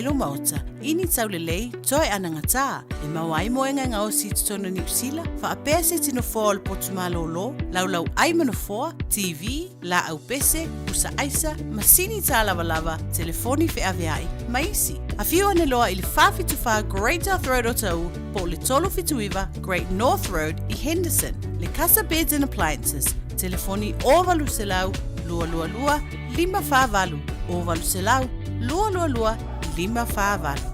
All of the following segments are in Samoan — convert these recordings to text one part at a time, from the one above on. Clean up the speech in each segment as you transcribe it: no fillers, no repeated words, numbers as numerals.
ai lou maota i ni taulelei toe anagatā e maua ai moega e gaosi i totonu o Niu Sila, faapea se iti nofoa o le potu malōlō, laulau ai ma nofoa, TV, laau pese, pusa aisa, masini tālavalava, telefoni feaveai, ma isi. Afio ane loa i le 474 Great South Road o Taʻu po o le 379 Great North Road i Henderson. Le Casa Beds and Appliances, telefoni 0800 222 548, 0800 222 548.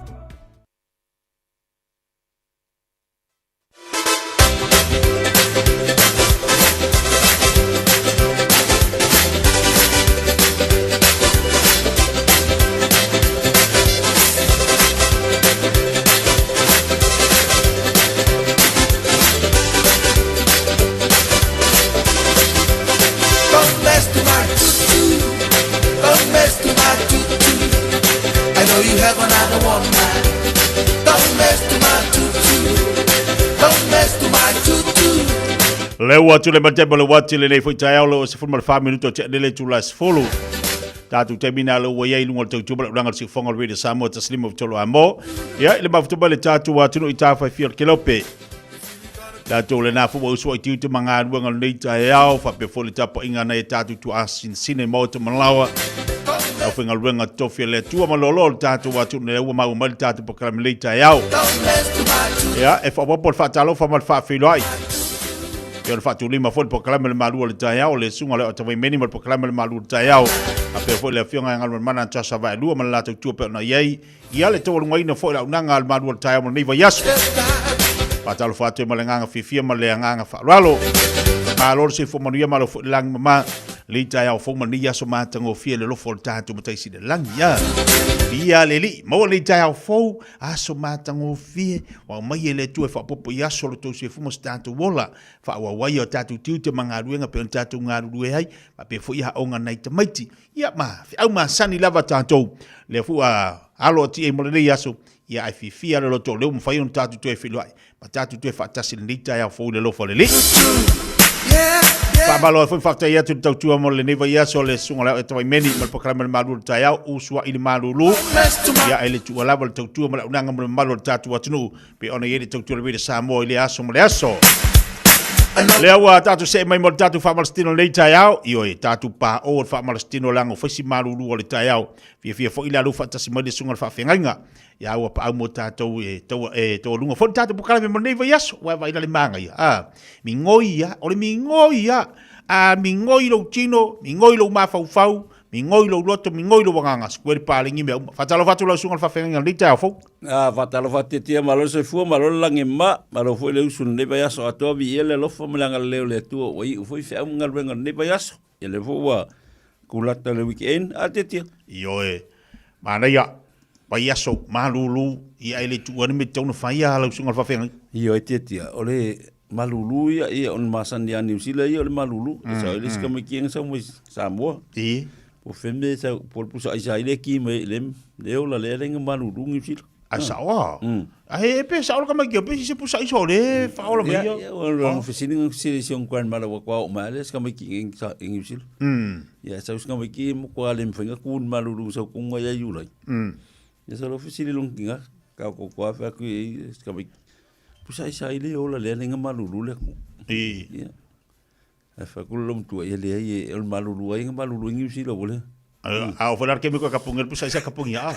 Don't mess to my tutu. Don't mess to my tutu. I know you have another woman. Don't mess to my tutu. Don't mess to my tutu. Le ua atu le matebo le wati le nei foi taeao le o se fulu ma le wha minuto te anele tu la sefulu. Tātou taimi nā le ua iai lunga o le tautua ma le ulaga o le siufoga o le Radio Samoa taslima o tolo a mo. Ia, i le mafuta mai le tātou atunu i tāwhai fia o le kelope. Tātou le nā fua usua i tiute ma ngā ruanga o lenei taeao, whapea foi le tapuaiga nai e tātou tuaasinsine maota malawa. Au whaingaluenga tofi a le Atua ma lolo le tātou atunu le ua maua mai le tātou pakalame lenei taeao. Ia, e whawapo le whaatalofa ma le whaawhiloai. Ia o le faatulima foi le polokalame o le Malu o le Taeao, le susuga o le Otawa Imeni ma le polokalame o le Malu o le Taeao. Faapea foi le Afioga ia Galumalemana Joshua Vaelua ma le latou tua pei ona i ai. Ia le taualugaina foi o le auaunaga a le Malu o le Taeao mo lenei vaiaso. Faatalofa atu ai ma le agaga fiafia ma le agaga faaaloalo. Malo le soifua manuia, malo foi le lagi mama. Lenei taeao fou ma lenei aso matagofie le alofa o le tatou Matai Sili i le Lagi. Ia, ia le Alii, maua lenei taeao fou, aso matagofie, ua aumai e le Atua e faaopoopo i aso o lo outou soifua ma so tatou ola, faaauau ai o tatou tiute ma galuega pei ona tatou galulue ai, faapea foi aoga nai tamaiti. Ia ma feau masani lava tatou, lea foi ua alo atu i ai mo lenei aso, ia ae fiafia le loto o lea ua mafai ona tatou toe feiloai, ma tatou toe faatasi i lenei taeao fou i le alofa o le Alii. Faamalo ai foi ma faafetai atu i le tautua mo lenei vaiaso le susuga o le Ao Etawaimeni ma le polokalame o le Malu o le Taeao, usuai le malulu. Ia e le tuua lava le tautua ma le auaunaga mo le mamalu o le tatou atunuu pei ona i ai le tautua a le Radio Samoa i lea aso ma le aso. Lea ua tatou see mai mo le tatou faamalositino i lenei taeao, ioe, tatou pao o le faamalositino leaga ua fai si malulu o le taeao. Fiafia foi le alu faatasi mai le susuga i le faafeagaiga. Ia ua paau mo tatou e tau e taualuga foi le tatou polokalame mo lenei vaiaso. Ua vaai la le magaia. A, migoi ia, o le migoi ia. A migoi lou tino, migoi lou mafaufau, migoi lou loto, migoi lou agaga, sikuai le palagi mea uma. Faatalofa atu lau susuga i le faafeagaiga i lenei taeao fou. A, faatalofa atu Tiatia, malo le soifua, malo le lagi ma, malo foi le usu i lenei vaiaso atoa, viia le alofa ma le agalelei o le Atua ua iu foi feau ma galuega i lenei vaiaso. Ia lea foi ua kulata le weekend, a Tiatia? Ioe, manaia, vaiaso, malulu, ia e le tuua ni mea e tatau ona fai a lau susuga i le faafeagaiga. Ioe Tiatia, o le malulu ia, ia o le masani a Niu Sila ia o le malulu. E sao ai le isi tamaiti e sau mai Samoa. I. Po o fea mea e sau, po o le pusa aisa ai lea e ki mai ai i le ola lea e malulu Niu Sila. Ai sao a. Ai e pe sao le tamaiti pe se pusa aisa o le whaola mai ia. Ia, o le fesili nga fesili si ong grandmother wa kwa o mai le tamaiti i Niu Sila. Ia sau si tamaiti mo kwa le mwhainga ku ni malulu sau kunga ia iulai. Ia sa lo fesili long kinga ka ko kwa fa ku i tamaiti. Pusa aisa ai le ola le lenga malulu le ku. I. Ia. Ai fa ku lo mtua ia le ai e o malulu ai nga malulu i Niu Sila wale. A o whalar ke mi ko kapunga pusa isa kapunga a.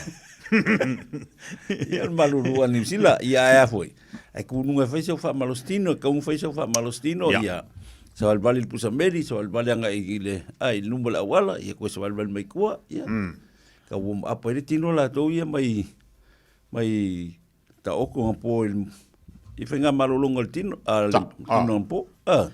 Ia o malulu a Niu Sila ia ai a foi. Ai ku nunga fai sau fa malostino, ka un fai sau fa malostino ia. Sa wal bali pusa meri, sa wal bali anga i le ai lumba la wala, ia ko sa wal bali mai kua, ia. Ka wo apa ile tino la to ia mai mai Ta oko nga po i whai ngā malolonga o le tino, a le tino nga po. A.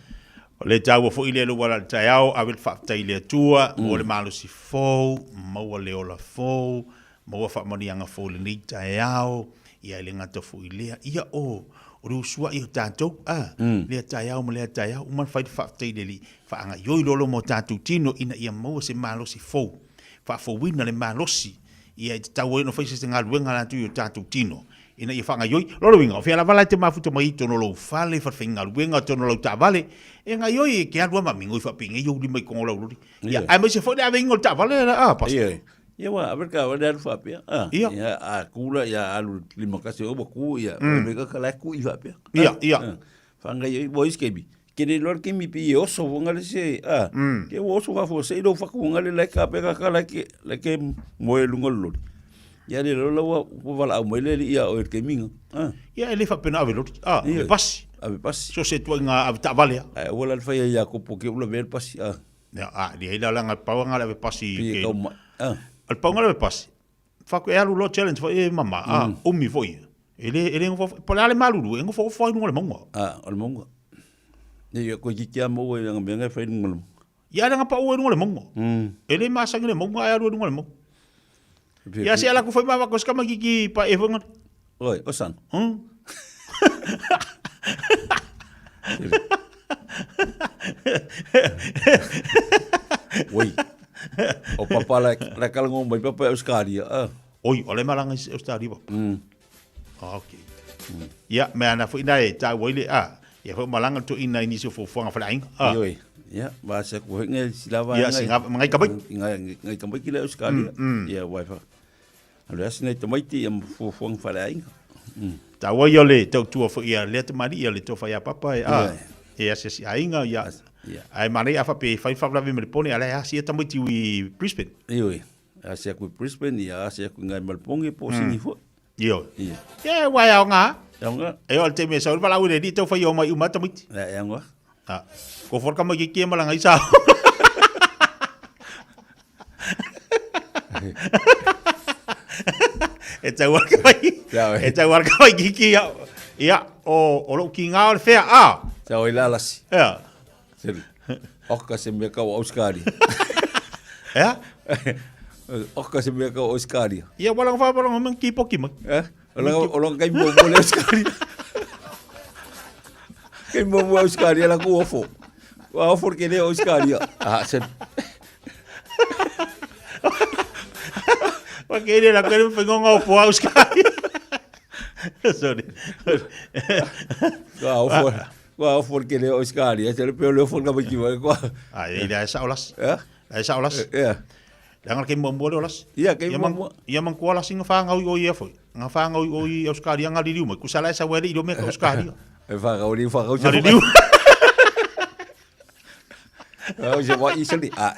O le taua foi lea lua la le taeao, ave le faafetai i le Atua, maua le malosi fou, maua le ola fou, maua faamanuiaga fou i lenei taeao, ia e le gata foi i lea, ia o, o le usuai o tatou, a, lea taeao ma lea taeao, uma ona fai le faafetai i le Alii, faagaioi loa lea ma o tatou tino ina ia maua se malosi fou, faafouina le malosi Ia e tatau ai ona fai se galuega latou i o tatou tino ina ia faagaioi. O lona uiga, o fea lava la e te mafuta mai ai i totonu o lou fale, falefaigaluega, totonu o lau taavale, e gaioi e te alu lava ma migoi faapengei ou lima i toga o lau loli. Ia, aemaise foi le aveina o le taavale, a, Pastor? Ioe. Ia wa ave ka wale alu faapea. Ah. Ia. Ia a kula ia alu lima kasi o ku ia. Mm. Me ka la ku i faapea. Ia, ia. Whangai ai boys kebi. Ke le lor ke mi pi oso wanga le se. Ah. Ke oso fa fo se ilo fa ku wanga le la ka pe ka ka la ke la ke moe lunga lori. Ia le lola ua ua wala au mai le ia o ke minga. Ah. Ia e le faapena ave lori. Ah, ave pasi. Ave pasi. So se tuaiga ave taavale a. Ai ua la le fai ia ko po ke ula vel pasi. Ah. Ia, a, leai la leaga pau anga le ave pasi i ke. Kau mai. Ah. O le pauga le ave pasi. Faku e alu loa challenge foi e mama, a, umi foi. E le, e le ngofo, po le a le malulu, e ngofo ofo ai lunga le maunga. Ah, o le maunga. Ia, koe ki kia maua i anga mea ngai fai lunga le maunga. Ia le ngapa ua i lunga le maunga. E le masangi le maunga e alu i lunga le maunga. Ia se ala ku fai ma ko ska ki ki pa e fonga. Oi, o san. Oi. O papa la la kalango mai papa e Australia. Ah. Oi, o le malanga i Australia papa. Ah, okay. Ia, me ana foi na e tāua i le, ah, ia foi malanga to ina i nisi o fuafuaga faleaiga. Ah. Oi. Ia, va se ku ngai silava Ia, singa mangai kamai. Ngai ngai kamai ki le Australia. Ia, wai fa. Alu asi nei tamaiti ia fuafuaga faleaiga. Tāua ia le tautua foi ia lea tamalii ia le tofa ia papa e, ah, e asiasi aiga ia. Ia. Ae manaia a faapea e fai faalavelave ma le pone a la e asi ia tamaiti i Brisbane. Ioe. Asi aku i Brisbane, ia asi aku i ngai Malponge po o Sini foi. Ioe. Ia. Ia, ua e aoga. E aoga. E oo i le taimi e sau ai le valaau i le alii tau fai o mai uma tamaiti. Ia, e aoga. Ha. Ko fo ka mai ke kia malanga i sa. E tau arka mai. E tau arka mai ki ki ia. Ia, o o lou ki ngā o le whea a. Tau i lalasi. Ia. Seri. Oka se mea kau Auskaria. Ea? Oka se mea kau Auskaria. Ia, wala ngā wha wala ngā ki poki mai. Eh? O longa kai mo mo le Auskaria. Kai mo mo Auskaria la ku ofo. Wa ofo ke le Auskaria. Ah, sen. Wa ke le la ke whengonga ofo Auskaria. Sorry. Wa ofo. Wa ofo ke le Auskaria. Se le pe le ofo ka maki wa kwa. Ai, le sa olas. Eh? Le sa olas. Eh. Leaga le kei muamua le olasi. Ia, kei muamua. Ia man kua lasi nga whangau i o ia foi. Nga whangau i o i Australia nga liliu mai. Kusa la e sau e le ilo mea ka Australia. E whangau li whangau Nga liliu. Whangau se wa isali. Ah.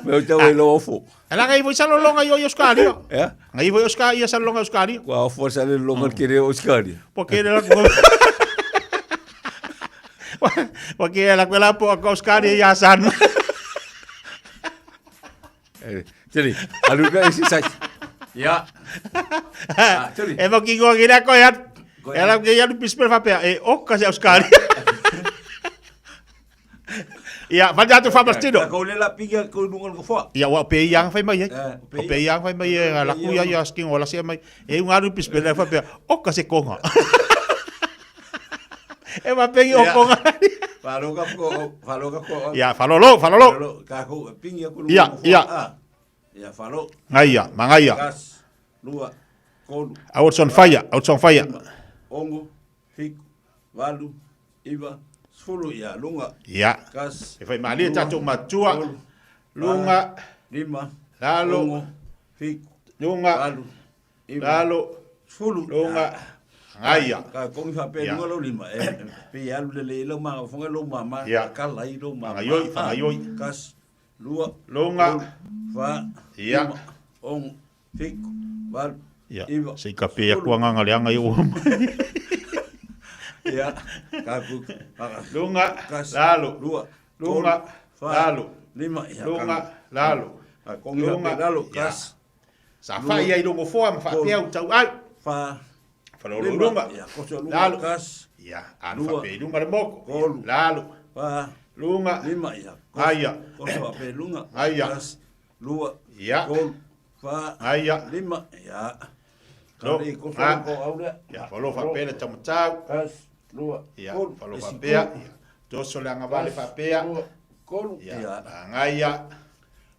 Me o tau e lo ofo. E la ngai foi salolonga i o i Australia. Ia. Ngai foi Australia ia salolonga Australia. Kua ofo sa le longa kere Australia. Po kere la ku. Po kere la ku la po ka Australia ia san. Tiri, alu ka isi sai. Ia. Ah, tiri. E mo ki ngoa ki la koe at. E la ke ia lu pispel fa pea e o ka se Australia. Ia, fa atu fa mastino. Ka le la pinga ko lunga ko foa. Ia wa pe ia fai mai. Eh, O pe ia fai mai e la ku ia ia skin o la se mai. E un alu pispel fa pea o ka se konga. E wa pe o konga. Faloga ko, faloga ko. Ia, falolo, falolo. Falo, ka ko pinga ko lunga Ia, ko foa. ia. Ah. Ia falo. Ngaia, mangaia. Kas, lua, kolu. Out on fire, out on fire. Ongo, fiku, valu, iva, sefulu, ia, lunga. Ia. Kas. E fai malie tatou matua. Tolu, Lunga, lima, lalo, ongo, fiku, lunga, valu, iva, lalo, sefulu. lunga, ngaia. Ka kongi fa pe Ia. lunga lo lima. E, pe alu le le lo ma fonga lo mama, Ia. ka lai lo mama. Whangaioi, whangaioi. Kas, lua, Lunga. tolu, fa, Ia. lima, ongo, fiku, valu, Ia, iva, se i ka pe sefulu. aku anganga le anga i o mai. Ia, ka ku, ka- Lunga, kas, lalo, lua, lunga, tolu, fa, lalo, lima, ia, lunga, ka- lalo, ka kongi fa lunga, pe lalo, ia. kas, Sa whai ai longo foa ma whaapea u tau ai. fa, Whalolo lima, lunga, ia, koso lunga, lalo. kas, Ia, anu Lua. whapea i lunga le moko. Tolu. Lalo, fa, lunga, lima, ia, Aia. koso fa pe lunga, Aia. kas, lua, Ia. tolu, fa, Aia. lima, ia, Lo, ka le, koso a. ko aulea, Ia, whalo whapea le tamatau. kas, lua, Ia, tolu, whalo esi whapea. kolu, Ia, toso le angavale whapea. lua, kolu, Ia, ia, angaia.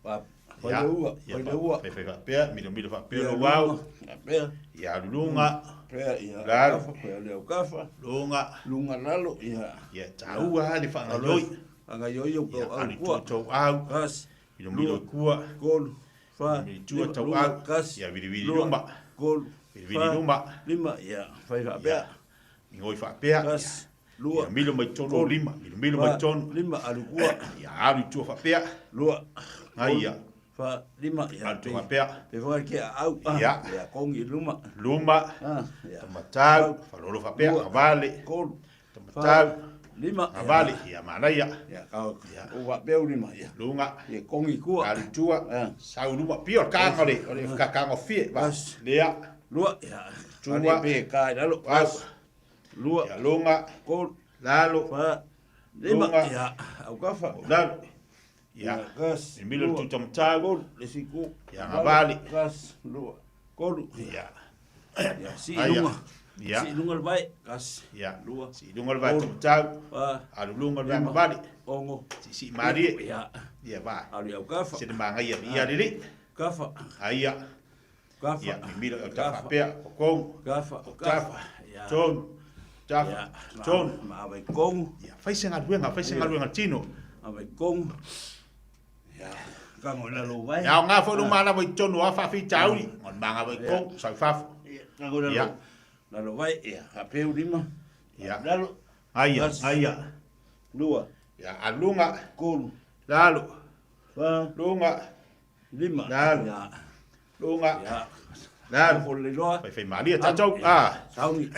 fa, Ia, whai ua, ia, whai ua, whai whai whapea, milo milo whapea ia, lo wau. lunga, pea, Ia, lulunga, pea, ia, Lalo. kafa, pea, leo kafa, lunga. lunga lalo, ia, Ia, taua le whangaioi. Anga yo yo Ia, ko au ali kua. tōtou au. Kas, Milo milo lua, kua. kolu, fa, Milomilo i tua, lima, tauau. luga, kasi, Ia, vilivili lua, luma. tolu, Vilivili fa, luma. lima, ia, fai faapea. Ia, migoi faapea. Kasi, lua, Ia, milo mai tonu o tolu, lima. Milomilo mai fa, tonu. lima, alu kua. Ia, alu i tua faapea. Lua, Aia. tolu, fa, lima, ia, Alu tua pe- faapea. pe fai ke au, ah, Ia. ia, kongi luma. Luma. Ah, ia. Tamatau. Falolo faapea. Lua, Avale. tolu, fa, Tamatau. lima, ia. Avale. Ia, manaia. Ia, kau, o faapea u lima, ia. Luga. Ia, kongi kua. Alu i tua. Ah. Sau luma. Pio le kaga o le, o le kakagofie. Va. As. Lea. Lua, ia. Tua. Ale pe ka i lalo. Au. As. Lua. Ia, luga. Tolu. Lalo. Fa. Lima. Luga. Ia. Au kafa. Lalo. Ia. Kas. Milo le Lua. tutamatau. Tolu. Le siku. Ia, ngavale. Kas. Lua. Tolu. Ia. Ia. Si Aia. lunga. Ia. Si lunga le vai. Kas. Ia. Lua. Si lunga le vai Tolu. tamatau. Fa. Alu lunga le vai Lima. ngavale. Ongo. Si si marie. Ia. Ia va. Alu au kafa. Se le mangaia ia lili. Kafa. Aia. Kafa. Ia mimilo o Kafa. tafapea kokong. Kafa. Tafa. Ia. Tonu. Tafa. Ia. Tonu. Ma vai kongu. Ia fai se galuega, fai se galuega tino. Ma vai kongu. Ia. Kango la lo vai. Ia o ngā foi luma lava i tonu a whawhitauri. Ngon manga vai kong, sau fafo. Ia. Kango la Ia. lo. La lo vai. Ia. Apeu lima. Ia. Lalo. Aia, As. aia. Lua. Ia alunga, Tolu. lalo, Fa. lunga, Lima. Lalo. Ia. lunga, Ia. lalo. Fo le loa. Fai fai malia tātou. Ah. Sauni.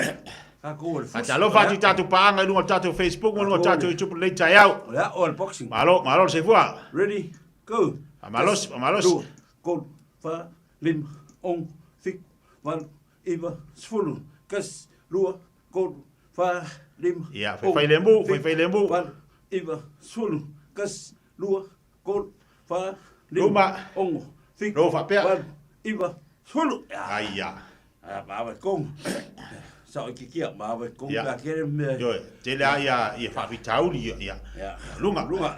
Ka ko le fusi. Atalofa atu i tātou paanga i lunga o tātou Facebook ma lunga o tātou YouTube lei taeao. Ia, o le boxing. Malo, malo le soifua. Ready, go. Faamalosi, faamalosi. Lua, tolu, fa, lima, ono, fitu, valu, iva, sefulu, kasi, lua, tolu, fa, lima, Ia, faifai le mu, faifai le mu. valu, iva, sefulu, kasi, lua, tolu, fa, lima, Luma. ono, fitu, Lua faapea. valu, iva, sefulu. Ia. Aia. A ma kong. Sa o kikia ma wa kong Ia. ka kere me. Ioe, tele a ia, ia faafitauli ia, ia. Ia. Lunga. Lunga.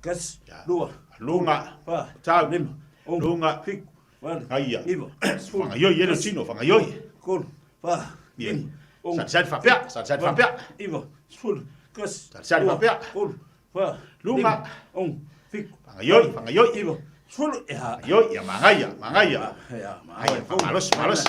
Kas. Ia. Lua. Lunga. Fa. Tau. Lima. Ono. Lunga. Fitu. Valu. Aia. Iva. Sefulu. Fagaioi e le tino, fagaioi. Tolu. Fa. Ia. Lima. Ono. Salisali faapea, salisali Valu. faapea. Iva. Sefulu. Kas. Salisali Lua. faapea. Tolu. Fa. Lunga. Lima. Ono. Fitu. Fagaioi, fagaioi. Iva. Sefulu. Ia. Fagaioi, ia magaia, magaia. Ia. Ma Aia, malosi, malosi,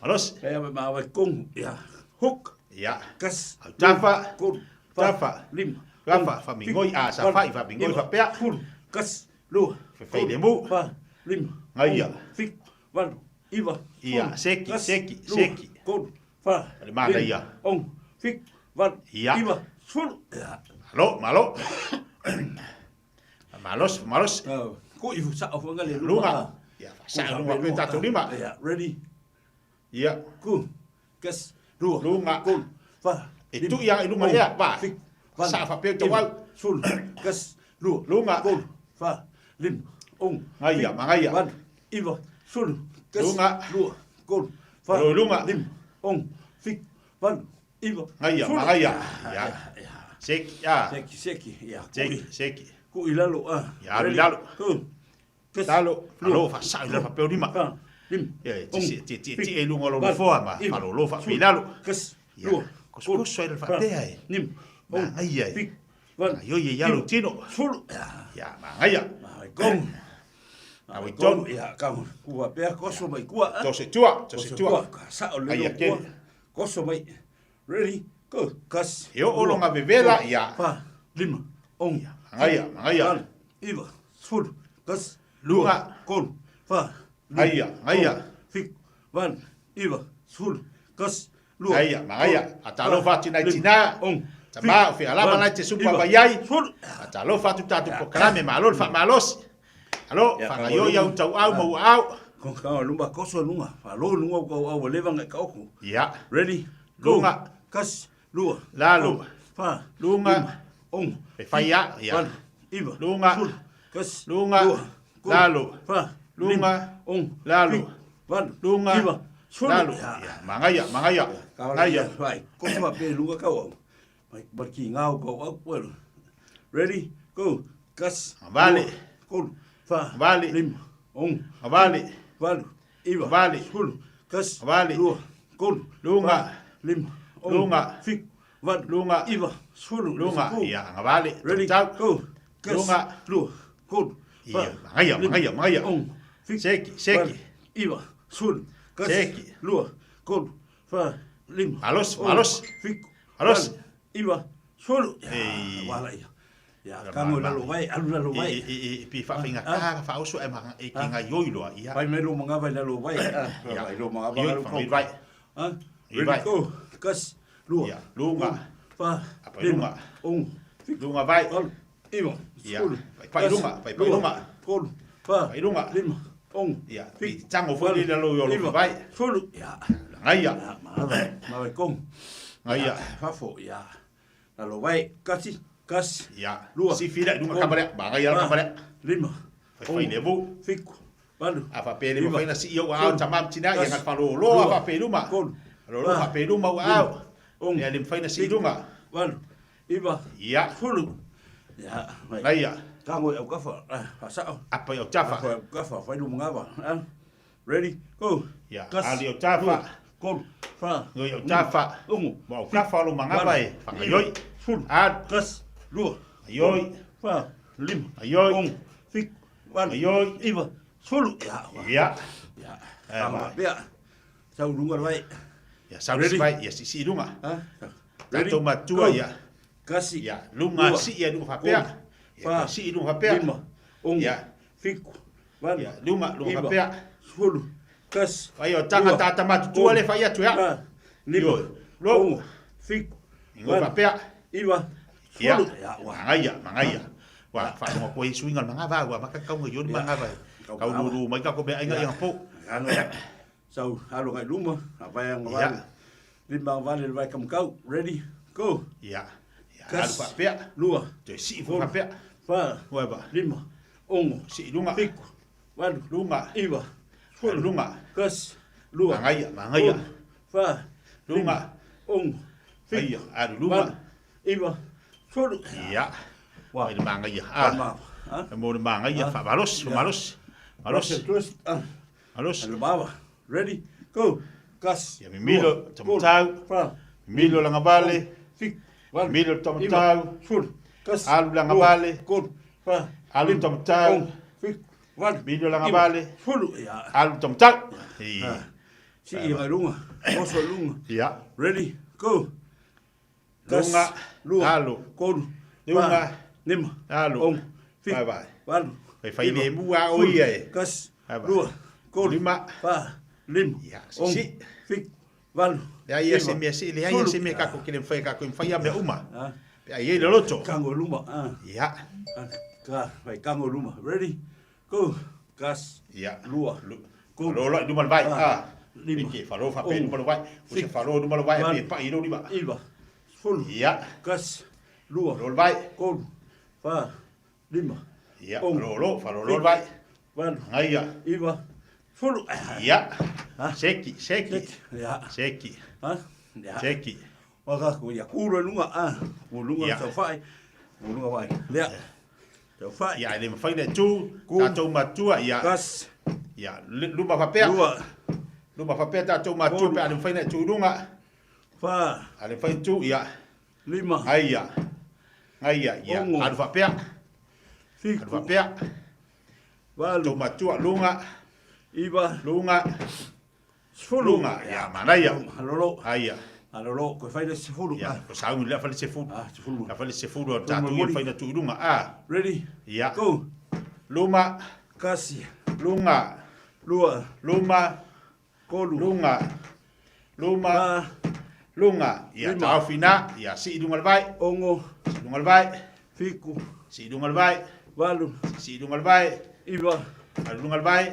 malosi. Ia ma wa kong. Ia. Hook. Ia. Kas. Au tafa. Tolu. Tafa. Lima. Tafa, famingoi, a safai, famingoi, fapea. Sefulu. Kas. Lua. Fefei le mu. Fa. Lima. Aia. Ono, Fitu. Valu. Iva. Ia, Sefulu. seki, Kas, seki, lua, seki. Tolu. Fa. Le mana lima, ia. Ono. Fitu. Valu. Ia. Iva. Sefulu. Ia. Malo, malo. Malosi, malosi. Ko ihu sa o whanga le Lunga. Ia, sa lunga pe tatou lima. Ia, ready. Ia. Ku. Kas. Lua. Lunga. Tolu. Fa. E lima, tu ia i lunga ono, ea, va. Fitu. Valu, Sa faapea tau iva, au. Sefulu. Kas. Lua. Lunga. Tolu. Fa. Lima. Ono. Ngaia, fitu, magaia. Valu. Iva. Sefulu. Kas. Lunga. Lua. Tolu. Fa. Alo, lunga. Lima. Ono. Fitu. Valu. Iva. Ngaia, Sefulu. magaia. Ia. Seki, ia. Seki, seki. Ia. Seki, seki. Ku i lalo. Ah. Ia, alu i Ready? lalo. Go. Kas. Lalo, Lua. alo, faasao i lalo faapea o lima. Fa. Lima. Ia, e Ono. ti ti ti Fitu. ti e lunga o lo Valu. nofoa ma Iva. falolo faapea i Sefulu. lalo. Kas. Ia. Lua. Kosokoso ai le faapea e. Lima. Ono. Magaia e. Fitu. Valu. Magaioi e ia lou tino. Sefulu. Ia, magaia. Mai kong. A oi tonu. Ia, kau. Kua pea koso mai kua. ah. Tose tua, tose Koso tua. kua. Sa o le Aia kua. kele. Koso mai. Ready? Go. Kas. E oo Lua. longa vevela, Tolu. ia. Fa. Lima. Ono. Magaia, magaia. Valu. Iva. Sefulu. Kas. Lunga. Lua. Tolu. Fa. Lima. Aia, aia. Ono. Fitu. Valu. Iva. Sefulu. Kas. Lua. Aia, magaia. Tolu. Atalofa atu nai Lima. tinā. Ono. Tamā, o fealama Valu. lai te supa Iva. mai ai. Sefulu. Atalofa atu tātou polokalame, malo le faamalosi. Alo, Ia, fagaioi au tauau ma ua au. Ko ka lumba koso lunga. Fa lo lunga ko au leva ngai ka oku. Ia. Ready? Go. Lunga. Kas. Lua. Lalo. Tolu. Fa. Lunga. Lima. Ono. E fai ia, ia. Valu. Iva. Lunga. Sefulu. Kas. Lunga. Lua. Tolu. Lalo. Fa. Lunga. Lima. Ono. Lalo. Fitu. Valu. Lunga. Iva. Sefulu. Lalo. Ia. Ia, magaia, magaia. Ka wala Magaia. ia. Vai. Koso ma pe lunga kau au. Mai barki ngau kau au. Well. Ready? Go. Kas. Vale. Lua. Tolu. Fa. Vale. Lima. Ono. Vale. Valu. Iva. Vale. Sefulu. Kas. Vale. Lua. Tolu. Lunga. Fa. Lima. Ono. Lunga. Fitu. Valu. Lunga. Iva. Sefulu. Lunga. Go. Ia, agavale. Ready? Tau. Go. Kas. Lunga. Lua. Tolu. Fa. Ia, magaia, Lima. magaia, magaia. Ono. fitu, Seki, seki. valu, iva, sefulu, kasi, Seki. lua, tolu, fa, lima, Malosi, ono, malosi. fitu, Malosi. valu, iva, sefulu. Ia, Ei. ua ala ia. Ia, kago i lalo o vai, alu i lalo o vai. E, e, e, pi whaawhainga ka whaoso e ma e ki ngā ioi loa. Ia. Fai mai lo mangava i lalo o vai. Ah, Ia. Fai lo mangava Ioi, lalo whangai kau. vai. Ah, Ioi ready, vai. go. Kasi, lua, Ia, lunga. tolu, fa, Apa, lima, lunga. ono, fitu, Lunga vai. valu, iva, Ia. sefulu, Pai, pai kasi, lunga, pai, pai lua, lunga. tolu, fa, Pai lunga. lima, ono, Ia, fitu, pi tango foi valu, le lalo i o iva, lo vai. sefulu. Ia. Ngaia. Ia, maava, maava i kongo. Ngaia. Ia, fafo, ia. Lalo vai, kasi, kasi, Ia. lua, Si fila i lunga tolu, kamarea. Ma ngaia la fa, kamarea. lima, Fai fai ono, le vu. fitu, valu, A wha pele iva, ma whaina si i au au sefulu, tamam tina ia kasi, ngat whalolo a lua, wha peluma. tolu, Lolo fa, wha peluma ua lima, au. ono, Ia lim whaina si i fitu, lunga. valu, iva, Ia. sefulu. Ia, vai. Ngaia. Tango i au kafa, ah, fasao. Apa i au tafa. Apa i au kafa, whai luma ngava. Ah. Ready, go. Ia, Kasi, ali au tafa. lua, tolu, fa, Ngoi au lima, tafa. ono, Mo au kafa lo mangava valu, e. Whangaioi. sefulu, Alu. kasi, lua, Aioi. tolu, fa, lima, Aioi. ono, fitu, valu, Aioi. iva, sefulu. Ia, wa. Ia. Ia. Eh, Tango vai. pea. Sau lunga vai. Ia sau Ready? si vai. Ia si si i lunga. Ah, Tātou matua Go. ia. Kasi, Ia, lunga lua, si ia lunga whapea. tolu, Ia, fa, si i lunga whapea. lima, ono, Ia. fitu, valu, Ia, lunga, lunga iva, whapea. sefulu, kasi, Whai o tanga lua, tāta matutua tolu, le whai atu ia. fa, lima, Ioi. Lo. ono, fitu, Ingo valu, whapea. iva, Ia. sefulu. Ia, ua. Mangaia, mangaia. Wa, whaonga koe suinga mangava, wa makakaunga ioni mangava. Kau Kau ruru mai kako mea ainga Ia. ia po. Ano, sau alo ngai luma, a vai anga Ia. vale. Lima anga vale le vai kamukau. Ready, go. Ia. Ia, Kasi, alu whapea. lua, Te si i whapea. fa, Wai ba. lima, ono, Si i lunga. fitu, valu, Lunga. iva, sefulu, Lunga. kasi, lua, Mangaia, mangaia. tolu, fa, Lunga. lima, ono, fitu, Aia, alu lunga. valu, iva, sefulu. Ia. Wa. Wai le mangaia. Ah. Ah. Ah. Mo le mangaia, Ah. wha malos, Ia. malos. Malos, Twist, ah. malos. Alo bava. Ready, go. Kasi, Ia, mimilo, lua, tomatau. tolu, fa, Milo langa vale. fitu, valu, Milo iva, tomatau. sefulu, kasi, Alu langa lua, vale. tolu, fa, Alu lima, tomatau. ono, fitu, valu, Milo langa iva, vale. sefulu. Ia. Alu tomatau. Ia. Ah. Si i ngai lunga, oso i lunga. Ia. Ready, go. Kasi, Lunga, lua, alu. tolu, Lunga, fa, lima, alu. ono, fitu, Vai, vai. valu, Vai fai iva, le mua o sefulu, ia e. Kasi, Vai, vai. lua, tolu, Lima. fa, lima, Ia, si, ono, si. fitu, valu, Lea ia iva, se mea si, lea ia sefulu. se mea kako kile mwhai kako mwhai a mea uma. Ah. Pea ia i le loto. Kango luma, ah. Ia. Ah, ka, vai kango luma. Ready, go. Kasi, Ia. lua, tolu, Falo luma le vai. fa, Ah. lima, Ike, falo fa pe ono, luma le vai. Use fitu, falo luma le vai, valu, pe pa i lo lima. iva, sefulu, Ia. kasi, lua, Falo le vai. tolu, fa, lima, Ia. ono, Falo lo, falo lo le vai. valu, Ngaia. iva, sefulu. Ia. Ah. Seki, seki. Ia. Seki. Ah, ia. Seki. Waka ko ia kuro lunga ah, ku lunga Ia. tau whai, ku lunga wai. Lea. Tau whai. Ia, le mawhai le tū, Ku. tātou matua, ia. Kasi, Ia, luma whapea. lua, Luma whapea tātou matua, Tolu. pe a le mawhai le tū lunga. fa, A le mawhai tū, ia. lima, Ngaia. Ngaia, ia. Ongo. Alu whapea. Alu fitu, whapea. valu, Tātou matua, lunga, iva, lunga, sefulu. lunga. Ia, manaia. Alolo, Aia. alolo, koe whai le sefulu. Ia, Ah, ko saungi le whale se fulu. ah, sefulu. La whale se fulu, tātou ia mori. whai na tū lunga. Ah, Ready? Ia. Go. Luma, Kasi, lunga, lua, luma, tolu, lunga, luma, fa, lunga. Ia, Lima. tāo whina, ia, si i lunga le vai, ongo, si i lunga le vai, fiku, si i lunga le vai, valu, si i lunga le vai, iva, alu lunga le vai.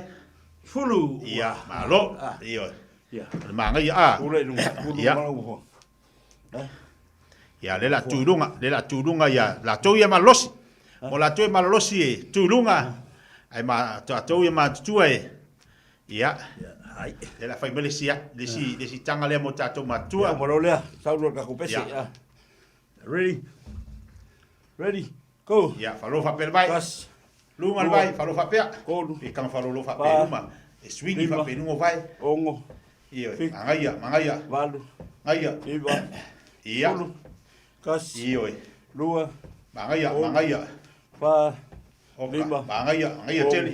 sefulu. Ia, malo, Ah. ia, Ia. le manga ia, ah. Kula i lunga, kula Ia. mala uho. Ia, le la tū lunga, le la tū lunga, ia, la tau ia malosi. Mo la tau ia malosi e, tū lunga. Ai ma, tātou ia matutua e. Ia, Ia, ai. le la whai me le si, le si, le si tanga lea mo tātou Tua. matua. Malo lea, sau ka kupese. Ia. Ia. Ready? Ready? Go. Ia, whalo whapea le vai. Kasi, Lunga le Lua. vai, whalo whapea. Tolu. E kanga whalo lo whapea Fa. luma. E swingi Lima. whapea nungo vai. ongo, Ia, Fitu. mangaia, mangaia, valu, ngaia. iva, Ia, sefulu, kasi, ia, oi. lua, Mangaia, Olu. mangaia. fa, Oka, Lima. mangaia, mangaia Ongo. tele.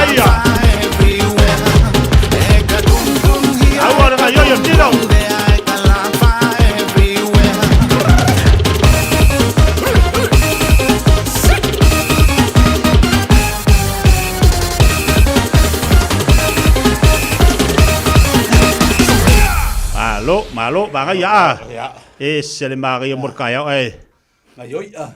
Aia. Aua le gaioio tino. Malo, malo, magai a. E se le magai mo kaya e. Gaioi a.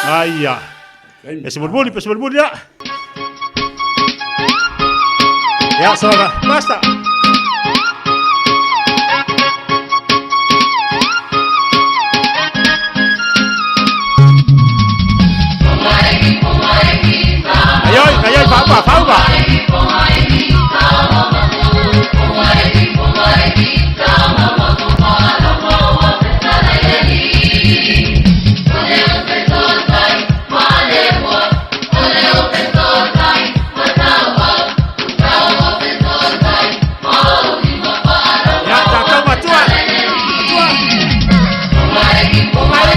Aia. E se mulimuli, pe se mulimuli ia. Ia, sola, basta. Aioi, aioi, faupa, faupa. Ia, tatou matua. Matua. Vale, vale.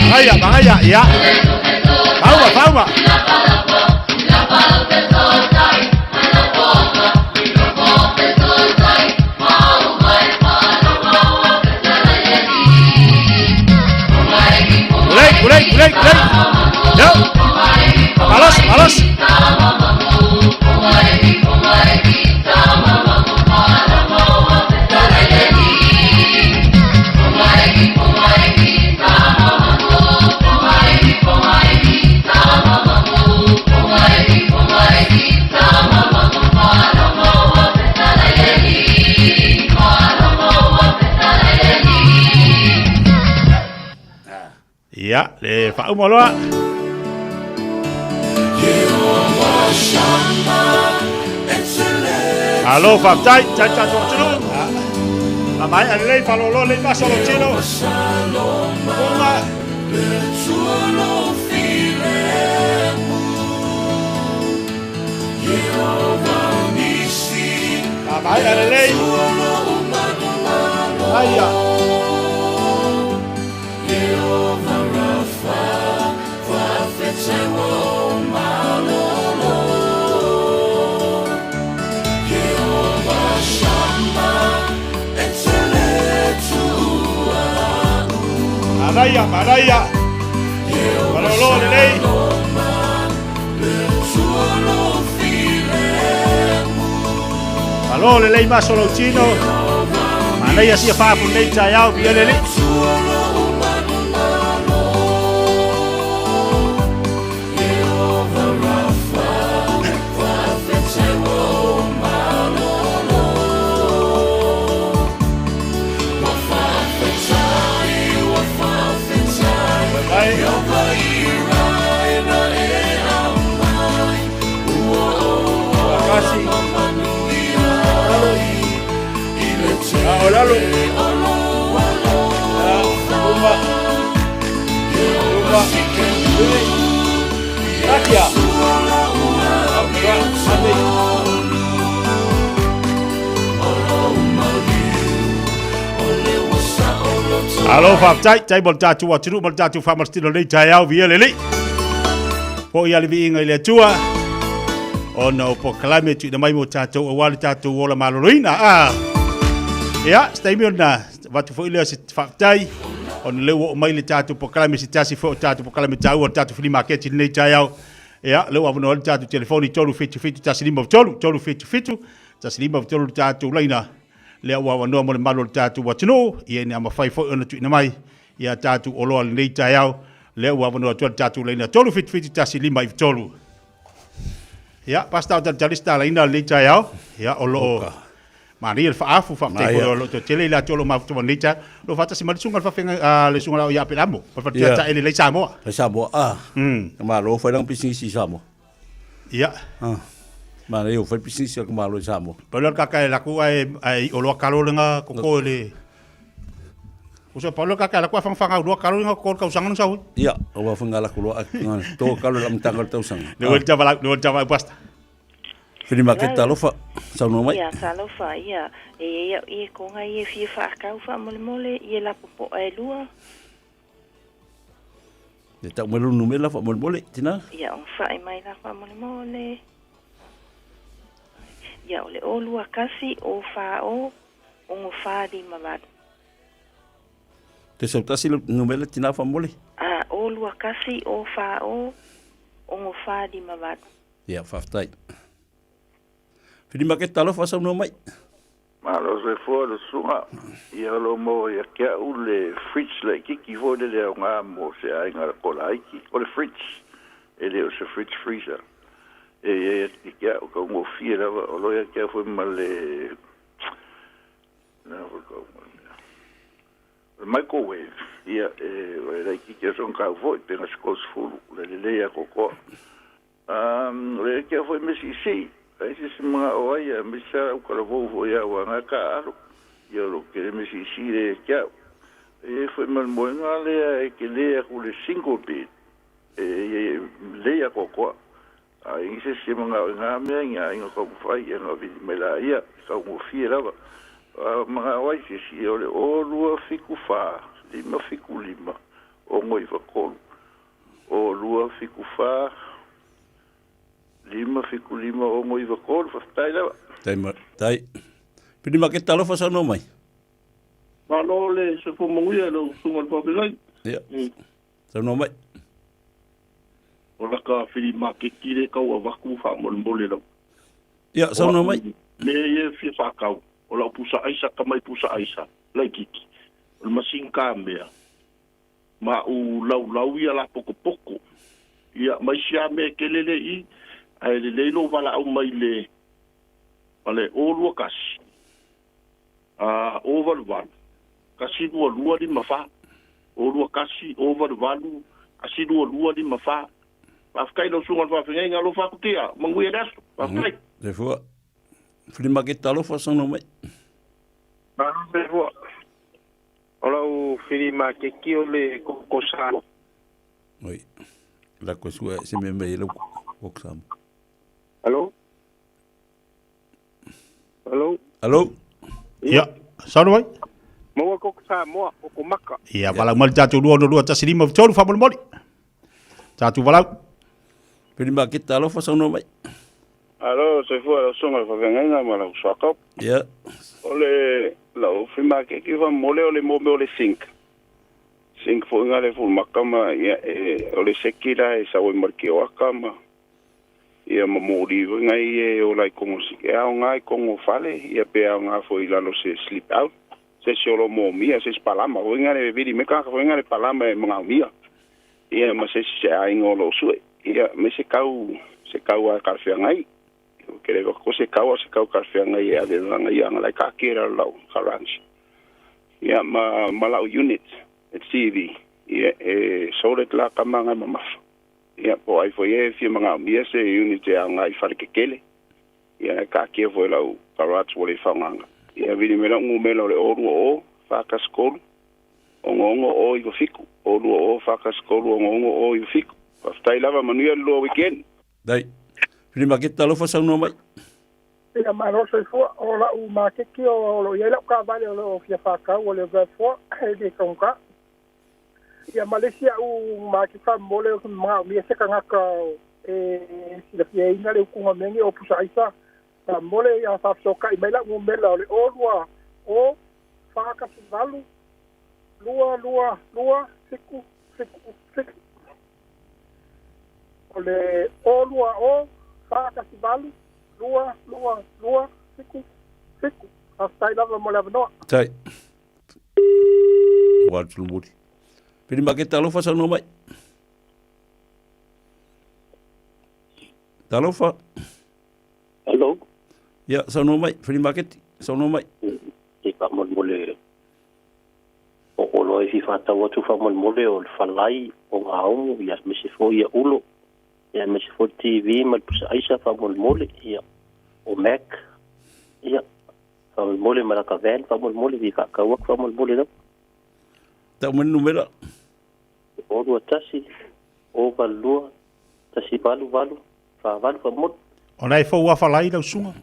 Magaia, magaia, ia. Fauma, fauma. Ulei, ulei, ulei, ulei. Yo. Malos, malos. Ia, le faauma loa. Alo, faafetai, tai tatou atunuu. A maea lelei, faalolo lelei maso lou tino. Uma. A maea lelei. Aia. Manaia, manaia. Malolo lelei. Malo lelei maso lou tino. Manaia sia faafu lenei taeao via le Alii. Kasi. Ah, o lalo. Ah, uma. Uma. Three. Rakia. Ra, ate. Alo, faafetai, tai mo le tatou atunuu ma le tatou faamalositino lenei taeao viia le Alii. Foi a le viiga i le Atua ona o polokalame e tuuina mai mo tatou aua le tatou ola maloloina. Ah. Ia, se taimi ona avatu foi lea o se faafetai ona lea ua oo mai le tatou polokalame se tasi foi o tatou polokalame taua o le tatou flea market i lenei taeao. Ia, lea ua avanoa ai le tatou telefoni 377 153 377 153 le tatou laina lea ua avanoa mo le malu o le tatou atunuu, ia ina mafai foi ona tuuina mai ia tatou oloa i lenei taeao, lea ua avanoa atu ai le tatou laina 377 153. Ia, Pastor, o talitali se talaina lenei taeao, ia, o lo o manaia le faaafu, faafetai foi o lo o toatele i latou o lo o mafuta mai lenei taeao. O lo o faatasi mai le susuga i le faafeagai, a, le susuga la o ia Apelamo, o le faletua taele lelei Samoa. Fai Samoa, ah. Malo fai lana pisinisi i Samoa. Ia. Ah. Manaia ua fai pisinisi a le Malo i Samoa. Pau lea o le kaka e laku ae ae i'o loa kalo lenga koko i le Uso pau lea o le kaka e laku ae fagafagau loa kalo lenga koko i le tausaga na sau ai. Ia, ua faga laku loa to kalo i le amataga o le tausaga. Le ua tava le ua tava pasta. Fili maketa alofa, saunoa mai. Ia, talofa, ia, e i ai au i e konga ia e fia faakau faamolemole ia lapopoa e lua. Ia tau mai lou numera faamolemole, tina. Ia, onosai mai la faamolemole. Ia, o le o lua kasi, o fa o, ono fa lima valu. Te sau tasi lou numera, tina, faamolemole. A, o lua kasi, o fa o, ono fa lima valu. Ia, faafetai. Fili maketa alofa saunoa mai. Malo soifua le susuga, ia o lo o maua ia te au le fridge laitiiti foi lele aoga mo se aiga kolaiti. O le fridge, e le o se fridge freezer. E i ai atu ia te au, taugofie lava, o lo o ia te au foi ma le, le a foi tau ma le mea, o le microwave, ia e, e laitiiti lava sona tau foi, pe na se 30, le lelei atoatoa. O le eke foi me siisii, ai se isi manao ai, aemaise lava au talavou foi au a nga taaalo, ia o lo tele me siisii le ia te au. E iai foi ma le moega lea e tele atu le single bed, e iai lelei atoatoa. A iai se isi e manao i nga mea i nga aiga taumafai, ia ona vili mai laia, e taugofie lava. A manao ai se isi, o le 0274 575. 6 9 3. 0 2 7 4 5 7 5 6 9 3. Faafetai lava. Tai ma tai. Pili Maketa alofa saunoa mai. Malo le soifua manuia i lau susuga i le Faafegai. Ia. Saunoa mai. O laka fili maketi le tau avatu faamolemole lava. Ia, saunoa mai. Mea ia e fia faatau, o lau pusa aisa, tamai pusa aisa, laitiiti, o le masini kamea, ma ou laulau ia lapotopoto, ia ma isi lava mea e tele lea i i, ae lelei lou valaau mai le fale 021 088 122 54, 021 088 122 54. Faafetai i lau susuga i le faafeagaiga, alofa atu tia, manuia le aso. Faafetai. Soifua. Fili Maketa alofa saunoa mai. Malo soifua. O lau fili makeki o le koko Samoa. Oi. La ko sua se me me lau koko Samoa. Alo? Alo? Alo? Ia, saunoa mai. Maua koko Samoa, koko maka. Ia, valaau mai le tatou 2 6 2 1 5 3 faamolemole. Tatou valaau. Pili Maketa alofa saunoa mai. Alo, soifua lau susuga i le faafeagaiga ma lau suakau. Ia. O le lau free market ki faamolemole o le mo mea o le sink. Sink foi nga le fulumaka ma ia e o le seki la e sau ai ma le kioaka ma ia ma moli foi ngai e ola i kongo e aoga i kongo fale ia pe aoga foi i lalo se slip out se se o lo momia se se palama foi nga le vili me ka foi nga le palama e magaomia ia ma se se aiga o lo o sue ia me se kau se kau a talafeagai ke le ko se kau se kau talafeagai e ave langa ia nga lai ka kera lau ka ranch ia ma ma lau unit e TV ia e solet la kamanga mamafa ia po ai foi e fia magaomia se unit e aoga i fale kekele ia e kaakia foi lau garage ua le faaaogaga ia vili mai lau numera o le 020 43 66 97 020 43 66 97. Faafetai lava, manuia le lua weekend. Dai. Fili Maketa alofa saunoa mai. Ia malo soifua. O lau maketi o lo o i ai lau taavale o lo o fia faatau o le RAV4 e le taugata. Ia ma le isi au maketi faamolemole ou te manaomia se tagata e silafiaina le utuga o mea nei o pusa aisa faamolemole ia faafesootai mai lau numera o le 0 2 0 4 1 8 2 2 2 7 7 7. O le 0 2 0 4 1 8 2 2 2 7 7. Faafetai lava mo le avanoa. Tai. Ua atu le muli. Pili Maketa alofa saunoa mai. Talofa. Hello. Ia, saunoa mai, Fili Maketi, saunoa mai. E faamolemole o oloa e fia faatau atu faamolemole o le falai, o gaumu, ia aemaise foi ia ulo, ia aemaise foi le TV ma le pusa aisa faamolemole, ia o Mac, ia faamolemole ma laka van faamolemole fia faatau atu faamolemole lava. Tau mai le numera. 0 2 1 0 8 2 1 8 8 4 8 faamolemole. O la e fou lava falai lau susuga.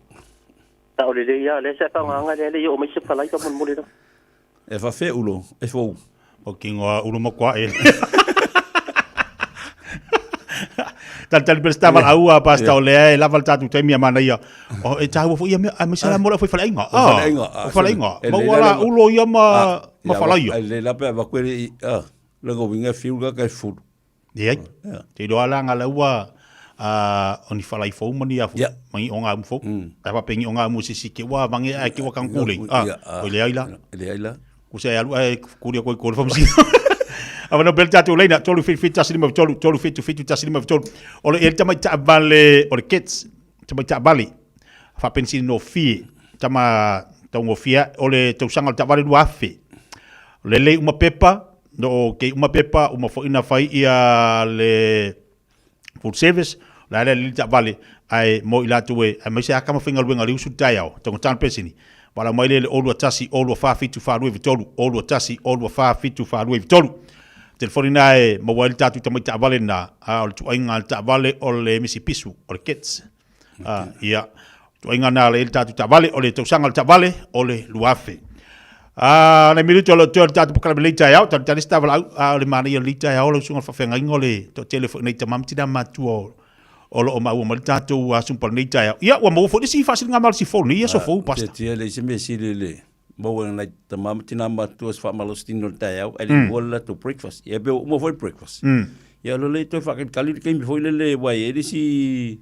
Sao lelei lava, lea sa faaaogaina lea le i oo mai se falai faamolemole lava. E faafefea ulo e fou. O kingoa ulo makuaʻe. Talitali Peseta valaau a Pastor o lea e lava le tatou taimi a manaia. O e taua foi ia mea, aemaise la mo le aufaifaleiga. O faleaiga. O faleaiga. Maua la ulo ia ma ma falaia. E lelei la pe avatu e le i, ah, le uiga e fiu le ka e fulu. Leai. Te iloa la nga la ua o ni falai fou ma ni afu, ma ni onga umu fou. Ae faapea ni onga umu sisi ke ua mange ae ke ua kang kulei. O leai la. Leai la. Kusa e alu ae kuli aku i ko le faamasino. Avanoa pea le tatou laina, 3 7 7 1 5 3, 3 7 7 1 5 3. O le, e le tamai taavale o le Kets, tamai taavale, faapenisini gofie, tama taugofie, o le tausaga o le taavale 2000. O le lelei uma pepa, No kei uma pepa, uma foi na fai ia le full service, la le lili taavale, ae mo i latou e, aemaise a kama faigaluega le usu i le taeao, taugata le pesini. Valaau mai lea i le 0 2 1 0 2 4 7 4 2 3, 0 2 1 0 2 4 7 4 2 3. Telefoni na e maua ai le tatou tamai taavale lena, a o le tuaiga le taavale o le Misipisu, o le Kets. A, ia, tuaiga na le i le tatou taavale, o le tausaga o le taavale, o le 2000. A le minutu o lo toe o le tatou polokalame lei taeao, talitali se tavalaau, a o le manaia o le taeao lau susuga i le faafeagaiga o le toatele foi o nei tama ma tina matutua o lo o maua mai le tatou sumpa lenei taeao. Ia, ua maua foi le isi faasiligamalosi fou lenei aso fou, Pastor. Tia le isi mea sili le maua e nai tama ma tina matutua se faamalositino i le taeao, ae le i mua le latou breakfast. Ia pe ua uma foi le breakfast. Ia o le toe faakalikali le taimi foi lele aua e i ai le isi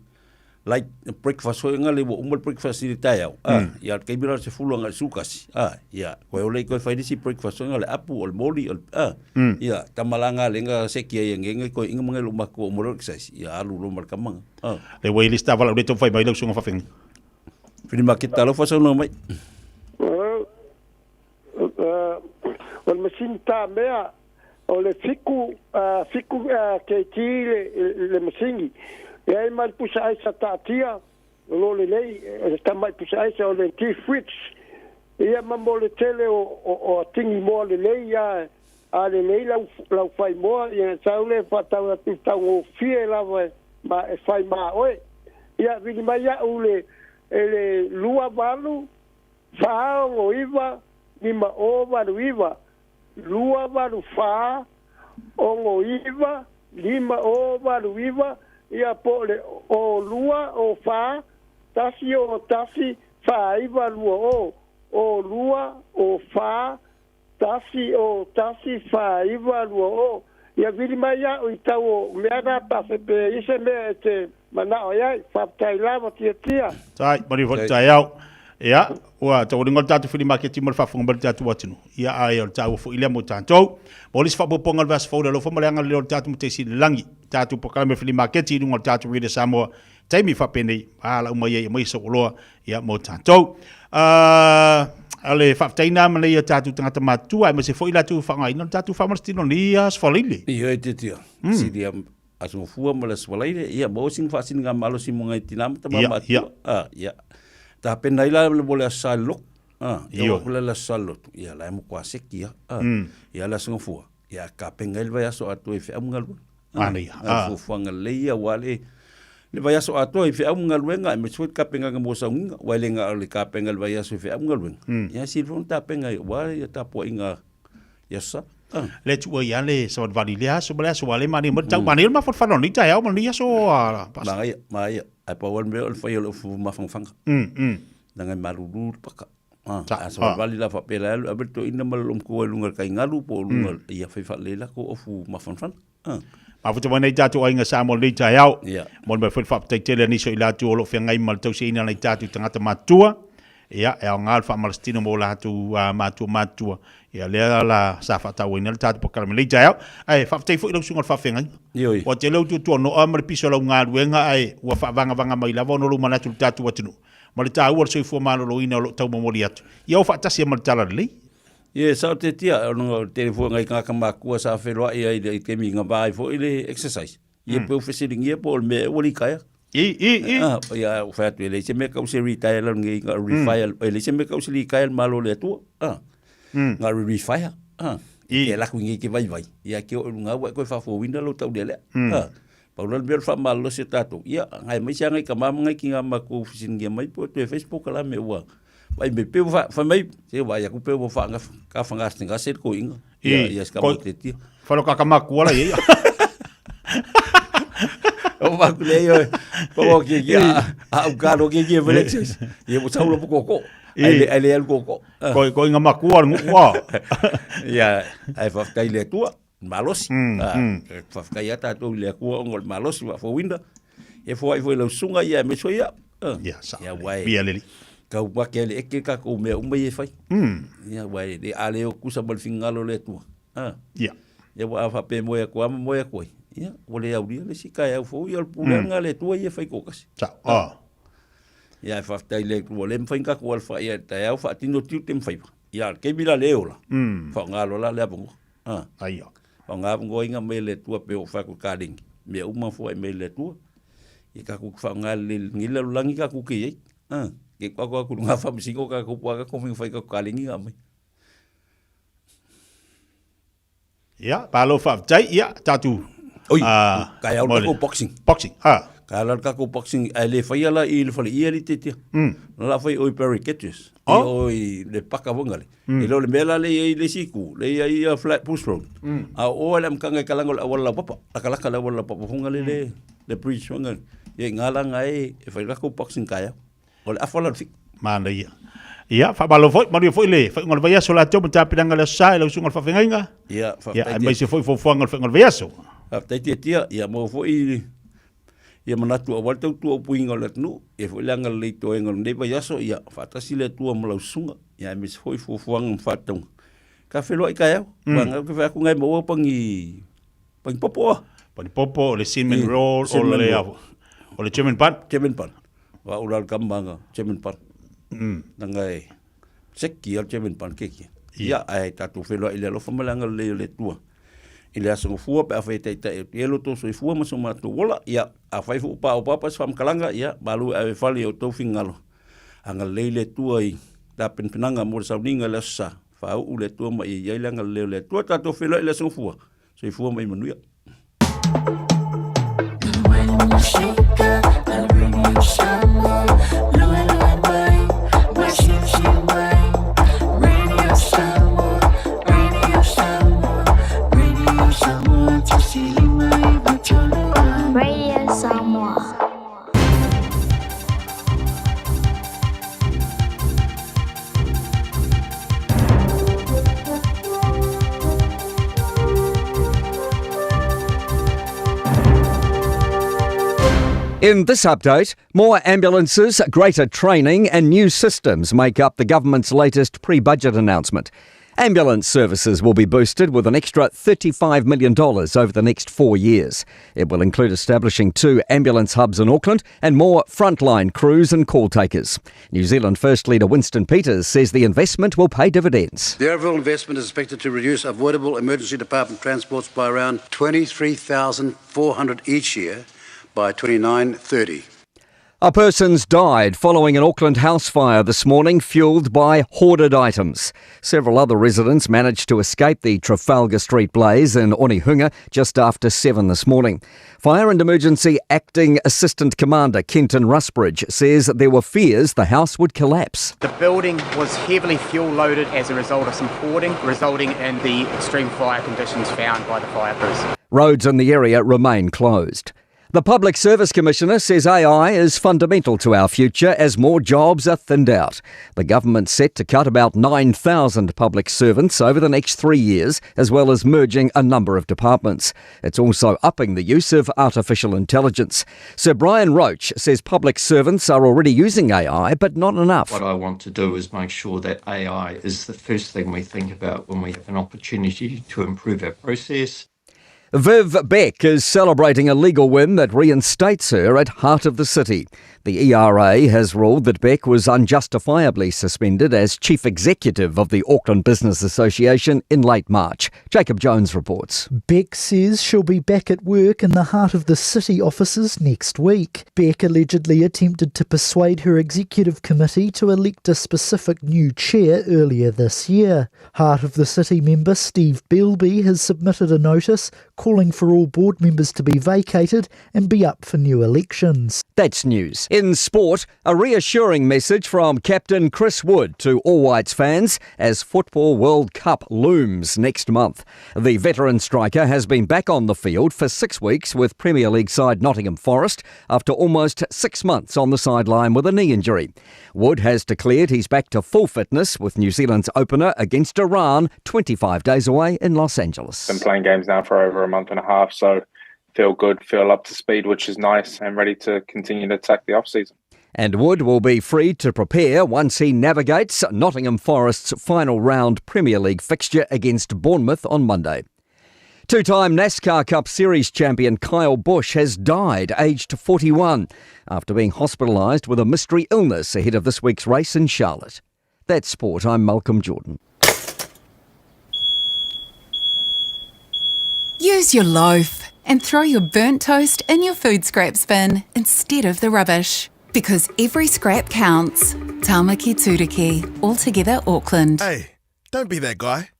like breakfast foi nga le ua uma le breakfast i le taeao ah mm. ia le taimi la se fulu anga su kasi ah ia koe ole koe fai si breakfast nga le apu o le moli o ah mm. ia tamalanga le nga se kia ia nge koe inga manga lo mako o molo exercise ia alu lo mal kamanga ah le wai lista vala le fai mai le sunga fa fengi Fili maketa lo fa sau mai o le masini tamea o le fiku fiku kg le masini. E ai ma le pusa aisa taatia o lo lelei e tamai pusa aisa o le deep fridge. Ia ma mo le tele o atigi moa lelei ia a lelei lau lau fai moa ia sau le faatau atu taugofie lava ma e fai ma oe. Ia vili mai au le e le 28 469 5089 284 69 5089 ia po o le o 2 o 4 1 o 1 4 9 2 o o 2 o 4 1 o 1 4 9 2 o ia vili mai au i tau o mea na pe i se mea e te manao ai ai. Faafetai lava tiatia. Tai, mari foi taeao. Ia, ua taualuga le tatou flea market ma le faafofoga mai le tatou atunuu. Ia, ae o le taua foi lea mo tatou. Mo le isi faaopoopoga o le vaiaso fou le alofa ma le agalelei o le tatou Matai Sili i le Lagi. Tatou polokalame flea market i luga o le tatou Radio Samoa. Taimi faapenei, a lau mai ai e aumai sau oloa ia mo tatou. Uh, le faafetaiina ma nei o tatou tagata matutua, aemaise foi latou faaaogaina le tatou faamalositino nei aso faleile. Ia e tiatia. Mm. Silia aso fua ma le aso faleile, ia maua sina faasiliga malosi mo ngai tina ma tama matua. Ah, ia. Tapena ai la le mo le aso sa le lotu. Ah, ia o le aso sa le lotu. Ia la e mo kwa seki ia. Ah, mm. ia le aso fua. Ia ka penga i le vaiaso atoa i feau ma galuega. Manaia. Ah. Fuafuaga lelei ia aua le le vaiaso atoa i feau ma galuega aemaise foi le tapenaga mo saugiga aua e le na o le tapena i le vaiaso i feau ma galuega. Mm. Ia sili foi ona tapena aua ia tapuaiga i aso Sa. Ah. Le tuua ia le savalivali i lea aso ma lea aso aua le manaia mai le tau manaia le mafanafana o lenei taeao ma lenei aso a Pastor. Manaia, manaia. Ae pau lava le mea o le fai o le ufu mafanafana. Mm, mm. Leaga e malulu le paka. Ah, a savalivali la faapea la alu ave le toeaina ma le loomatua i luga o le taigalu po o luga mm. ia fai faalelei latou ofu mafanafana. Ah. Mafuta mai nei tātou aiga Samoa lenei taeao. Yeah. Mo le mai foi le faafetai tele a nisi o i latou o lo o feagai ma le tausiaina o nai tātou tagata matutua. Ia, e aoga le faamalositino mo latou uh, matua matutua. Ia, lea la sa faatauaina le tātou polokalame lenei taeao. Ae faafetai foi lau susuga i le faafeagaiga. Ioe. Ua tele ou tuatuanoa ma le piso o lau galuega ae ua faavagavaga mai lava ona o lou manatu i le tātou atunuu. ma le taua o le soifua maloloina o lo o taumomoli atu. Ia o faatasi ai ma le talalelei. Ia, e sao tetia, ona o le tele foi o nai tagata matutua sa feloai ai i le taimi na va ai foi le exercise. Ia mm. pe o fesiligia po o le mea ua litaea. I, i, i. Ah, ia, o fai atu e leai se mea kau se retire lau nei, nga refire, mm. e leai se mea kau se retire le malo le Atua. Ah. Mm. Nga refire. Ah. I. Ke laku ngi ke vai vai. Ia ke o lunga ua koe faafouina lou taulealea. Mm. Ah. Pau la le mea o le faamalolosi o tatou, ia, agai mai se agai ka mama ngai ki ngā makou fesiligia mai po toe Facebook la me ua vai me pe ua fai mai se vai aku pe ua whaanga ka whangasengase le koinga ia ia ska mo te tia. Wharo ka kama kua la ia. O wa ku le yo. Po o ki ki a u ka ro ki ki e Alexis. Ia mo saulo po koko. Ai le ai le alu koko. Ko ko inga makua le ngua. Ia ai whaftai le atua. Malosi. Mm, ah, mm. Whawhkai a tātou i le akua ongo le malosi wa whawinda. E whai fo i lau sunga ia me so ia. Ah, ia, sa. Ia wai. Ia leli. Kau wake le eke ka kou mea uma i e whai. Mm. Ia wai, le ale o kusa ma le fingalo le atua. Ah. Ia. Ia wa a whape moe aku ama moe aku ai. Ia, o le auria le sika e au fo ia le pule mm. le atua ia whai kokasi. Sa. Ah. Ia e whaftai le atua le mwhai ngako alwha ia te au whaatino tiu te mwhai. Ia, kei mila le ola. Mm. Whaongalo la le apongo. Ah. Aia. O ngā ngoinga mai le Atua pe o whaku karingi. Mea uma fua mai le Atua. I ka ku wha ngā le ngila langi ka ku ki ei. Ah. Ke kwa kwa ku ngā whamisingo ka ku pua ka komi whai ka karingi ngā mai. Ia, palo whaftai, ia, tātou. Oi, uh, kai au kako boxing. Boxing, ha. Kai au kako boxing, ai le whai ala i le whale ia li te tia. Mm. La whai oi Barry Ketches. Oh. I o i le paka wangale. E le o le mea la le i ai le isi itu, le i ai ia Flat Bush Road. A o oa le amataga e kalaga o le auala laupapa, lakalaka le auala laupapa fongale le, le bridge fongale. Ia i ngā langa e, e whai rako boxing kai au. O le afa la le whiku. Manaia. Ia, faamalo foi, manuia foi le faaiuga o le vaiaso la te o ma tapenaga le aso sa i lau susuga i le faafeagaiga. Ia, Ia, faafetai aemaise foi fuafuaga o le faaiuga o le vaiaso. Faafetai tiatia, ia maua foi ia manatu aua le tautua upuiga o le atunuu, ia foi le agalelei toega o lenei vaiaso, ia faatasi le Atua ma lau susuga, ia aemaise foi fuafuaga ma faatauga. Ka feloai taeao, mm. Ke whai aku ngai maua pangi, pangi popo a. Pangi popo, o le cinnamon roll, o le, o le German bun. German bun. Wa ula le kamanga, German bun. Nanga e, seki al German bun keki. Ia, ai tātou whenua i le alofa ma le agalelei o le Atua. I le aso gafua pe afai e taitai atu i ai lo outou soifua ma so matou ola, ia, afai foi ua paopapa se faamatalaga, ia, malu e ave fale i outou finagalo. Agalelei le Atua i tapenapenaga mo le sauniga i le aso sa, faauu le Atua ma ia i ai le agalelei o le Atua. Tatou feiloai i le aso gafua. Soifua ma ia manuia. Radio Samoa. In this update, more ambulances, greater training, and new systems make up the government's latest pre budget announcement. Ambulance services will be boosted with an extra $35 million over the next four years. It will include establishing two ambulance hubs in Auckland and more frontline crews and call takers. New Zealand First Leader Winston Peters says the investment will pay dividends. The overall investment is expected to reduce avoidable emergency department transports by around 23,400 each year by 2930. A person's died following an Auckland house fire this morning, fuelled by hoarded items. Several other residents managed to escape the Trafalgar Street blaze in Onehunga just after 7 this morning. Fire and Emergency Acting Assistant Commander Kenton Rusbridge says there were fears the house would collapse. The building was heavily fuel loaded as a result of some hoarding, resulting in the extreme fire conditions found by the fire crews. Roads in the area remain closed. The Public Service Commissioner says AI is fundamental to our future as more jobs are thinned out. The government's set to cut about 9,000 public servants over the next three years, as well as merging a number of departments. It's also upping the use of artificial intelligence. Sir Brian Roche says public servants are already using AI, but not enough. What I want to do is make sure that AI is the first thing we think about when we have an opportunity to improve our process. Viv Beck is celebrating a legal win that reinstates her at Heart of the City. The ERA has ruled that Beck was unjustifiably suspended as chief executive of the Auckland Business Association in late March. Jacob Jones reports. Beck says she'll be back at work in the heart of the city offices next week. Beck allegedly attempted to persuade her executive committee to elect a specific new chair earlier this year. Heart of the City member Steve Bilby has submitted a notice calling for all board members to be vacated and be up for new elections. That's news. In sport, a reassuring message from Captain Chris Wood to All Whites fans as Football World Cup looms next month. The veteran striker has been back on the field for six weeks with Premier League side Nottingham Forest after almost six months on the sideline with a knee injury. Wood has declared he's back to full fitness with New Zealand's opener against Iran 25 days away in Los Angeles. Been playing games now for over a month and a half, so feel good, feel up to speed, which is nice, and ready to continue to attack the off season. And Wood will be free to prepare once he navigates Nottingham Forest's final round Premier League fixture against Bournemouth on Monday. Two time NASCAR Cup Series champion Kyle Busch has died, aged 41, after being hospitalised with a mystery illness ahead of this week's race in Charlotte. That's sport. I'm Malcolm Jordan. Use your loaf and throw your burnt toast in your food scraps bin instead of the rubbish. Because every scrap counts. Tamaki Turuki, altogether Auckland. Hey, don't be that guy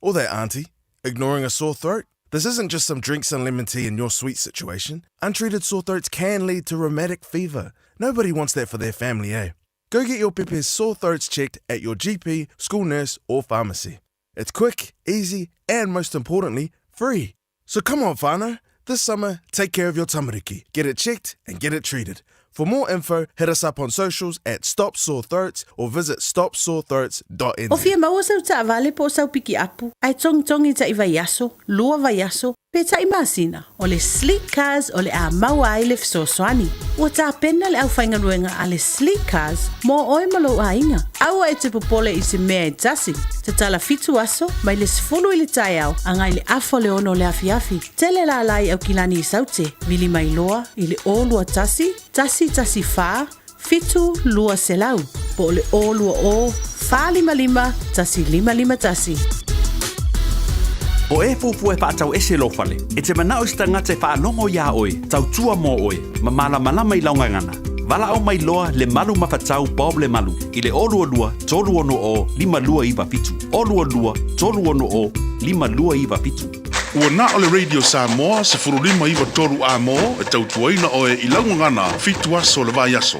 or that auntie ignoring a sore throat. This isn't just some drinks and lemon tea in your sweet situation. Untreated sore throats can lead to rheumatic fever. Nobody wants that for their family, eh? Go get your pepe's sore throats checked at your GP, school nurse, or pharmacy. It's quick, easy, and most importantly, free. So come on, whānau. This summer, take care of your tamariki. Get it checked and get it treated. For more info, hit us up on socials at Stop Sore Throats or visit stopsorethroats.nz. O fia maua sau taavale po o sau pikiapu, ae togitogi taʻi vaiaso, lua vaiaso, pe taʻi masina, o le Sleek Cars o le a maua ai le fesoasoani. Ua tapena le aufaigaluega a le Sleek Cars mo oe ma lou aiga. Aua e te popole i se mea e tasi. Tatala fitu aso, mai le 10 i le taeao agai i le afa o le ono o le afiafi. Tele lala i Aukilani i Saute, vili mai loa i le 021 114 7200 po o le 020 455 1551. O e fuafua e faatau ese lou fale, e te manao i se tagata e faalogo iā oe, tautua mo oe, ma malamalama i lau gagana. Valaau mai loa Lemalu Mafatau Bob Lemalu i le 022 360 5297, 022 360 5297. Ua na o le Radio Samoa 1593 A mo e tautuaina oe i lau gagana fitu aso o le vaiaso.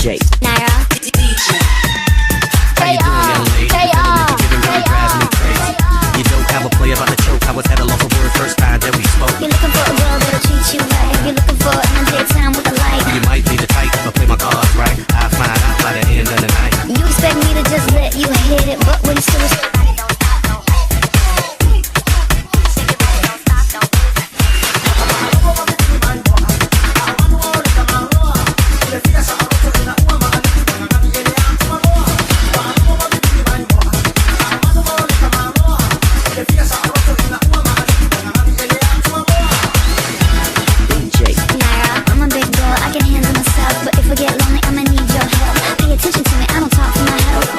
DJ. Naira. DJ. How you doing, young lady? You drives me crazy. You don't have a play about the choke. I was at a loss for words first time that we spoke. You're looking for a girl that'll treat you right. You're looking for an daytime with a light. You might be the type, but play my cards right. I'll find out by the end of the night. You expect me to just let you hit it, but when it's DJ. Naira, I'm a big girl, I can handle myself. But if I get lonely, I'ma need your help. Pay attention to me, I don't talk for my health.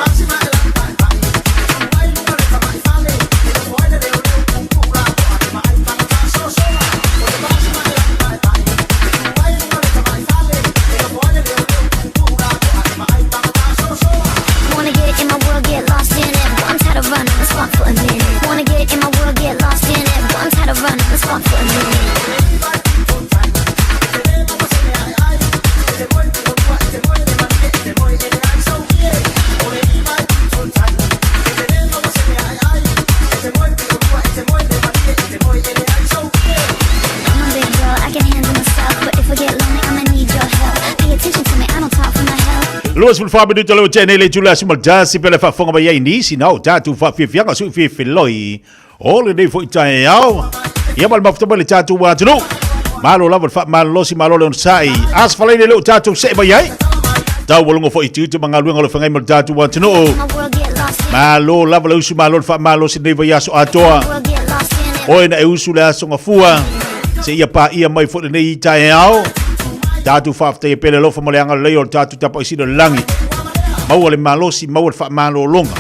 Wanna get in my world, get lost in it. But I'm tired of running, let's walk for a minute. Wanna get in my world, get lost in it. But I'm tired of running, let's walk for a minute. I'm a big girl, I can handle myself. But if I get lonely, I'ma need your help. Pay attention to me, I don't talk for my health. 24 minute le tene le tula si maltasi pele faafofoga mai ai nisi na o tatou faafiafiaga sui fiafiloi o lenei foi taeao. Ia ma le mafuta mai le tatou atunuu. Malo lava le faamalolosi, malo le onosai. Aso Faraile lea ua tatou see mai ai. Taualuga foi i tiute ma galuega o le feagai ma le tatou atunuu. Malo lava le usu, malo le faamalolosi lenei vaiaso atoa. Oe na e usu le aso gafua, seia paia mai foi lenei taeao. Tatou faafetaia pea le alofa ma le agalelei o le tatou tapaisina o le lagi. Maua le malosi, maua le faamalologa.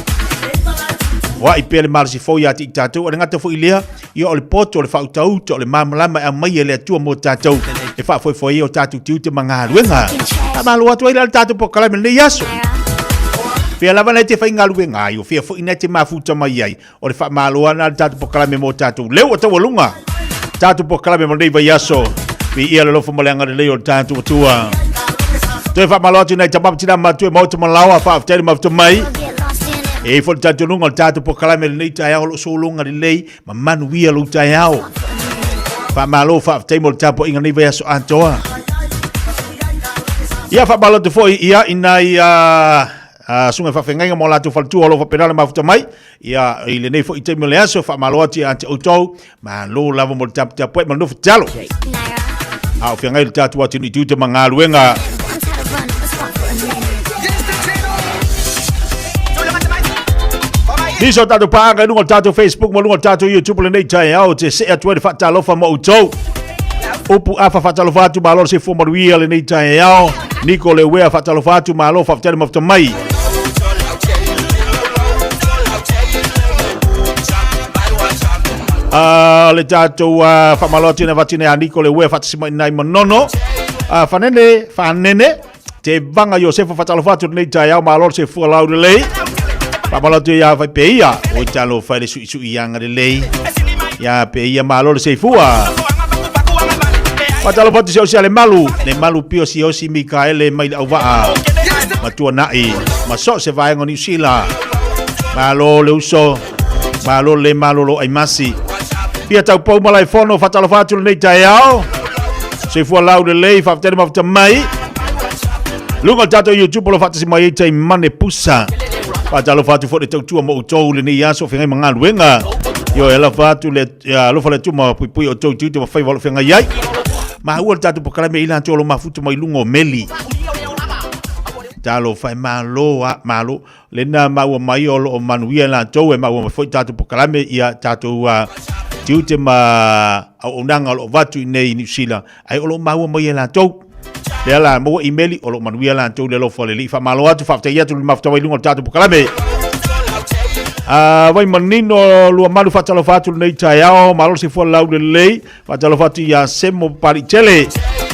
Oai pea le malosi fou ia te i tatou. A le gata foi i lea, ia o le poto, o le faautauta, o le malamalama e aumaia e le Atua mo tatou e faafoefoe ai o tatou tiute ma galuega. Faamalo atu ai la le tatou polokalame i lenei aso. Fea lava na e te faigaluega ai, o fea foi na e te mafuta mai ai, o le faamalo lava lena le tatou polokalame mo tatou. Leu o taualuga tatou polokalame mo lenei vaiaso. Viia le alofa ma le agalelei o le tatou Atua. Toe faamalo atu i nai tama ma tina matua i maota ma laoa, faafetai le mafuta mai. E i ai foi le talitonuga o le tatou polokalame i lenei taeao o lo o sologa lelei ma manuia lou taeao. Faamalo, faafetai mo le tapuaiga nei vaiaso atoa. Ia faamalo atu foi ia i nai susuga i faafeagaiga ma o latou faletua o lo o faapena ona mafuta mai. Ia i lenei foi taimi o le aso, faamalo atu ia te outou. Malo lava mo le taputapuai ma le nofo tatalo. A o feagai le tatou atunuu i tiute ma galuega. Nisi o tatou paaga i luga o le tatou Facebook ma luga o le tatou YouTube lenei taeao te see atu ai le faatalofa ma outou. Upu afa faatalofa atu malo le soifua manuia lenei taeao. Niko Lewea faatalofa atu malo faafetai le mafuta mai. Le tatou faamalo atu ina vatine a Niko Lewea faatasi mai nai Manono. Fanene, Fanene, te vanga Iosefa faatalofa atu lenei taeao malo le soifua laulelei. Faamalo atu ia Faipeia, oi talofa i le suisui anga lelei. Ia peia malo le soifua. Faatalofa atu si osi a le malu, le malu pio si osi Mikaele mai le auvaa. Matua nai, ma so se vaega o Niu Sila. Malo le uso, malo le malolo ai masi. Fia taupou Malaefono, faatalofa atu lenei taeao. Soifua lau lelei, faafetai le mafuta mai. Luga o le tatou YouTube o lo faatasi mai ai Taimane Pusa. Faatalofa atu foi le tautua mo outou lenei aso o feagai ma galuega. Ioe, alofa atu le alofa le Atua ma puipui outou i tiute ma faiva o lo o feagai ai. Maua le tatou polokalame i latou o lo o mafuta mai luga o meli. Talofa e malo a malo. Lena maua mai o lo o manuia latou e maua mai foi tatou polokalame ia tatou tiute ma auaunaga o lo o avatu i nei i Niu Sila ai o lo o maua mai e latou. Lea la maua imeli o lo o manuia latou le alofa o le Alii. Faamalo atu, faafetai atu le mafutaga i luga o le tatou polokalame. Vai manino lua malu faatalofa atu lenei taeao, malo le soifua laulelei, faatalofa atu ia Semo Papaliitele.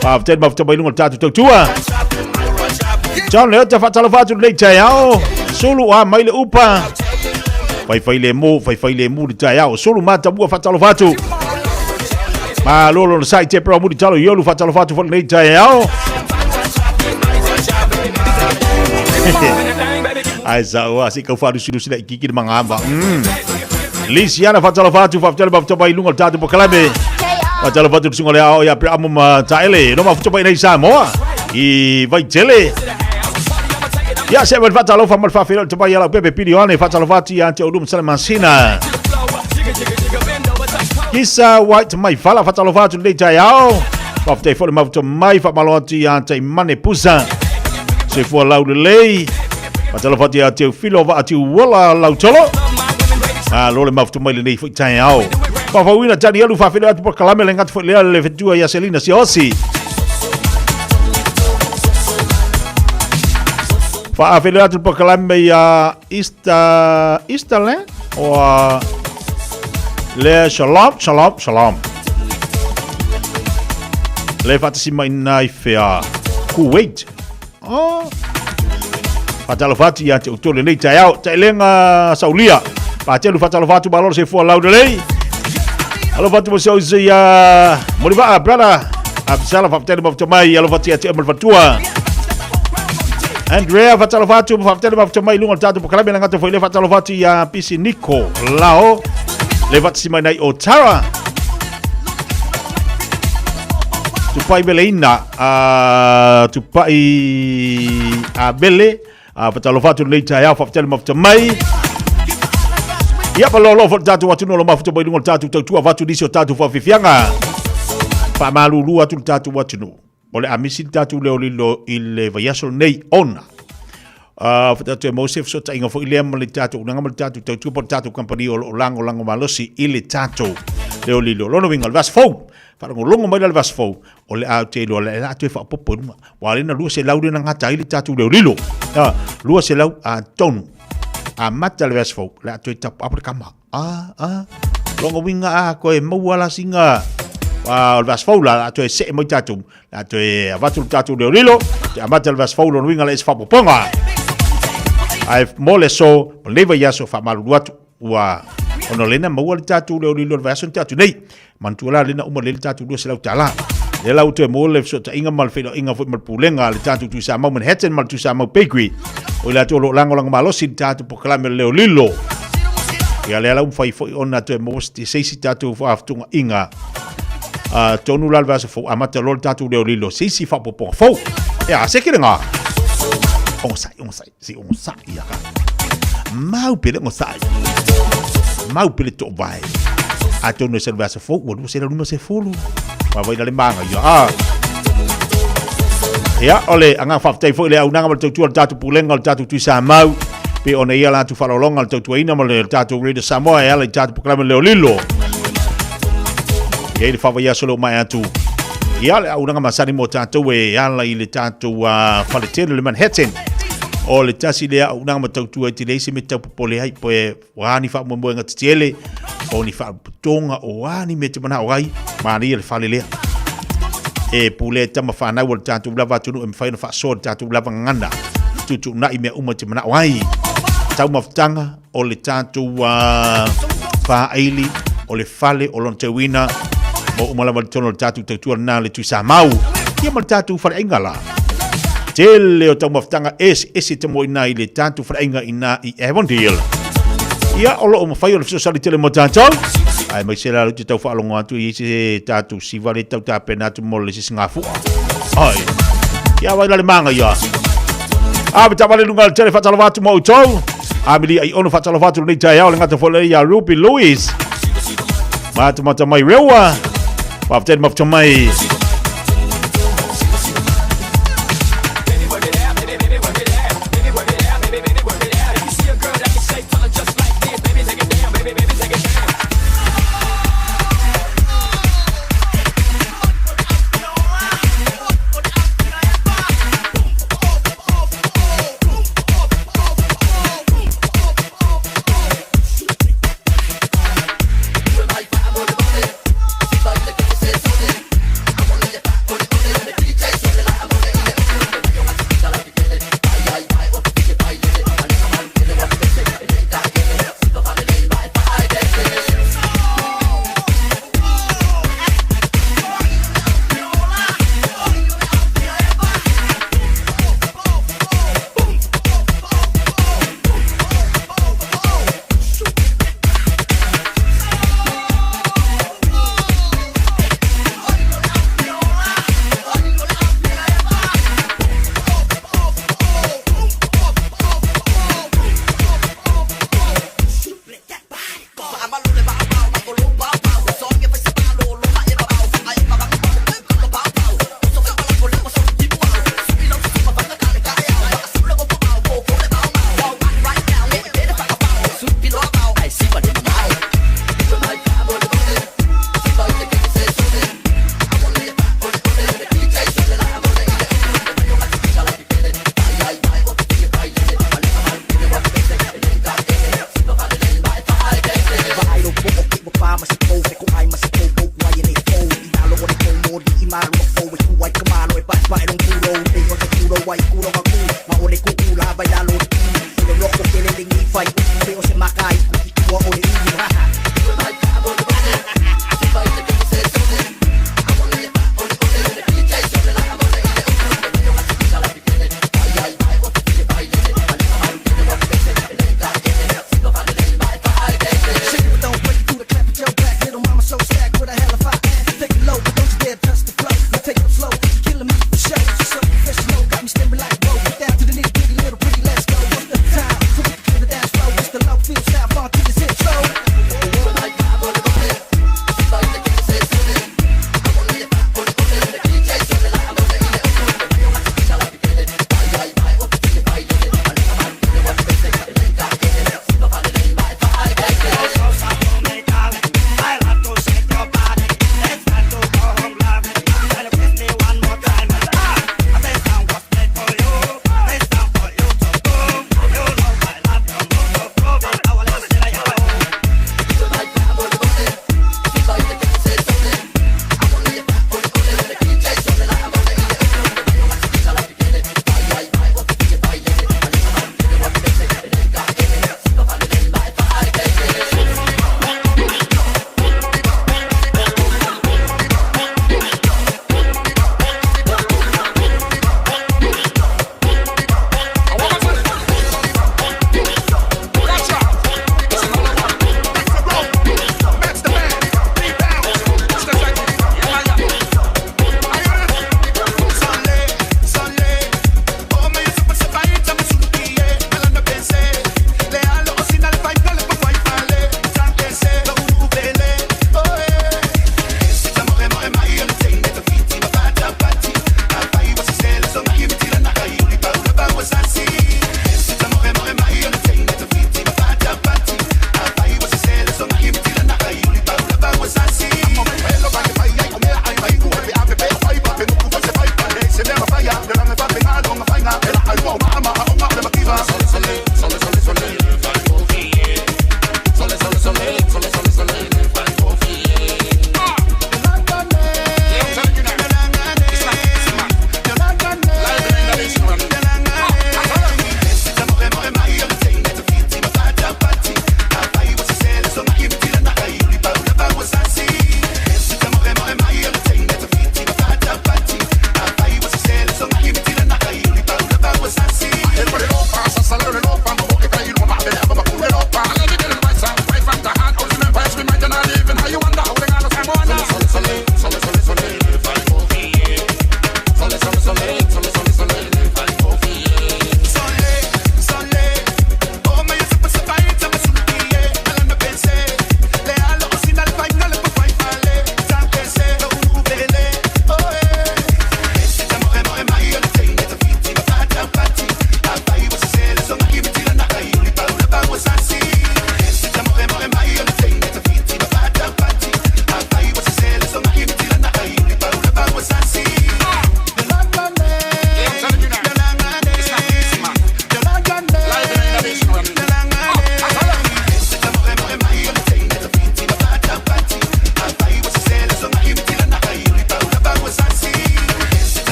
Faafetai le mafuta mai luga o le tatou tautua. John Leota faatalofa atu lenei taeao, sulu a mai le upa. Faifai le mu, faifai le mu le taeao, sulu matamua faatalofa atu. Malo lona sai te pro muri talo iolu faatalofa atu foi lenei taeao. Ai sa oa se kau faalusilusi la ikiki le magama. Lisiana faatalofa atu faafetai le mafuta mai i luga o le tatou polokalame. Faatalofa atu i le susuga o le Aao ia Aperamo ma Taele. No mafuta mai nei Samoa i Vaitele. Ia se mai le faatalofa ma le faafeiloai le tamai ia Laupepe Pili Ioane. Faatalofa atu ia te oulua ma Salamasina. Kisa White mai Fala faatalofa atu lenei taeao. Faafetai foi le mafuta mai faamalo atu ia Taimane Pusa. Soifua laulelei. Faatalofa atu ia Teofilo Vaatiuola Lautolo. Malo le mafuta mai lenei foi taeao. Faafauina Tanielu faafeiloai atu polokalame le gata foi lea le fetua ia Selina Siaosi. Faafeiloai atu polokalame ia Easter Easterland o le Shalom Shalom Shalom. Le faatasi mai ina i fea Kuwait. Oh. Faatalofa atu ia te outou lenei taeao. Taelega Saulia. Faatelu faatalofa atu malo le soifua laulelei. Alofa atu mo si au ia Molivaa brother. Abisala faafetai le mafuta mai. Alofa atu ia te oe ma le faletua. Andrea faatalofa atu faafetai le mafuta mai i luga o le tatou polokalame le gata foi le faatalofa atu ia Pisi Niko Lao. Le faatasi mai nai o Tara. Tupai Meleina a Tupai a Mele a faatalofa atu lenei taeao faafetai le mafuta mai. Ia pa lolo fo tatou atunuu o lo mafuta mai luga o le tatou tautua avatu nisi o tatou faafiafiaga. Faamalulu atu le tatou atunuu. O le a misi le tatou leo lilo i le vaiaso lenei ona. Faatatou e maua se fesootaiga foi lea ma le tatou unaga ma le tatou tautua po o le tatou kamupani o lo o lagolago malosi i le tatou leo lilo. Lona uiga o le vaiaso fou, faalogologo mai la le vaiaso fou, o le a ou te iloa o le a toe faaopoopo i luga. Ua lena 200 lea na gata ai le tatou leo lilo. 200 atonu. Amata le vaiaso fou, o le a toe tapuapu le kama. Lona uiga a toe maua la sina o le vaiaso fou la, a toe see mai tatou, la toe avatu le tatou leo lilo, te amata le vaiaso fou, lona uiga le ese faaopoopoga. Ae mo le aso, mo lenei vaiaso, faamalulu atu, ua ona o lena maua le tatou leo lilo i le vaiaso na tea atu nei. Manatua la lena uma lea le tatou $200. Lea la ua toe maua le fesootaiga ma le feiloaiga foi ma le pulega a le tatou Tuisamau Manhattan ma le Tuisamau Bakery. O i latou o lo o lagolago malosi i le tatou polokalame o le Leo Lilo. Ia lea la ua mafai foi ona toe maua se isi tatou faafetugaiga. Tonu la le vaiaso fou, amata loa le tatou Leo Lilo, se isi faaopoopoga fou. Ia, se kile ngā. Ogasai, ogasai, se ogasai ia ka. Mau pele ogasai. Mau pele to vai. Atonu e se vaiaso fou, ua 250. Wa vai la le manga ia. Ia, o le agaga faafetai foi le auaunaga ma le tautua o le tatou pulega o le tatou Tuisamau, pe ona ia latou faaaloaloga le tautuaina ma le tatou Radio Samoa e ala i tatou polokalame Leo Lilo. Ia i le faavaiaso leo mae atu. Ia, le auaunaga masani mo tatou e ala i le tatou faletele le Manhattan. O le tasi lea auaunaga ma tautua e te leai se mea tau popole ai, pe o a ni faamoemoega tetele, o ni faapotoga, o a ni mea te manao ai, manaia le fale lea. E pule e tama whanau o le tātou lava atunuu e mawhai ona whaasoa le tātou lava ngana. Tutuunai mea uma te manao ai. Taumafataga o le tātou whaaili, o le fale o lona tauina, mo uma lava le tono o le tātou tautua lena le Tuisamau. Ia ma le tātou whaleaiga la. Tele o taumafataga eseese te moa ina i le tātou whaleaiga ina i Avondale. Ia, o loo mawhai o le fesoasoani tele mo tātou. Ae mai se la te tau whaalongo atu i se tātou siva le tau tāpena atu mo le sisigafua. Ai. Ia vai la le manga ia. A me tawale lunga le tele whaatalofa atu mo outou. A me li ai ono whaatalofa atu lenei taeao le ngata fole ia Ruby Lewis. Mata mata mai rewa. Whafetai mafuta mai. ai ku loga ku Ma o le kuku la vai lalo le ki O le loko ke le lengi fai upu Pe o se maka i ku i tua o le ulu Ha ha. Shake it, don't break it through the clap at your back. Little mama so stacked with a hell of a ass. Take it low, but don't you dare touch the flow. Now take it slow, you killing me for show. She's so professional, got me staring like whoa. Get down to the nitty gritty, little pretty, let's go. What's the time? So we can clear the dance floor. It's the low feel style, fun to this hip slow.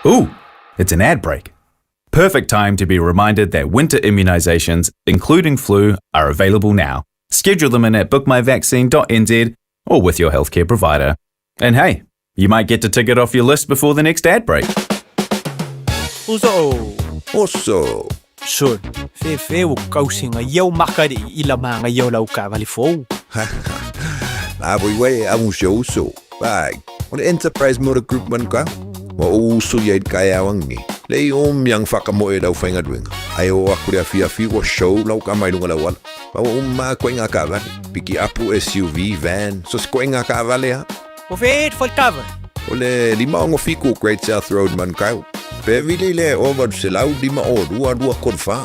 Ooh, it's an ad break. Perfect time to be reminded that winter immunisations, including flu, are available now. Schedule them in at bookmyvaccine.nz or with your healthcare provider. And hey, you might get to tick it off your list before the next ad break. Uso. Oso. Sol, fefe o kausinga iau makari i la manga iau lau kavali fou. La voi wei a un show so. Bai, o le Enterprise Motor Group man ka. Wa o uso ia i kai awangi. Le i o miang whakamoe e lau whainga duenga. Ai o aku rea fia fi wa show lau ka mai lunga lau ala. Wa o ma koe ngā kavale. Piki apu SUV, van, so se koe ngā kavale ha. O fe e faltava. O le lima ongo fiku Great South Road man kau. Pe vili le 0800 502 234.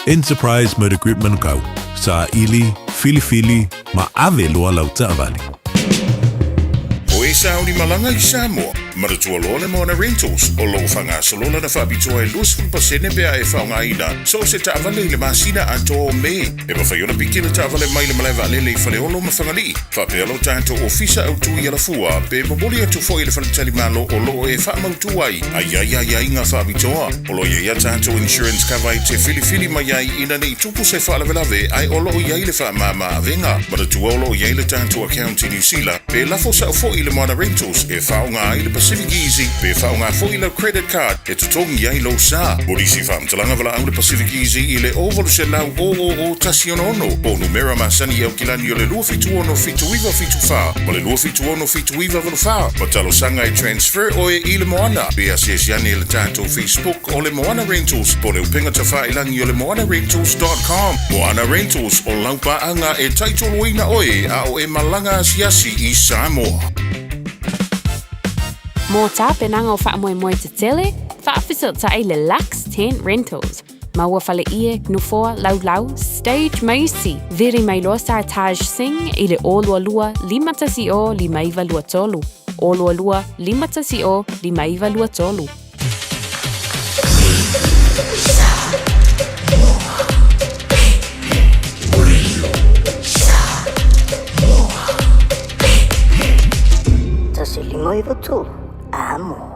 Enterprise Motor Group Manukau, saili, filifili ma ave loa lau taavale. O e sauni malaga i Samoa, manatua loa le Moana Rentals, o lo o faagasolo lana faapitoa e 20% pe a e faaaogaina so o se taavale i le masina atoa o Me. E mafai ona piki le taavale mai le malae vaalele i Faleolo ma Fagalii, faapea lo tatou ofisa autu i Alafua, pe momoli atu foi i le faletalimalo o lo o e faamautu ai a i ai aiaiga faapitoa. O lo o i ai a tatou insurance cover e te filifili mai ai ina ne i tupu se faalavelave ae o lo o i ai le faamama avega. Manatua o lo o i ai le tatou account i Niu Sila, pe lafo sao foi i le Moana Rentals e faaaoga ai le Pacific Easy pe faaaoga foi lau credit card e totogi ai lou sa. Mo nisi faamatalaga valaau le Pacific Easy i le 0800 000 166 po o numera masani i Aukilani o le 276 7974 ma le 276 7984 ma talosaga e transfer oe i le Moana. Pe asiasi ane i le tatou Facebook o le Moana Rentals po o le upega tafailangi o le moanarentals.com. Moana Rentals, o lau paaga e taitoloina oe a o e malaga asiasi i Samoa. Mo tapenaga o faamoemoe tetele, faafesootai le Lux Tent Rentals. Maua faleie, nofoa, laulau, stage ma isi. Vili mai loa Sartaj Singh i le 022 510 5923. 022 510 5923. 1 5 9 3, amo.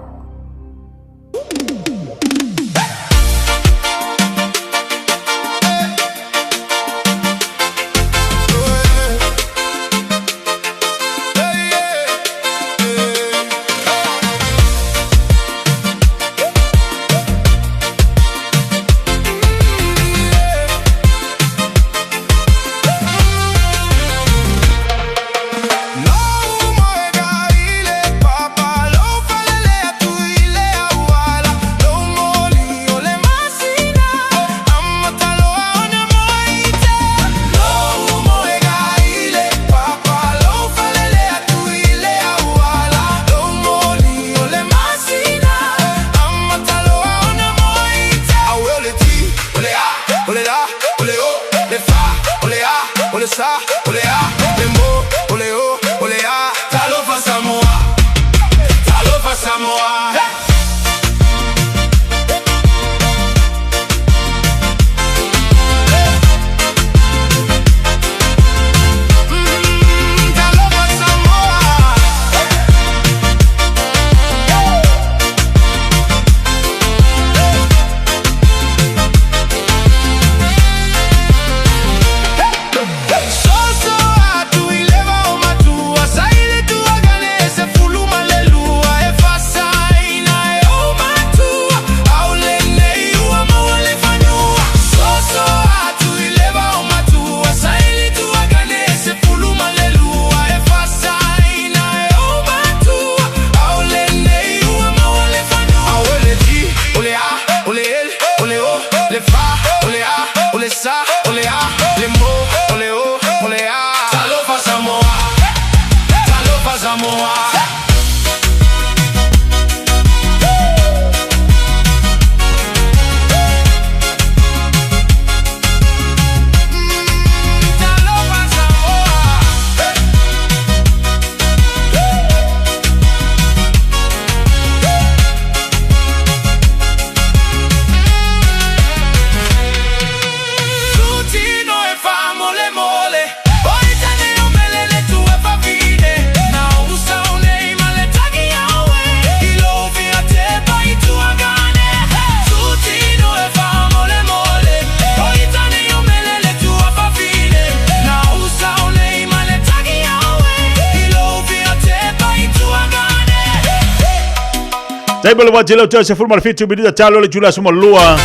Taimi o le wati leo tau 17 minita talo le tula sumalua.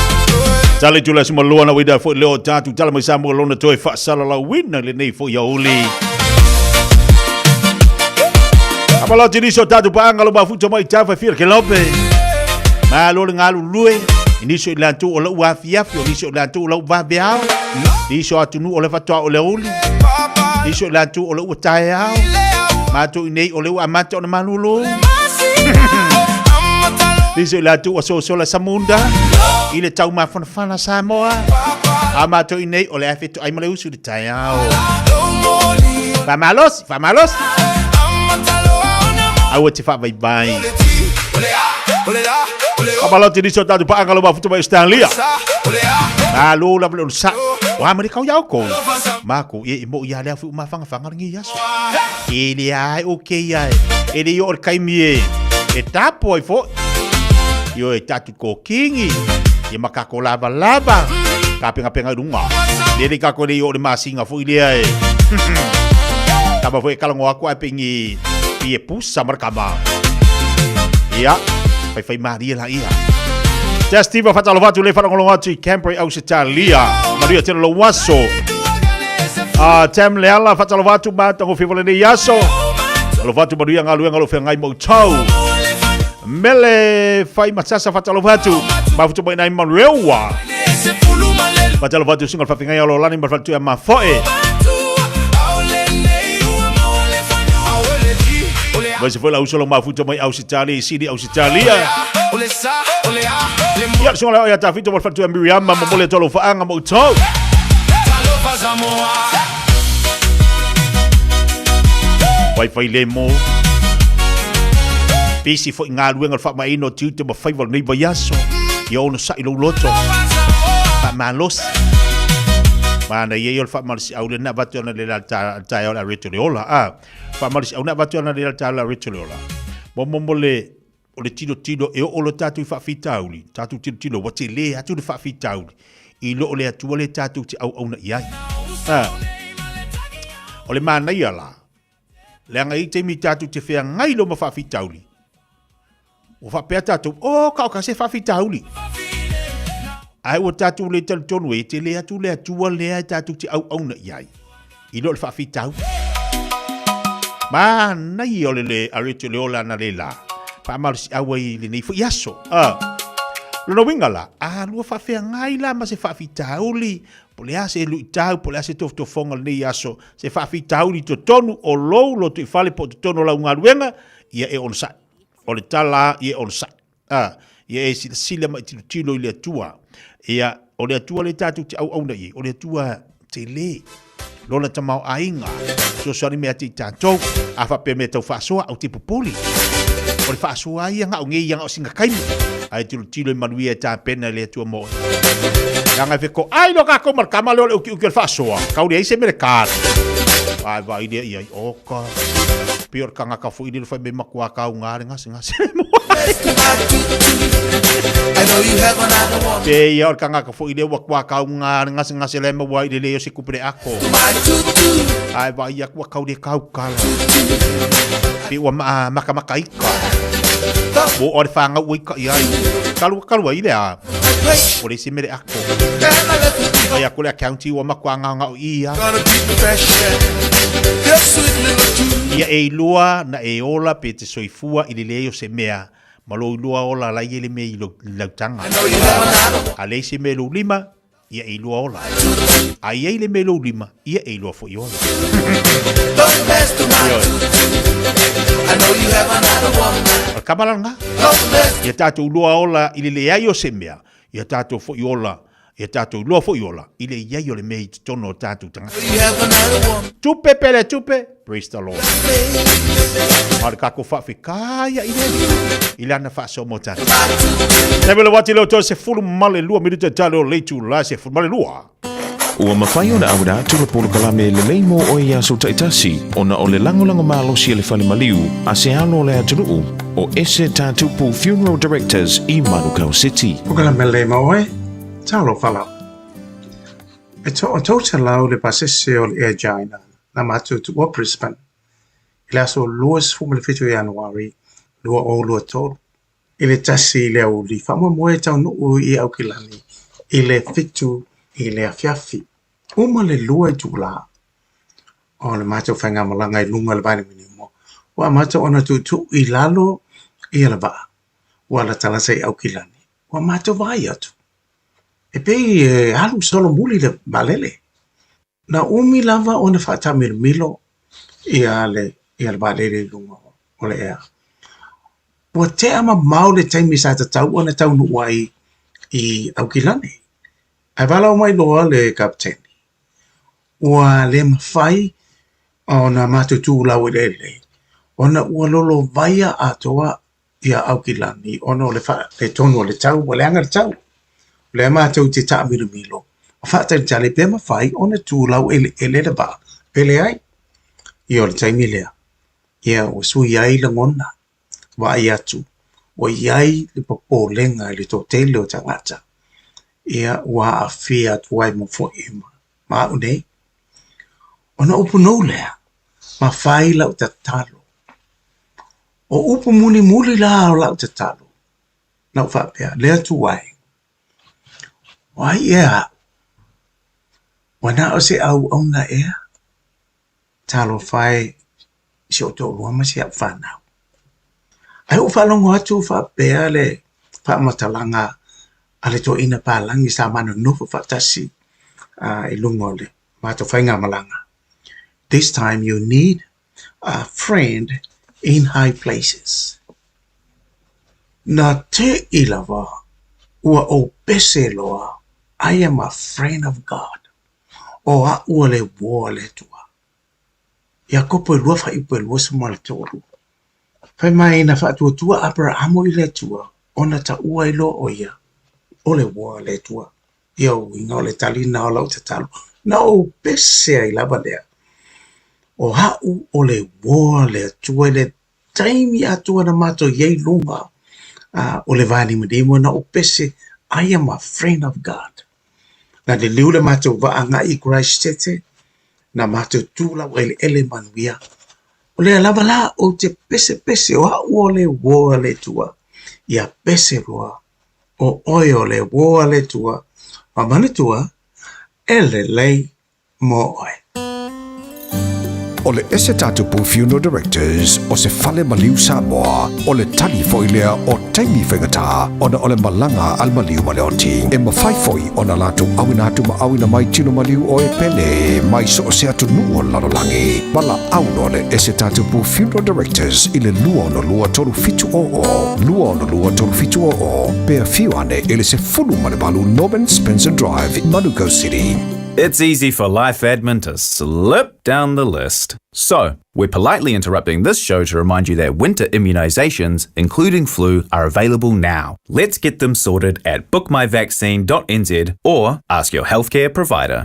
Talo le tula sumalua na wida foi leo tatu tala mai Samoa lona toe faasalalauina lenei foi auli. Amaloti niso tatu paanga lo mafuta mai tafa fia ke lope. Malo le ngalu lue. Niso i lantu o lau afiafi o niso i lantu o lau vaveao. Niso atunu o le fatoa o le uli. Niso i lantu o lau taeao. Matou i nei o le ua amata ona malolo. Nisi o le atu ua sosola samunda i le taumafanafana Samoa. A matou i nei o le afe toai ma le usu i le taeao. Faamalosi, faamalosi. Aua te faavaivai. Faamalosi nisi o tatou paaga lo mafuta mai Australia. Malo lava le onosai. Ua ma le kau iā oukou. Mako, e mo ia le afu o mafangafanga lenei aso. E le ai o ke ia e. E le i o le kaimi e. E tapo ai foi. Io e tatu ko kingi. Ia ma kako lava lava. Ka penga penga i runga. Le le kako le i o le masinga foi lea e. Kama foi e kalango aku ai pengi. I e pusa mara kama. Ia. Fai fai maria la ia. Te Steve whatalofa atu le whalongolongo atu i Canberra Ausitalia. Maria tele lo waso. Tam Leala whatalofa atu ma tango whiwa lenei aso. Alofa atu manuia ngā luenga lo whengai mau tau. Mele whai matasa whatalofa atu. Mafutu mai nai manuewa. Whatalofa atu singa whawhingai alo lani marwhatu e mafoe. Vai se foi la uso lo mafuta mai Ausitalia i Sydney Ausitalia. Ia singa leo ia tawhito marwhatu e Miriama mamole tolo whaanga mau tau. Waiwhai le mō. Pisi foi ngā luenga le whaamaino tiu te mawhaiwa nei vai aso. Ia ono sa'i lou loto. Whaamalosi. Mana ia ia o le whaamalosi au le na vatu ana le la tae o le areto le ola. A, whaamalosi au na vatu ana le la tae o le areto le ola. Mo mo mo le o le tilo tilo e o lo tātou i whaafitauli. Tātou tilo tilo, wa te le atu le whaafitauli. I lo o le atua le tātou te au auna i ai. A, o le manaia la, leaga i taimi tātou te whea ngai lo ma whaafitauli. Ua faapea tātou, oh, ka o ka se whaafitauli. Ai ua tātou le talitonu e te le atu le atua lea e tātou te au auna i ai. I lo le whaafitauli. Manaia o le le arete le ola na le la. Whaamalosi aua i le nei fo i aso. Lona winga la, a lua whaafea ngai la ma se whaafitauli, po le a se luitau, po le a se tofotofoga lenei aso, se faafitauli totonu o lou lotoifale po o totonu o lau galuega, ia e onosai. O le tala ia e onosai. A, ia e silasila ma e tilotilo i le Atua. Ia, o le Atua le tatou te auauna i ai, o le Atua tele lona tamaoaiga, fesoasoani mai ia te i tatou, a faapea mea tau faasoa, au te popole. O le faasoa ia gao nei ia gao singa kaimi. Ae tilotilo i manuia e tapena i le Atua mo oe. Leaga e feko ai lo kākou ma le kama lea o le ukiuki o le faasoa. Kau leai se mea le kala. Ai vaai lea i ai, oka. Pei o le kangaka foi lea le fai mai makuā kauga le gasegase le moa. Pei o le kangaka foi lea ua kuā kauga le gasegase le maua i le lei o se kupe le ako. Ai vaai aku ua kau le kaukala. Pei ua makamaka ika. Ua o le whāngau ua ika i ai. Kalu kalu ai le a. O le isi mea le ako. Ai aku le accounti ua makuā ngaongao i ia. Ia e iloa na e ola pe te soifua i le leai o se mea, ma lou iloa ola la ia le mea i lautaga. A leai se mea i lou lima, ia e iloa ola. A i ai le mea i lou lima, ia e iloa foi ola. Ioe. O le kama la lena. Ia tatou iloa ola i le leai o se mea, ia tatou foi ola Ia tatou iloa foi ola i le iai o le mea i totonu o tatou tagata. Tupe pele tupe, praise the Lord. A o le kako faafetai i le i lana faasoa mo tatou. Taimi o le wati leo toe 12 minute e tale o le itula 12. Ua mafai ona auina atu le polokalame lelei mo oe i aso taitasi ona o le lagolago malosi a le Fale Maliu a se alo o le atunuu o Ese Tatupu Funeral Directors i Manukau City. Polokalame lelei mo oe, Talofa lava. E toa 300 le pasese o le Air China na matou tuua Brisbane i le aso 27 o Ianuari 2023 i le 1 i le aoauli faamoemoe e taunuu i Aukilani i le 7 i le afiafi. Uma le 2 itula o le matou faigamalaga i luga o le vanimonimo, ua amata ona tuutuu i lalo ia le vaa ua latalata i Aukilani. Ua matou vaai atu, e pei e alu solomuli le vaalele. Na umi lava ona faataamilomilo ia le vaalele i luga o le ea. Ua tea mamao le taimi sa tatau ona taunuu ai i Aukilani. Ae valaau mai loa le kapeteni, ua le mafai ona matou tu laueleele ona ua lolovaia atoa ia Aukilani ona o le faaletonu o le tau, ua leaga le tau. O lea matou te taamilomilo ma faatalitali pe mafai ona tu laueleele le vaa pe leai. Ia o le taimi lea, ia ua sui ai lagona, vaai atu ua i ai le popolega i le toatele o tagata, ia ua aafia atu ai ma foi ma au nei. Ona upu nou lea, ma fai lau tatalo. O upu mulimuli la o lau tatalo, na ou faapea, le Atua e, o ai ea au? Ua na o se auauna ea? Talofa e i si ou toalua ma si au fanau. Ae ua ou faalogo atu faapea le faamatalaga a le toeaina palagi sa ma nonofo faatasi i luga o le matou faigamalaga, This time you need a friend in high places. Na te'i lava ua ou pese loa, I am a friend of God. O a'u o le uō a le Atua. Iakopo e lua fuaiupu e 23. Fai mai na faatuatua Aperahamo i le Atua, ona taua ai loa ʻo ia, o le uō a le Atua. Ia uiga o le tali lena o lau tatalo, na ou pese ai lava lea. O a'u o le uō a le Atua i le taimi atoa na matou i ai i luga o le vanimonimo na ou pese, I am a friend of God. Na liliu le matou vaa agai i Christchurch, na matou tu laueleele manuia. O lea lava la ou te pesepese o a'u o le uō a le Atua. Ia pese loa o ʻoe o le uō a le Atua, ma manatua e lelei mo ʻoe. O le Esetatapu Funeral Directors o se fale maliu Samoa, o le tali foi lea o taimi faigata ona o le malaga a le maliu ma le oti. E mafai foi ona latou auina atu ma auina mai tino maliu o e pele mai so o se atunuu o le lalolagi. Valaau loa le Esetatapu Funeral Directors i le 262 3700, 262 3700, pe afio ane i le 18 Norman Spencer Drive, Manukau City. It's easy for life admin to slip down the list. So, we're politely interrupting this show to remind you that winter immunizations, including flu, are available now. Let's get them sorted at bookmyvaccine.nz or ask your healthcare provider.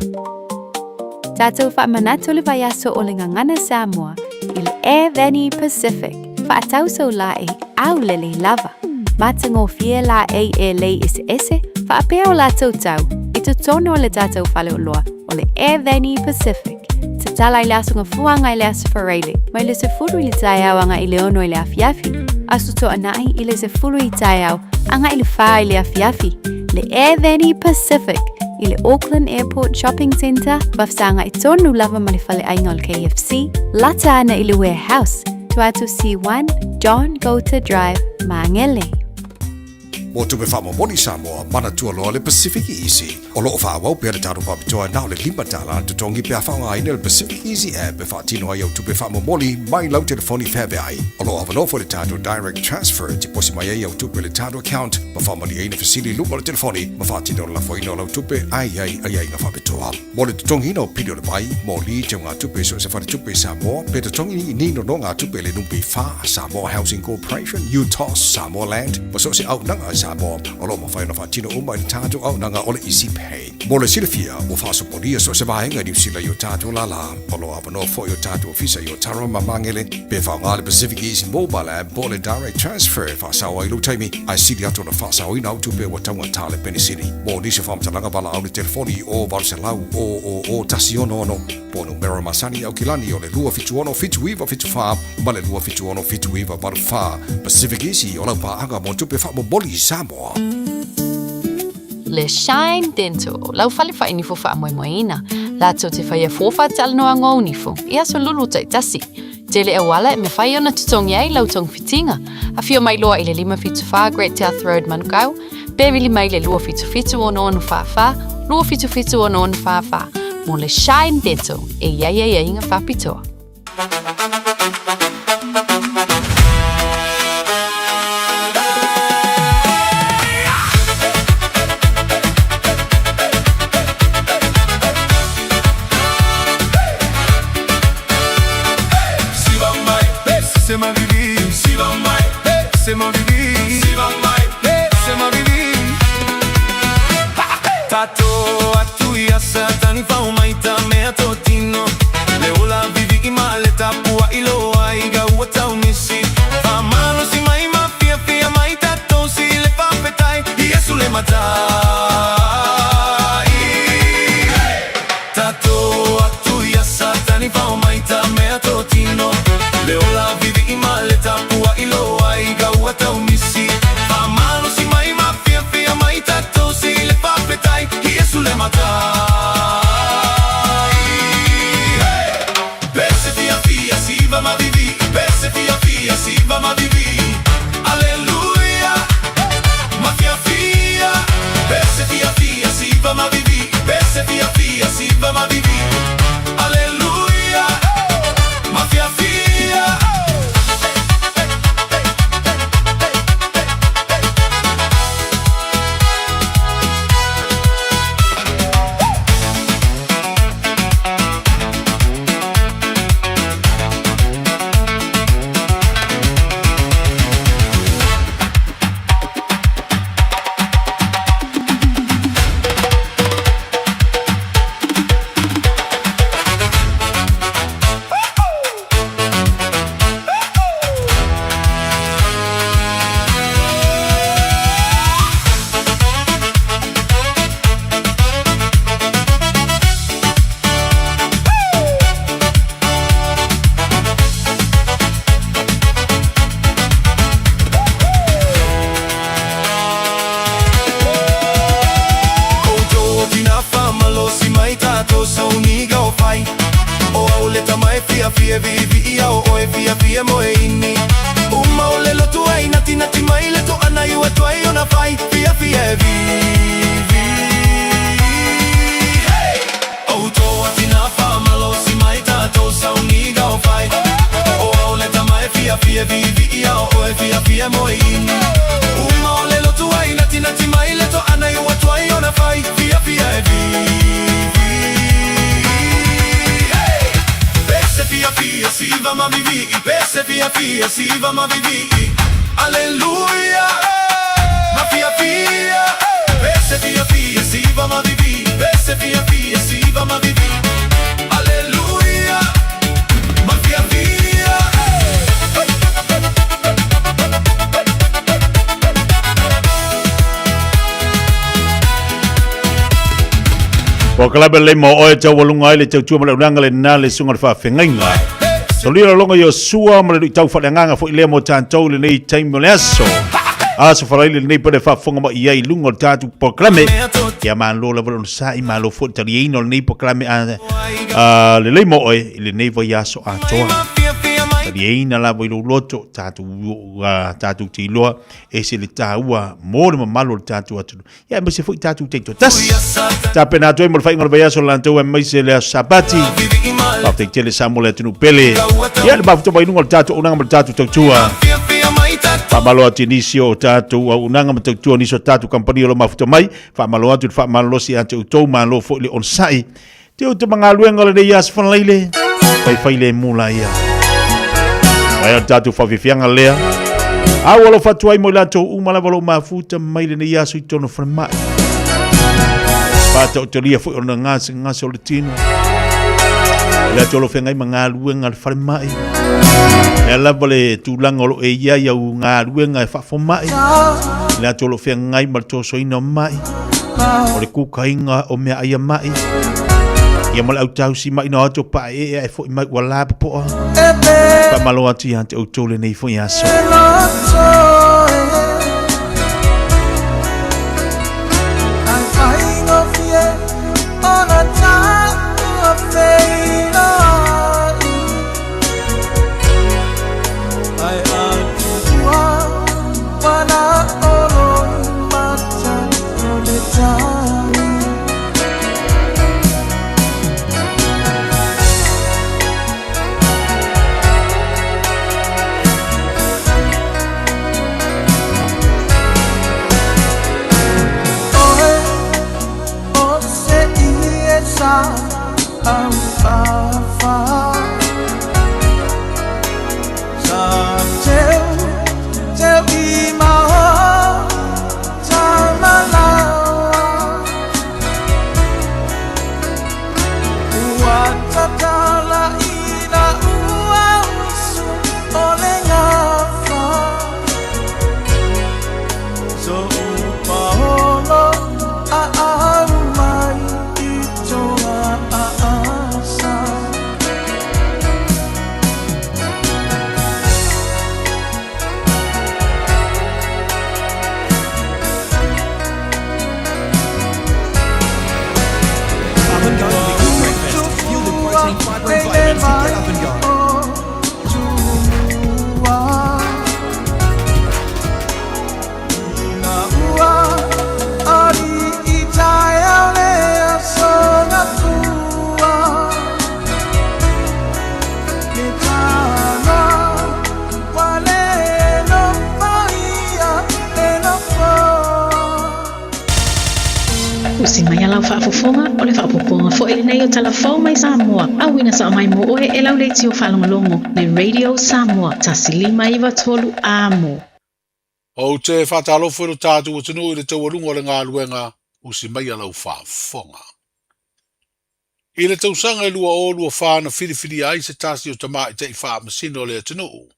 Tātou whaamanatu le vaiaso o le Gagana Samoa i le Air Vani Pacific. Whaatau la e au lele lava. Matagofie la e e lei eseese, faapea o latou tau, i totonu o le tatou faleoloa o le Air Vani Pacific. Tatala i le Aso Gafuaga i le Aso Faraile, mai le 10 i le taeao agai i le 6 i le afiafi, Aso Toonai i le 10 i taeao agai i le 4 i le afiafi, le Air Vani Pacific i le Auckland Airport Shopping Centre, vafesagai tonu lava ma le faleaiga o le KFC, lata ana i le Warehouse, Tuatu C1, John Goulter Drive, Māngere. Mo tupe faamomoli Samoa, manatua loa le Pacific Easy. O lo o faaauau pea le tatou faapitoa na o le $5 le totogi pe a faaaogaina le Pacific Easy app e faatino ai au tupe faamomoli mai lau telefoni feaveai. O lo o avanoa foi le tatou Direct Transfer e tiposi mai ai au tupe i le tatou account ma faamalieina fesili i luma o le telefoni ma faatino le lafoina o lau tupe a i ai aiaiga faapitoa. Mo le totogiina o pili o le vai, moli, teugatupe i so o se faletupe i Samoa, pe totogi ni nonogatupe i le NPF, Samoa Housing Corporation, UTOS, Samoa Land, ma so o se auaunaga i Samoa, o lo o mafai ona faatino uma i le tatou auaunaga o le Easy Pay. Mo le silafia, ua faasopolia so o se vaega i Niu Sila i o tatou lālā. O lo o avanoa foi o tatou ofisa i Otara ma Magele, pe faaaoga le Pacific Easy Mobile App po o le Direct Transfer e faasao ai lou taimi, ae sili atu ona faasaoina au tupe ua taugata le penisini. Mo nisi o faamatalaga valaau le telefoni i o 800 000 166 po o numera masani i Aukilani o le 276 7974 ma le 276 7984. Pacific Easy o lau paaga mo tupe faamomoli i Samoa. Le Shine Dental, lau fale whainifo whaamoemoeina. Latou te whaia fōwha talanoa ngō nifo, i aso lulu taitasi. Tele auala e mawhai ona tutongi ai lau tongwhitinga. Awhio mai loa i le 574 Great South Road Manukau, pe vili mai le 277 6644, 277 6644, mō le Shine Dental e iai ai ai inga whapitoa. Tato atu ia Satani fao mai ta mea totino Le ola vivi i ma le tapua i loa i ga ua tau misi Whamano si mai ma fia fia mai tatou si le whawhetai Iesu le matai Tato atu ia Satani fao mai ta mea totino Le ola vivi i ma le tapua i loa i ga ua tau misi Whamano si mai ma fia fia mai tatou si le whawhetai Iesu le matai Pese fia fia siva ma vivi Pese fia fia siva ma vivi Alleluia Ma fia fia Pese fia fia siva ma vivi Pese fia fia siva ma vivi Alleluia Ma fia fia O tina whamalosi mai tātou sauni gao whai O au le tama e fia fia vivi i au oe fia fia moe ini Uma o le lotu ai nati nati mai le to ana i ua tuai ona whai Fia fia e vivi Hey! O tō tina whamalosi mai tātou sauni gao whai O au le tama e fia fia vivi i au oe fia fia moe ini Uma o le lotu ai nati nati mai le to ana i ua tuai ona whai Fia fia e vivi Hey! Pese fia fia siva ma vivi Pese fia fia siva ma vivi Alleluia Ma fia fia Pese fia fia siva ma vivi Pese fia fia siva ma vivi Alleluia Ma fia fia Ua kalabe lei mo oe tau walunga ai le tautua ma le unanga le nā le sunga le whaawhengaiga. Solia longa i o sua ma le lui tau whaleanganga fo i lea mo tātou le nei taimi o le aso. Aso faraile lenei pele faafofoga mai i ai i luga o le tatou polokalame. Ia malo lava le onosai, malo foi le taliaina o lenei polokalame a, a lelei mo oe i lenei vaiaso atoa. Taliaina lava i lou loto, tatou, uh, tatou te iloa ese le tāua mo le mamalu o le tatou atunuu. Ia aemaise foi tatou taitoatasi. Tapena atu ai mo le faaiuga o le vaiaso o le latou aemaise le aso Sapati. Faafetai tele Samoa le atunuu pele. Ia le mafuta mai luga o le tatou auaunaga ma le tatou tautua. Faamalo atu i nisi o tatou auaunaga ma tautua nisi o tatou kamupani o lo mafuta mai. Faamalo atu i le faamalolosi ia te outou, malo foi le onosai. Te o te magaluega o lenei aso Fanalaile, faifai le mula ia. Mai o le tatou faafiafiaga lea. A ua alofa atu ai mo i latou uma lava o lo o mafuta mai lenei aso i totonu o falemai. Faataotolia foi ona gasegase o le tino. I latou o lo o feagai ma galuega a le falemai. Lea lava le tulaga o lo o e i ai au galuega e faafomai. I latou o lo o feagai ma le tosoina o mai. O le kukaiga o mea ai a mai. Ia ma le autausi mai na atu pa e e foi mai ua la popoa. Faamalo atu ia te outou lenei foi aso. Protein, fiber and vitamins to get up and go. Usi mai a lau faafofoga, o le faaopoopoga foi lenei o Tala Fou mai Samoa, auina sao mai mo oe e lau leitio faalogologo le Radio Samoa 1593 Amo. Ou te faatalofa i lo tatou atunuu i le taualuga o le galuega usi mai a lau faafofoga. I le tausaga e 2024 na filifilia ai se tasi o tamaitai faamasino o le atunuu,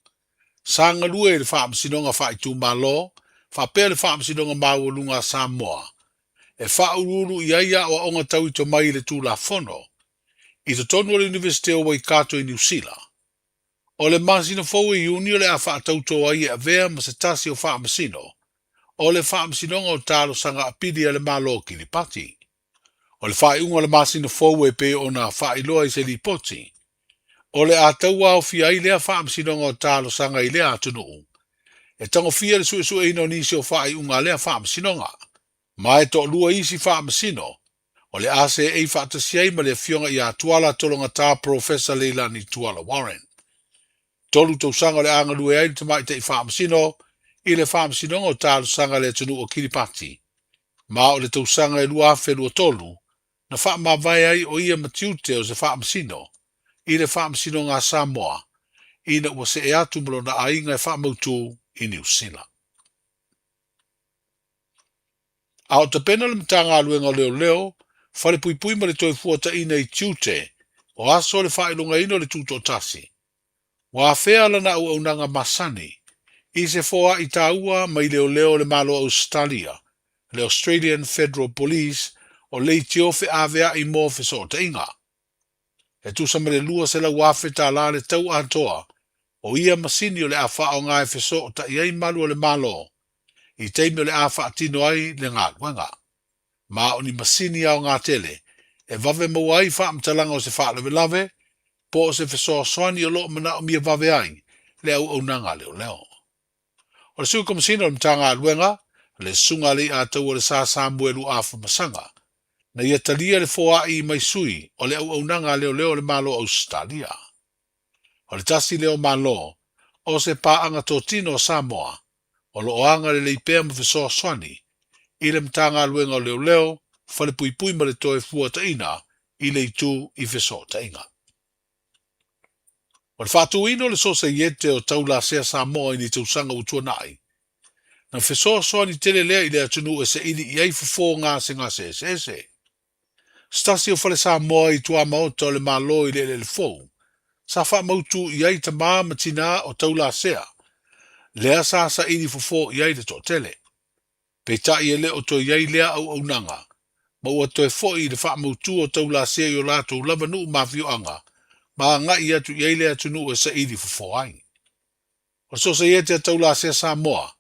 sa galue i le Faamasinoga Faaitumalo faapea le Faamasinoga Maualuga a Samoa, e faauluulu i ai aoaoga tau i tomai i le Tulafono i totonu o le Iunivesite o Waikato i Niu Sila. O le masina fou e Iuni o le a faatautō ai e avea ma se tasi o Faamasino o le Faamasinoga o Talosaga Apili a le Malo o Kiripati. O le faaiuga o le masina fou e pei ona faailoa i se lipoti, o le a tauaofia ai lea faamasinoga o talosaga i lea atunuu, e tagofia le suesueina o nisi o faaiuga a lea faamasinoga, ma e toalua isi faamasino o le a seei faatasi ai ma le Afioga ia Tuala Tologata Professor Leilani Tuala Warren. 3 tausaga o le a galue ai le tamaitai faamasino i le Faamasinoga o Talosaga a le atunuu o Kiripati, ma o le tausaga e 2023 na faamavae ai o ia ma tiute o se faamasino i le Faamasinoga a Samoa ina ua see atu ma lona aiga e faamautu i Niu Sila. A o tapena le Matagaluega o Leoleo, Falepuipui ma le Toefuataiina i tiute o aso o le faailogaina o le Tutoatasi, Ua afea lana auaunaga masani i se foai taua mai leoleo o le Malo o Ausetalia, le Australian Federal Police, o leitio feaveai mo fesootaiga. E tusa ma le 200,000 tala le tau atoa o ia masini o le a faaaoga e fesootai ai malu o le Malo i taimi o le a faatino ai le galuega. Ma o ni masini aoga tele e vave maua ai faamatalaga o se faalavelave po o se fesoasoani o lo o manaomia vave ai le auaunaga a leoleo. O le Sui Komesina o le Matagaluega, le Susuga a Leiataua Le Sa Samuelu Afamasaga, na ia talia le foai mai sui o le auaunaga a leoleo o le Malo o Ausetalia. O le tasi lea o Malo o se paaga totino a Samoa o lo o agalelei pea ma fesoasoani i le Matagaluega o Leoleo, Falepuipui ma le Toefuataiga i le itu i fesootaiga. O le faatuina o le Sosaiete o Taulasea Samoa i ni tausaga ua tuanai, na fesoasoani tele lea i le atunuu e saili i ai fofo gasegase eseese. Se tasi o fale Samoa i tuamaota o le Malo i le eleele fou, sa faamautu i ai tamā ma tinā o Taulasea, lea sa saili fofo i ai le toatele. Peitai e le o toe i ai lea auaunaga, ma ua toe foi i le faamautu o Taulasea i o latou lava nuu ma afioaga, ma agai atu i ai le atunuu e saili fofo ai. O le Sosaiete a Taulasea Samoa,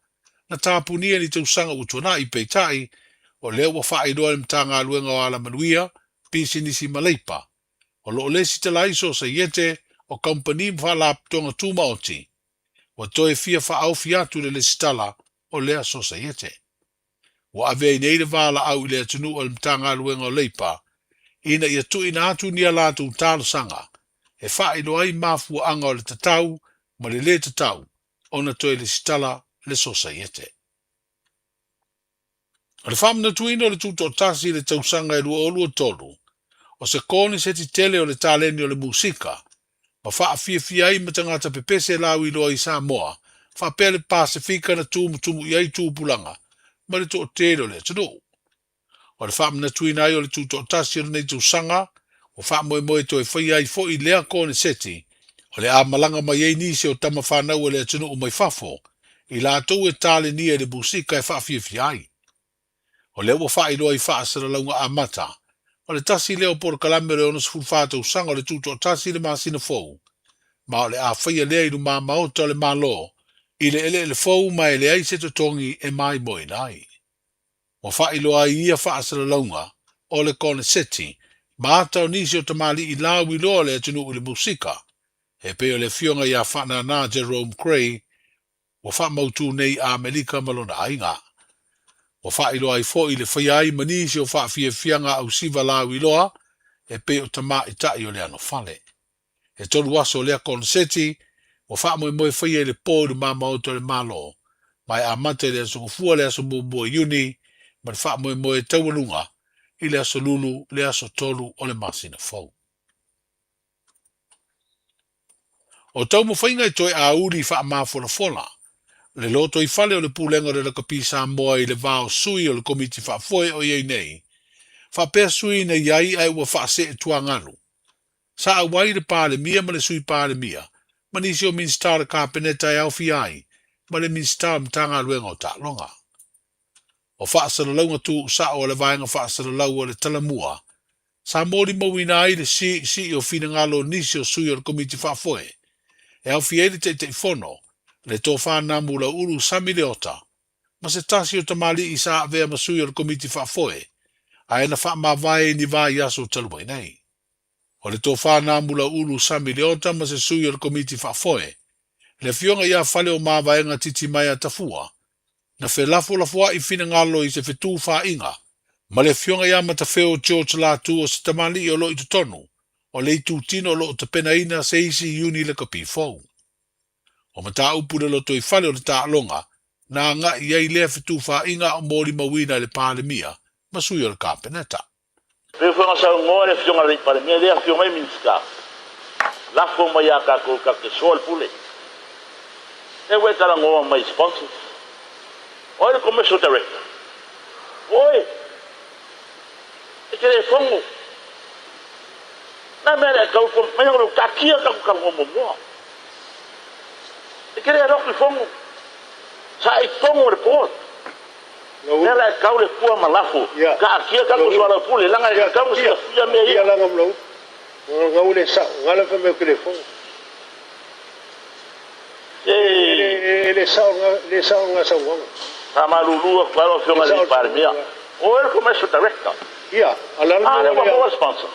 na tapunia i ni tausaga ua tuanai, peitai, o lea ua faailoa e le Matagaluega o Alamanuia, Pisinisi ma Leipa, o lo o lesitala ai Sosaiete o kamupani ma faalapotopotoga tumaoti, ua toe fia faaofi atu le lesitala o lea Sosaiete. Ua ave ai nei le valaau i le atunuu a le Matagaluega o Leipa ina ia tuuina atu ni a latou talosaga e faailoa ai mafuaaga o le tatau ma le lē tatau ona toe lesitala le Sosaiete. O le faamanatuina o le Tutoatasi i le tausaga e 2023, o se koneseti tele o le taleni o le musika, ma faafiafia ai ma tagata pepese lauiloa i Samoa faapea le Pasefika na tumutumu i ai tupulaga ma le toatele o le atunuu. O le faamanatuina ai o le tutoatasi o lenei tausaga, ua faamoemoe e toe faia ai foi lea koneseti o le a malaga mai ai nisi o tama fanau a le atunuu mai fafo i latou e talenia i le musika e faafiafia ai. O lea ua faailoa i faasalalauga amata, o le tasi lea o polokalame o le 64 tausaga o le Tutoatasi i le masina fou, ma o le a faia lea i lumamaota o le Malo i le eleele fou ma e leai se totogi e maimoaina ai. Ua faailoa ai ia faasalalauga o le koneseti ma ata o nisi o tamalii lauiloa o le atunuu i le musika, e pei o le afioga ia Faanana Jerome Cray, ua faamautū nei i Amerika ma lona aiga. Ua faailoa ai foi le faia ai ma nisi o faafiafiaga ausiva lauiloa e pei o tamaitai o le anofale. E tolu aso o lea koneseti ua faamoemoe faia i le po i luma maota o le Malo, ma e amata i le Aso Gafua le aso muamua o Iuni ma le faamoemoe taualuga i le Aso Lulu le aso 3 o le masina fou. O taumafaiga e toe auli faamafolafola le lotoifale o le Pulega o le Lakapi Samoa i le va o sui o le Komiti Faafoe o i ai nei, faapea sui na i ai ae ua faasee tuagalu. Sa auai le Palemia ma le Sui Palemia ma nisi o Minisita o le Kapeneta e aofia ai ma le Minisita o Matagaluega o Taaloga. O faasalalauga tuusao a le Vaega Faasalalau a le Talamua sa molimauina ai le siisii o finagalo o nisi o sui o le Komiti Faafoe e aofia ai le Taitaifono, le Tofa Namu Lauulu Sami Leota, ma se tasi o tamalii sa avea ma sui o le Komiti Faafoe ae na faamavae i ni vaiaso talu ai nei. O le Tofa Namu Lauulu Sami Leota ma se sui o le Komiti Faafoe, le Afioga ia Faleomavaega Titimaea Tafua, na felafolafoa'i finagalo i se fetufaaiga ma le Afioga ia Matafeo George Latu o se tamalii o lo o i totonu o le itutino o lo o tapenaina se isi Iuni Lakapi fou. O mataupu le lotoifale o le taaloga na agai i ai lea fetufaaiga a o molimauina e le Palemia ma sui o le Kapeneta. Pei foi ona saunoa le Afioga i le Palemia, lea afio mai Minisita, lafo mai ia tatou tatou te soa le pule. Lea ua e talanoa mai i sponsors. O ai le Commercial Director? O oe. E te le fono. Na mea lea e tau mai ona taatia tatou talanoa muamua. E te le alu atu i fono. Sa e i totonu o le board. Lea la e tau le pua ma lafo, taatia tatou soalaupule, leaga e tatau ona silafia mea ia. Faamalulu atu lava lau Afioga i le Palemia, o oe le Commercial Director, a lea ua maua le sponsor.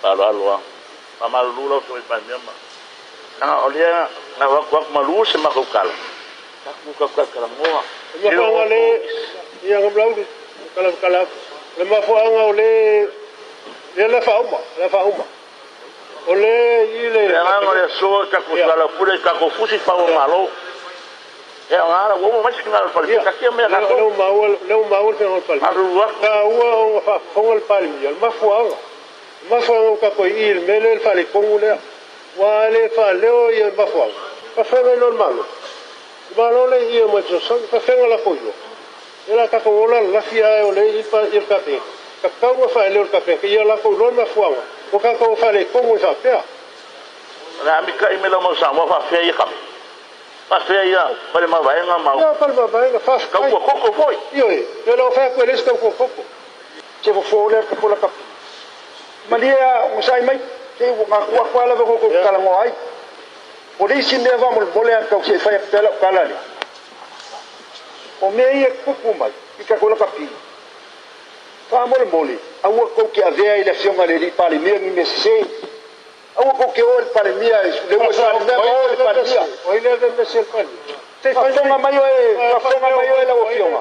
Faaaloalo lava. Faamalulu lau Afioga i le Palemia ma leaga o lea na o atu atu malu se matou tala, tatou tatou talatalanoa. Le mafuaaga le ia Gamlauli kala kala le mafuaaga o le le le faauma le faauma o le i le Le agaga o le aso tatou soalaupule i tatou fusi pau o Malo. Ia o ngā ua uma mai se finagalo o le Palemia, taatia mea tatou. Lea ua maua lea ua maua le finagalo o le Palemia. Faamalulu atu. Taua ona faafofoga le Palemia, le mafuaaga Mafuaaga o kako i i le mea lea le faaletonu lea. Ua le faaleo ia mafuaaga. Fafega i lo le Malo. Le Malo le i mai fesoasoani. Fafega lako i lo. Ia la tatou ola lalafi ae o le i le Kapeneta. Tatau ona faaleo le Kapeneta ia lako i lo le mafuaaga o tatou faaletonu e faapea. O le a mita'i mai lau mau Samoa faafefea ia kame? Faafefea ia Falemavaega ma Ia Falemavaega, faafetai. Tautua koko foi. Ioe, ia lau fai atu e leai se tautua koko. Se fofo lea ka pola ka malie a onosai mai se ua gaku atu a lava kou talanoa ai. O le isi mea faamolemole a tau se i fai atu pea lau tala lea, o mea ia e tutupu mai i tatou lakapi, faamolemole aua tou te avea i le Afioga i le Alii Palemia ni mea sese. Aua kou te o i le Palemia, le ua Palemia ma o i le Palemia. Faafofoga mai oe, faafofoga mai oe lau Afioga.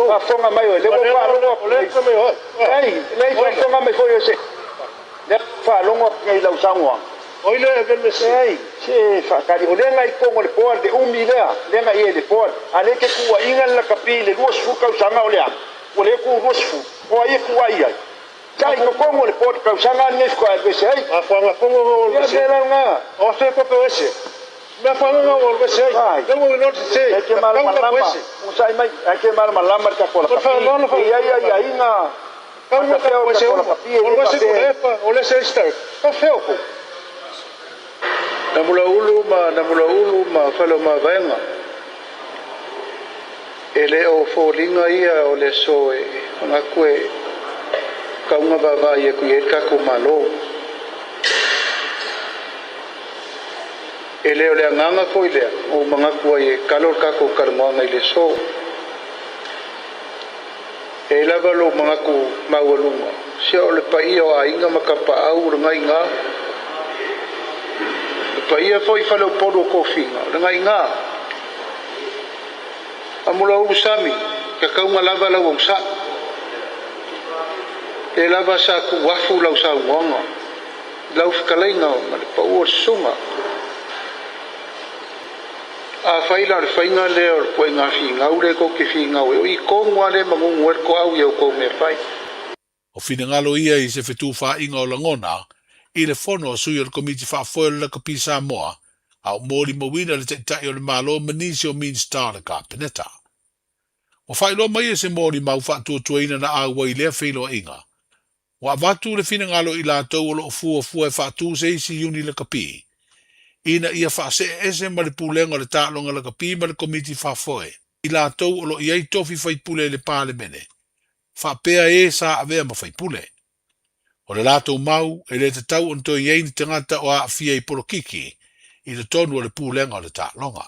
Faafofoga mai oe, lea ua ou faalogo atu nei. Leai, leai, faafofoga mai foi oe se. Lea ua ou faalogo atu nei i lau saunoaga. Leai, se faatali, o lea na i totonu o le board, le umi lea, lea na i ai i le board. A lea e te tuuaiina le lakapi i le 20 tausaga o le a? Ua le tuu 20, o ai e tuuai ai? Sa i totonu o le board tausaga lenei faatoa alu ese ai. Mafuaaga pono o alu ese. Ia mea la lena. O fe kope o ese. Mafuaaga o alu ese ai. Lea ua iloa se E te malamalama. Usai mai, e te malamalama le tatou lakapi. E i ai aiaiga faapea o le tatou lakapi e le faapea. O le ese ese ka fea o kou. Namulauulu ma Namulauulu ma Faleomavaega. E le o foliga ia o le aso e manatu e kauga vaavaai atu i ai le tatou Malo. E le o le agaga foi lea ua ou manatu ai e kalo le tatou talanoaga i le aso. E i ai lava lou manatu maualuga, se o le paia o aiga ma tapaau o lena iina, le paia foi i faleupolu o tofiga o lena iina. Amulaulu sami, tatauga lava lau onosai. Lea lava sa tuuafu lau saunoaga i lau fetalaiga ma le pau o le susuga. Afai la o le faiga lea o le ituaiga finau lea tou te finau ai, o i tonu lava lea e manunu ai le toau i a outou mea fai. O finagalo ia i se fetufaaiga o lagona i le fono a sui o le Komiti Faafoe o le Lakapi Samoa, a o molimauina le Taitai o le Malo ma nisi o Minisita o le Kapeneta. Ua faailoa mai e se molimau faatuatuaina na auai i lea feiloaiga, ua avatu le finagalo i latou o lo o fuafua e faatu se isi iuni lakapi, ina ia faasee ese ma le Pulega o le Taaloga Lakapi ma le Komiti Faafoe i latou o lo o i ai tofi faipule i le Palemene, faapea e sa avea ma faipule. O le latou mau, e le tatau ona toe i ai ni tagata o aafia i polokiki i totonu o le Pulega o le Taaloga.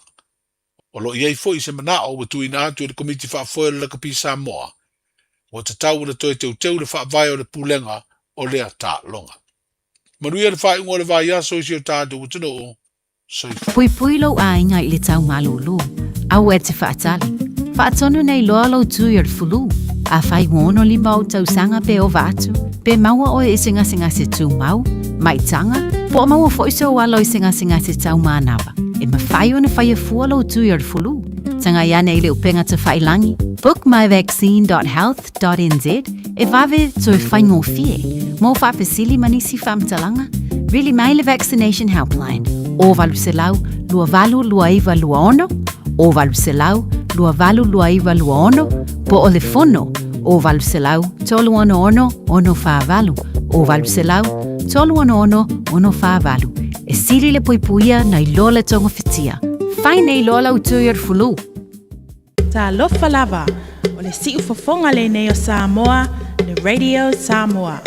O lo o i ai foi se manao ua tuuina atu e le Komiti Faafoe o le Lakapi Samoa, ua tatau ona toe teuteu le faavae o le Pulega o lea taaloga. Manuia le faaiuga o le vaiaso i si o tatou atunuu. Soifua. Puipui lou aiga i le tau malūlū. Aua e te faatali. Faatonu nei loa lou tui o le fulu. Afai ua 65 ou tausaga pe ova atu, pe maua oe i se gasegase tumau, maitaga, po o maua foi sou alo i se gasegase tau manava, e mafai ona faia fua lou tui o le fulu. Tagai ane i le upega tafailangi, bookmyvaccine.health.nz, e vave toe faigofie. Mo faafesili ma nisi faamatalaga, vili mai le Vaccination Helpline, 0800 282926, 0800 282926, po o le fono, 0800 366 648, 0800 366 648. E sili le puipuia nai lo le togafitia. Fai nei loa lau tui o le fulu. Talofa lava, o le siufofoga lenei o Samoa, le Radio Samoa.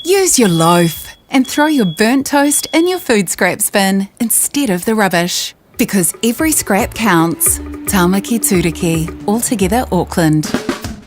Use your loaf and throw your burnt toast in your food scraps bin instead of the rubbish. Because every scrap counts. Tāmaki Tūruki, all together Auckland.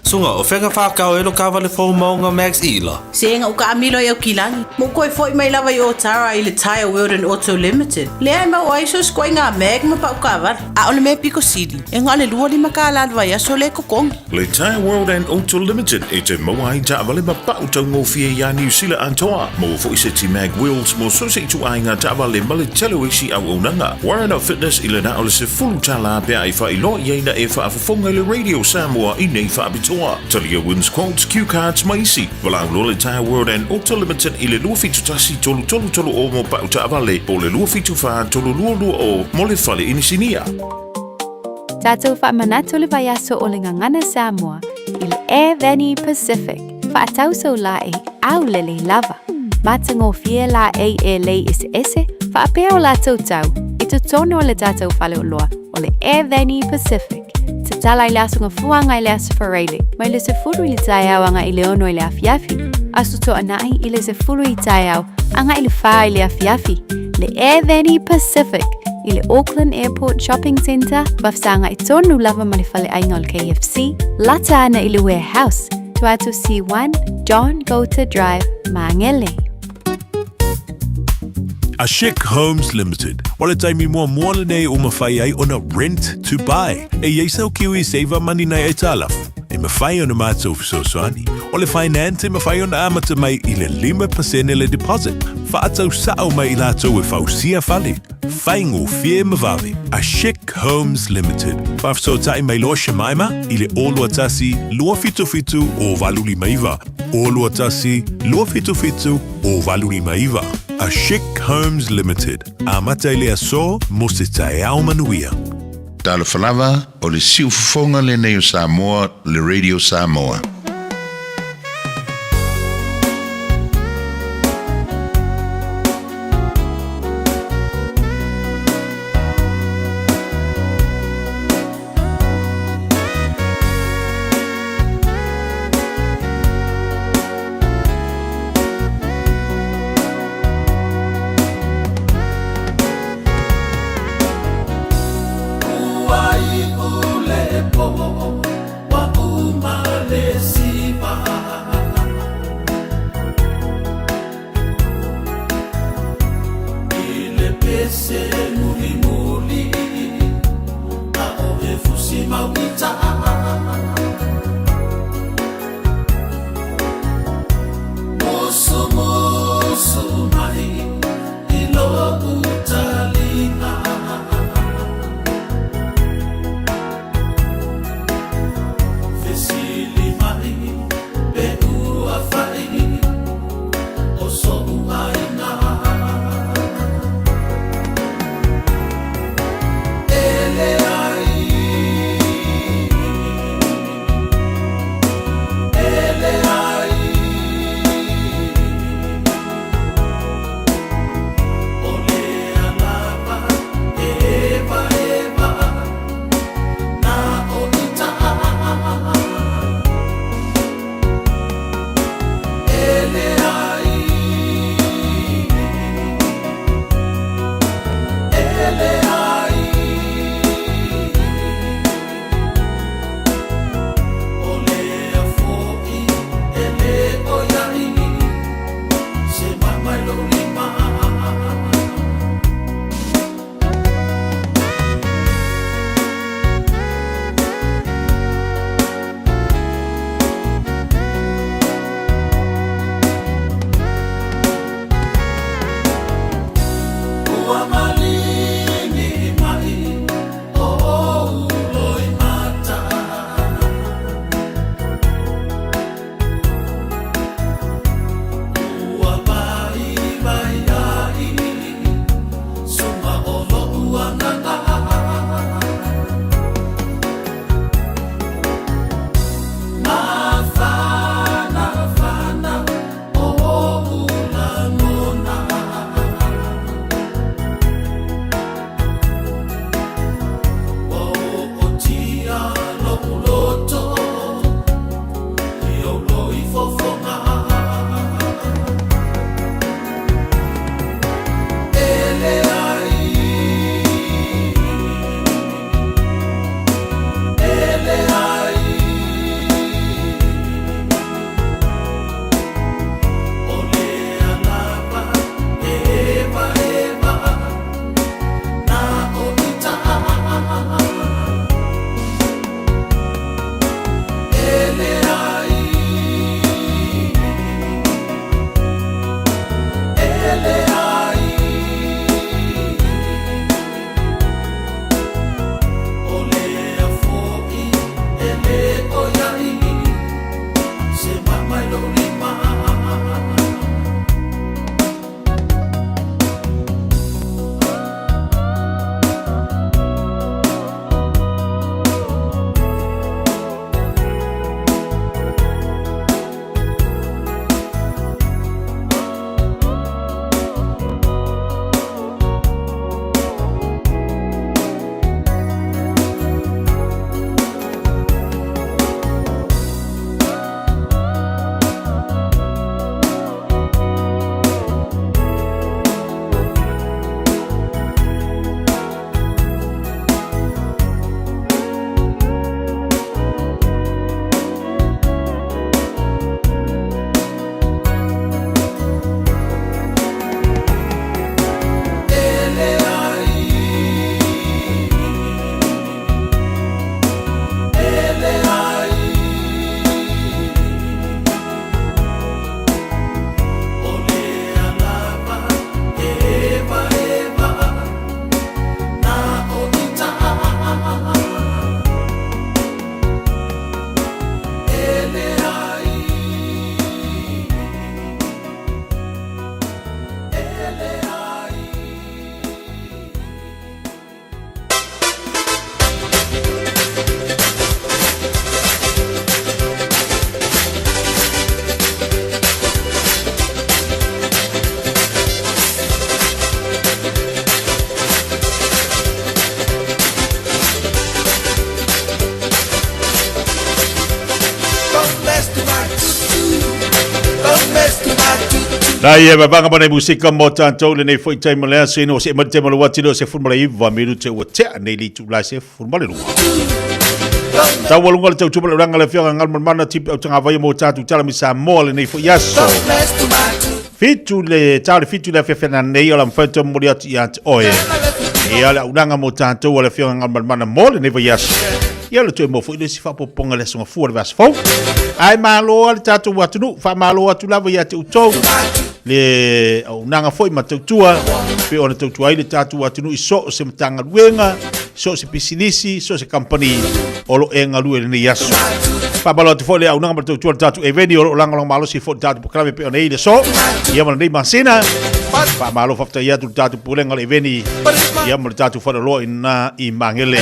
Sunga, o fea ka whākau e lo kawale fou maunga Max Ila? Sega o kaamilo i Aukilani. Mo koe foi mai lava i Otara i le Tyre World and Auto Limited. Lea e mau ai so skoinga mag ma pau kawale. A o le mea piko sili, e ngā le 25 kālā le vaiaso le kokongi. Le Tyre World and Auto Limited e te maua ai taavale ma pau taugofie iā Niu Sila atoa. Maua foi se ti Mag Wheels mo so se ituaiga taavale ma le tele o isi auaunaga. Warren Fitness i le na o le $10 pe a e faailoa i ai na e faafofoga i le Radio Samoa i nei faapitoa. Talia Wins Quotes, Cue Cards ma isi. Valaau loa le Tyre World and Auto Limited i le 271 3330 mo pau taavale po o le 274 3220 mo le fale inisinia. Tatou faamanatu le vaiaso o le Gagana Samoa i le Air Vani Pacific, faatau sau laei aulelei lava. Matagofie laei e lei eseese faapea o latou tau i totonu o le tatou faleoloa o le Air Vani Pacific. Tatala i le Aso Gafuaga i le Aso Faraile mai le 10 i le taeao agai i le 6 i le afiafi, Aso Toonai i le 10 i taeao agai i le 4 i le afiafi, le Air Vani Pacific i le Auckland Airport Shopping Centre, faafesagai tonu lava ma le faleaiga o le KFC, lata ana i le Warehouse, tua atu C1, John Goulter Drive, Māngere. A Chic Homes Limited, o le taimi muamua lenei ua mafai ai ona rent to buy. E i ai sau Kiwi Saver Money nai aitalafu, e mafai ona matou fesoasoani. O le finance e mafai ona amata mai i le 5% le deposit, faatau sao mai i latou e fausia fale. Faigofie ma vave. A Chic Homes Limited. Faafesootai mai loa Shemaima i le 021 277 0859. 021 277 0859. A Chic Homes Limited. Amata i le aso mo se taeao manuia. Talofa lava, o le siufofoga lenei o Samoa, le Radio Samoa. ese mulimuli a o e fusi mau i taa. Musu musu mai i lo'u taliga. Fesili mai pe ua fai o so'u aiga. E leai, e leai, o lea lava e evaeva na o i taa. E leai, e leai, o lea fo'i e lē ʻoiai se maʻa i lo'u lima. Ua maligi mai o ou loimata. Ua vaivai ai suga o lo'u agaga. Mafanafana o o'u lagona. Ua o'otia lo'u loto i ou loifofoga. E leai, e leai, o lea lava e evaeva na o i taa. E leai, e leai, o lea fo'i e lē ʻoiai se maʻa i lo'u lima. E leai, e leai, o lea lava e evaeva na o i taa. E leai, e leai. Nai e vavanga mana i musika mo tātou lenei foi taima le aso ina o se mate taima le wati leo se funu mala iwa minute ua tea nei li tu lai se funu mala lua. Taualunga le tautupa le uranga le afioga ngal mana tipi au tanga vai mo tātou tala mi Samoa lenei foi aso. Fitu le tau le fitu le afiafi nei o la mawhai tō muri atu i atu oe. Ia le aunaga mo tātou o le afioga Galumalemana mo lenei vaiaso. Ia le toe mo foi le isi faapopopoga le aso gafua le vaiaso fou. Ae malo a le tātou atunuu, faamalo atu lava ia te outou le auaunaga foi ma tautua pe ona tautua ai le tātou atunuu i so o se Matagaluega, so o se pisinisi, so o se kamupani o lo o e galue i lenei aso. Faamalo atu foi le auaunaga ma le tautua i le tatou eveni o lo o lagolago malosi foi le tatou polokalame pei ona i ai le aso ia ma lenei masina. Faamalo faafetai atu i le tatou pulega o le eveni ia ma le tatou faleoloa i na i Magele.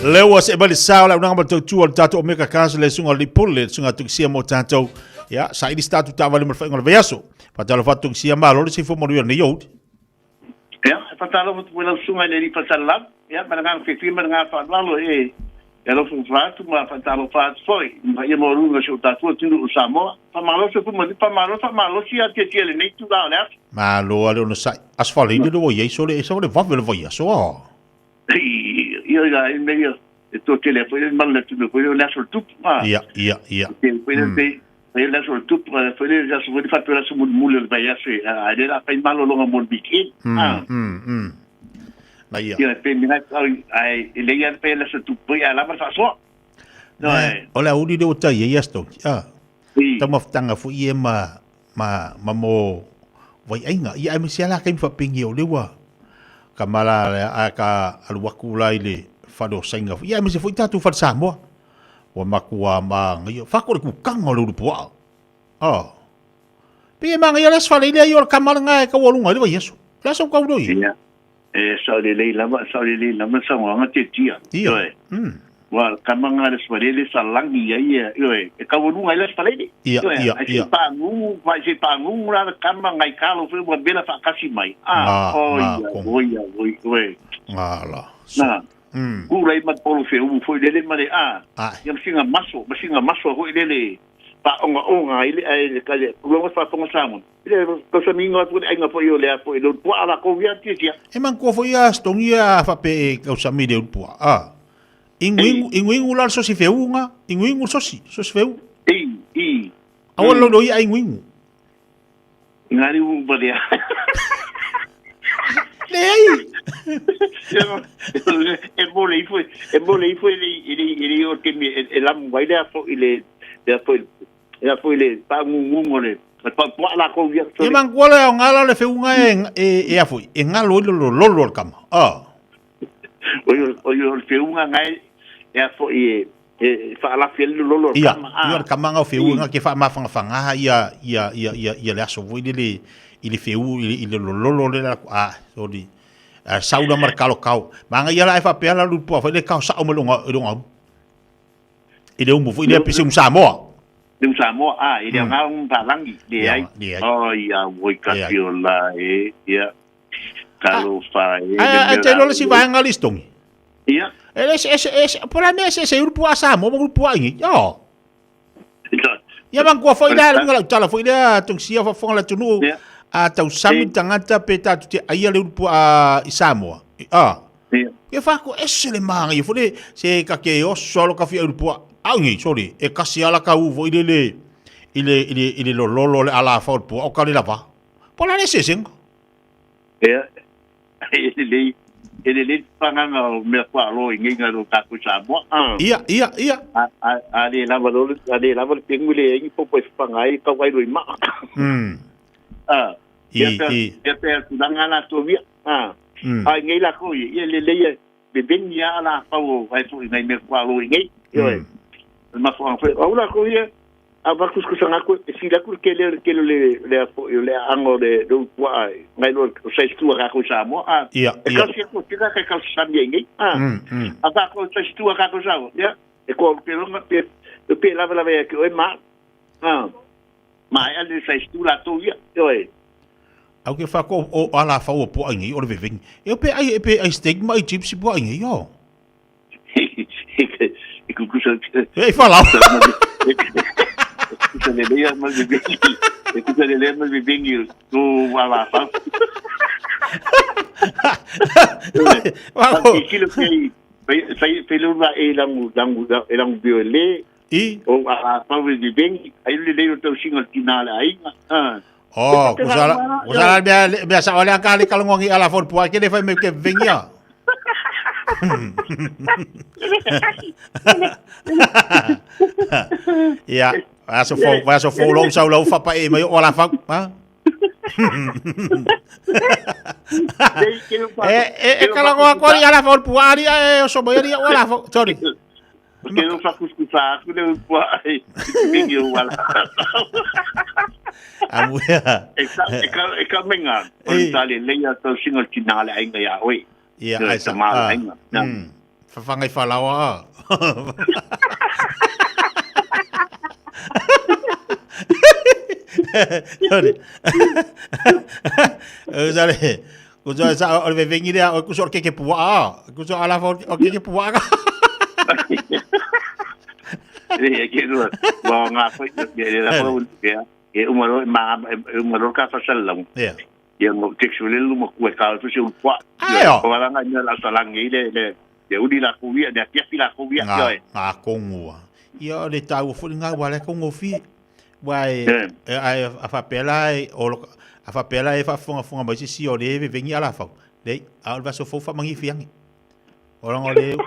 Lea ua see mai le sa o le auaunaga ma le tautua o le tatou Omega Cars le susuga o le Pule, le susuga Tungisia mo tatou. Ia, saili se tatou taavale mo le faaiuga o le vaiaso. Faatalofa atu Tungisia, malo le soifua manuia o lenei aoauli. Ia, e faatalofa atu foi lau susuga i le Alii Faasalalalu, ia, ma le agaga fiafia ma le agaga faaaloalo e alofa atu ma faatalofa atu foi i le paia maualuga o si o tatou atunuu o Samoa. Faamalo le soifua manuia, faamalo le faamalosi ia tiatia i lenei itula o le aso. Malo lava le onosai. Aso Faraile lea ua i ai sole esa o le vave o le vaiaso a. Ia, ia, ia, ia, e toatele ai foi le mala o le atunuu foi lea o le aso o le tupu. Ia, ia, ia. Foi lea pei Fai le aso o le tupu, foi le aso foi le faapea o le aso mulimuli o le vaiaso, a lea o le a fai malologa mo le weekend. Na ia. Ia, pe mina ai, e lei lava fai le aso o le tupu foi, ae lava le faasoa. O le aoauli lea ua tai ai Aston, taumafataga foi ia ma, ma, ma mo vaiaiga. Ia, aemaise lava la taimi faapeni o lea ua ka mala a ka alu atu la i le fale o Saina foi. Ia, aemaise foi tatou fale Samoa. Ua matua manaia. Fako le kukanga o le ulupuaa. Ah. Pe e manaia le aso fale ia o le kama lena e taualuga i le vaiaso. Le aso tau loi. Ia. E sao lelei lava, sao lelei lava saunoaga tiatia. Ia. Ioe. Ua kama nga le aso sa lagi ai ia, ioe, e taualuga ai le aso Faleile. Ia, Ioe, ia, ai se ia. pāgū, vai se pāgū la le kama ngai kalo foi ua mela faakasi mai. Ah, Ngā, oi, ngā, ia, kong. oi, ia, oi, oi. Ngā la. Na, Kūlai ma le polo feuu foi lele ma le a, ia ma sina maso, ma sina maso foi lele faaogaoga ai le ai le kale uloga faafofoga Samoa. I le tausamiga atu le aiga foi o le a foi le ulupuaa lakou ia tiatia. E manatua foi a Stongi a faapea e tausami i le ulupuaa. A. Iguigu, iguigu la le sosi feuga, iguigu le sosi, sosi feu. I, i. Aua le lolo ia iguigu. Engari ua uma lea. Leai. E mole ifo, e mole ifo e le e le e le o te me e lamu ai lea fo i le lea fo lea fo i le pagungungu o le le pa la ko ia. E manatua le aoga la le feuga e e e a foi, e galo ai le lololo o le kama. Ah. O o o le feuga ngai e a fo i e faalafi ai le lolo o le Ia, kama. ia o le kama nga o feuga ke faamafagafaga ia ia ia ia ia le aso foi lele i le feu i le, i le lololo le la a sorry. A saula ma le kalo kau. Manga ia la e faapea la lu pua foi le kau sao mai longa i longa. I le umu foi le pese um Samoa. Le um Samoa a i le nga um palangi le ai. Oh ia oi ka la e ia. Talofa e. A a te lola si vaenga listongi. Ia. E le se se se pola me se se urupu a Samoa ma urupu a ingi. Yo. Ia man kua foi la lunga la tala foi lea tongsia fa fonga la tunu a tau sami tangata pe ta tu te aia le urupu a i Samoa. A. Ke fa ko ese le manga ia foi se ka ke oso lo ka fi urupu a ingi sorry e kasi ala ka u foi le le i le i le i le lololo le ala fa urupu o ka le lava. Pola le se sengo. Ia, e lelei, e lelei le pagaga o mea faaloa i ngeiga o tatou Samoa. Ia, ia, ia. A, a, a le lava lo, a le lava le pengu le ai ni popo e fapaga ai kau ai loi maa. A, I, i. Ia pe tulaga la tou ia. A, a i ngei lakou ia, ia lelei e bebeni a la pau o ai foi ngai mea faaloa i ngei. Ioe. Le mafuaaga foi, au lakou ia, A faakusikusaga atu, e sili atu le tele o le tele o le le a foi o le aaga o le le ulupuaa nai lo o size 2 a kākou i Samoa. A Ia, e ia. kasi atu teka kai kausasami ai nei. A a kākou size 2 a kākou i Samoa. Ia, e koa pe longa pe pe lawelawe ia ki oe ma. A maea le size 2 latou ia. Ioe. Au ke whako o ala whau o pua ingi o le veveng. E o pe ai e pe ai steak ma ai chips i pua ingi yo. E kukusa E whalau. E kukusa lelei a ma le vengi. E kukusa lelei a ma le vengi o ala whau. Wako. Kilo kei fai fai fai lura e langu langu e langu bio le. I. O alafau e veveni, ai le lelei o le tausiga o le tina a le aiga. Ah. Oh, kusala, kusala mea, mea sa ole anga le kalongongi ala fo pua ke le fai me ke vengia. Ia, aso fo, aso fo lou sau lau fapa e mai o ala fau, ha? E, e, e kalangoa kori ala fo pua ari e o so mai ari o ala fo, sorry. Ke no whakuskusa aku le pua ai, te o ala. Amuia. E ka, e ka, e ka menga, o le tale leia tau singa tina le ainga ia oe. Ia, ai sa. Ma ainga. Whawhangai whalawa. Sorry. Sorry. Ko so sa o le vengi lea o kuso ke ke pua. Kuso ala fo o ke ke pua ka. E ke no. Wa nga fo ye le la fo ke e uma ro ma e uma ro ka fa sala. Yeah. Ia mo te so le lu mo ku ka to se u pua. Ayo. O la nga la sa la ngi le le le uli la ku ia le pia la ku ia yo. Nga kongua. Ia le tau fo nga wa le kongo fi. Wa e ai a fa pela o a fa pela e fa fonga fonga mai si o le vengi ala fa. Le a o va so fo fa mangi fiangi. O la le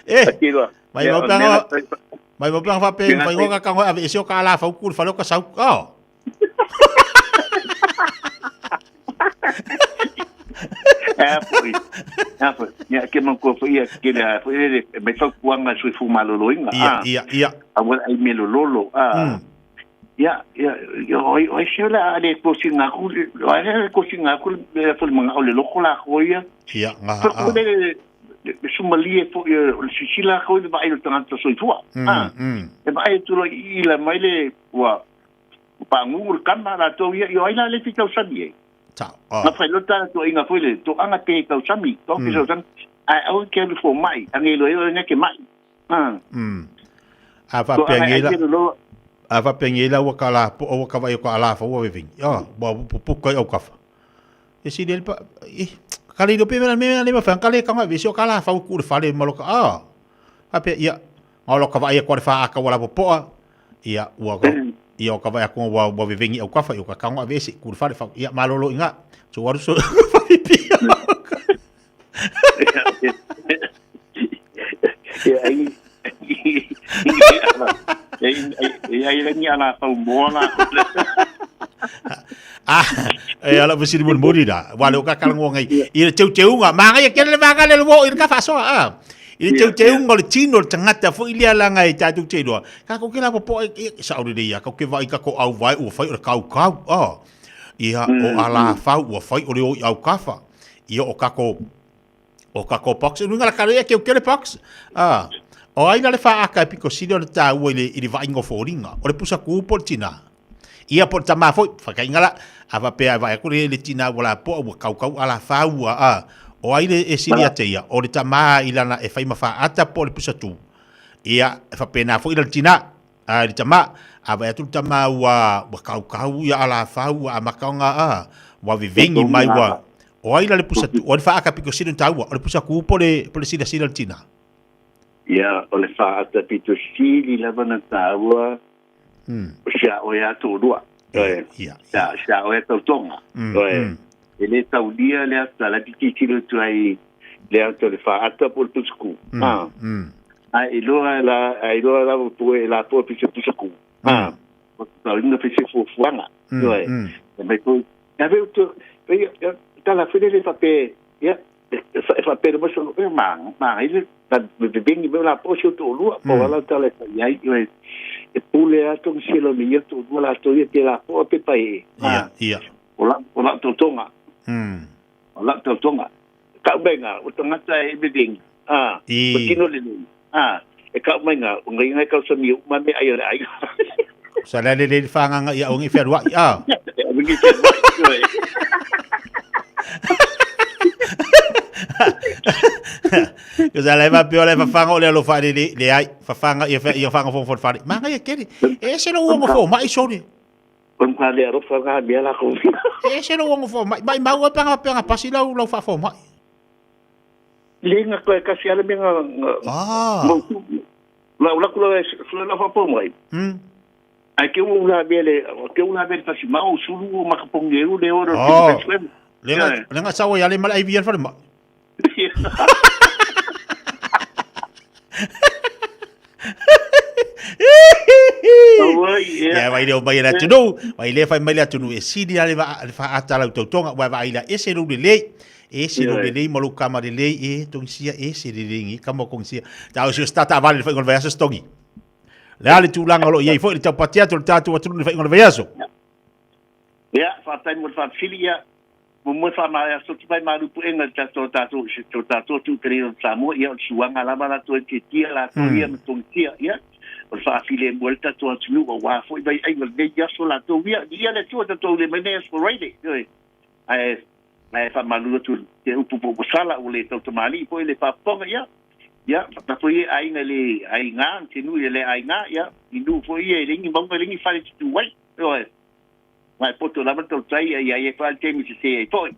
Eh, mai mau panga mai mau panga fa pe fai ngoka ka ngoa ave ka ala fa ku fa lo ka sau. Oh. Foi. Foi. Ia ke man ko foi ia ke le foi le me fa kuanga sui fu malolo inga. Ia ia ia. A wa ai me lolo. Ah. Ia ia ia oi oi se la ale ko singa ku ale ko singa ku le fo manga o le loko la ko ia. Ia nga. Ko le le sumalie fo ia o le sisila ko le vai le tangata soifua. Ah. E vai tu lo i la mai le ua pangungu le kama la to ia i la le fi tau sami e. Ta. Na fai lo ta to inga foi le to anga te tau sami, to fi tau sami. A au ke le fo mai, ange lo e ne ke mai. Ah. A fa pengela. A fa pengela ua kala po ua ka vai ko ala fa ua veving. Ah, wa pu pu kai au kafa. E si le pa e kali lo pe me me le ma fa kali ka ma vi kala fa ku le fale ma lo ka. Ah. A pe ia ngalo ka vai ko le fa aka wala po poa. Ia ua ko ia o ka vai ko wa wa vevengi au kafa i o ka kango a vese ku le fale fa ia malolo inga. So waru so fa pipi. Ia ai ai ai ala fa mola. Ah, e ala vesi mo mo da. Wa le o ka kalango ngai. I le teu teunga, manga ia kele manga le lo i ka fa so ah. I le teu teunga le tino le tangata fo i le ala ngai ta tu te loa. Ka ko ke la po e sa o le ia ka ke vai ka ko au vai o fai o le kau kau. Ah. Ia o ala fa o fai o le o i au kafa. Ia o ka ko o ka ko box nu ngala kare ke ke le box. Ah. O ai la le fa aka piko sili o le tāua i le vaingo fōringa. O le pusa kupo le tina. Ia po le tama foi, whakaingala, a wapea vai aku le tina wala po ua kaukau ala whaua a. O ai le e sili ate ia, o le tama i lana e whaima wha ata po le pusa tū. Ia, e whapena foi le tina, a le tama, a vai atu le tama ua kaukau ia ala whaua a makaonga a, wa vivengi mai ua. O ai la le pusa tū, o le wha aka piko sili tāua, o le pusa kupo le sila sila le tina. Ia, o le whaata pito sili lava na tāua, o sia o ia tōrua. Ia. Sia o ia tautonga. E le taulia le ata, la piti tilo tu ai le ata le whaata po le pusaku. Ai iloa la, ai iloa la po la po pito pusaku. O tau inga pese fuafuanga. E mai po, ia veu tu, ia, tala fele le whape, ia, e whape le moso, e ma, ile, ta bebengi me la po si o tōrua, po ala tala e ai, e pule ato ni selo ni ia tōrua la tō ia te la po pe pai. Ia, ia. O la tautonga. O la tautonga. Ka umenga, o tangata e bebengi. Ah, o tino le nui. Ah, e ka umenga, o ngai ngai kau sami uma me ai o le ai. Sa le le le whanganga ia o ngi whenua. Ah. O ngi whenua. Ko sa le va pio le fa o le lo fa le le ai fa fanga ia fa ia fanga fo fo fa. Manga ia kere. E se lo uongo fo mai sori. O le le alofa ngā mea la kou. E ese lou ono fomai. Mai mau e panga panga pasi lau lau faafomai. Le nga koe kasi ale me nga Ah. Lau laku lau e sula lau faafomai. Ai ke ua ula mea le ke ula mea le pasi mau sulu o makapongi e u le oro Oh. Le nga le nga sawa ya le mala ai fale ma. Ia vai leo mai le atunuu, vai le fai mai le atunuu e sili ale va le faata lau tautoga ua vaai la ese lou lelei. Ese lou lelei ma lou kama lelei e tongisia ese lelei ngi kama kongisia. Tau sio stata vale le faiga o le vaiaso stogi. Le a le tulaga o lo o i ai foi le taupati atu o le tatou atunuu i le faiga o le vaiaso. Ia, faafetai mo le faafesili, ia, muamua e faamaea atu mai malu puega i le tatou tatou i to tatou atunuu pele o Samoa, ia o le suaga lava latou e tietia latou ia ma togisia, ia, o le faafilemu ai le tatou atunuu aua foi vaiaiga o lenei aso latou ia, viia le Atua tatou le mai nei aso Friday, ioe, ae ae faamalulu atu i upu po ua sala ua le tautamalii foi le faafofoga, ia, ia, faapea foi ia aiga e le aiga, te nuu e le aiga, ia, i nuu foi ia e leai ni mauga e leai ni fale e tutū ai, ioe. Mai poto lava tautai ia ia ia fa te mi se ai foi.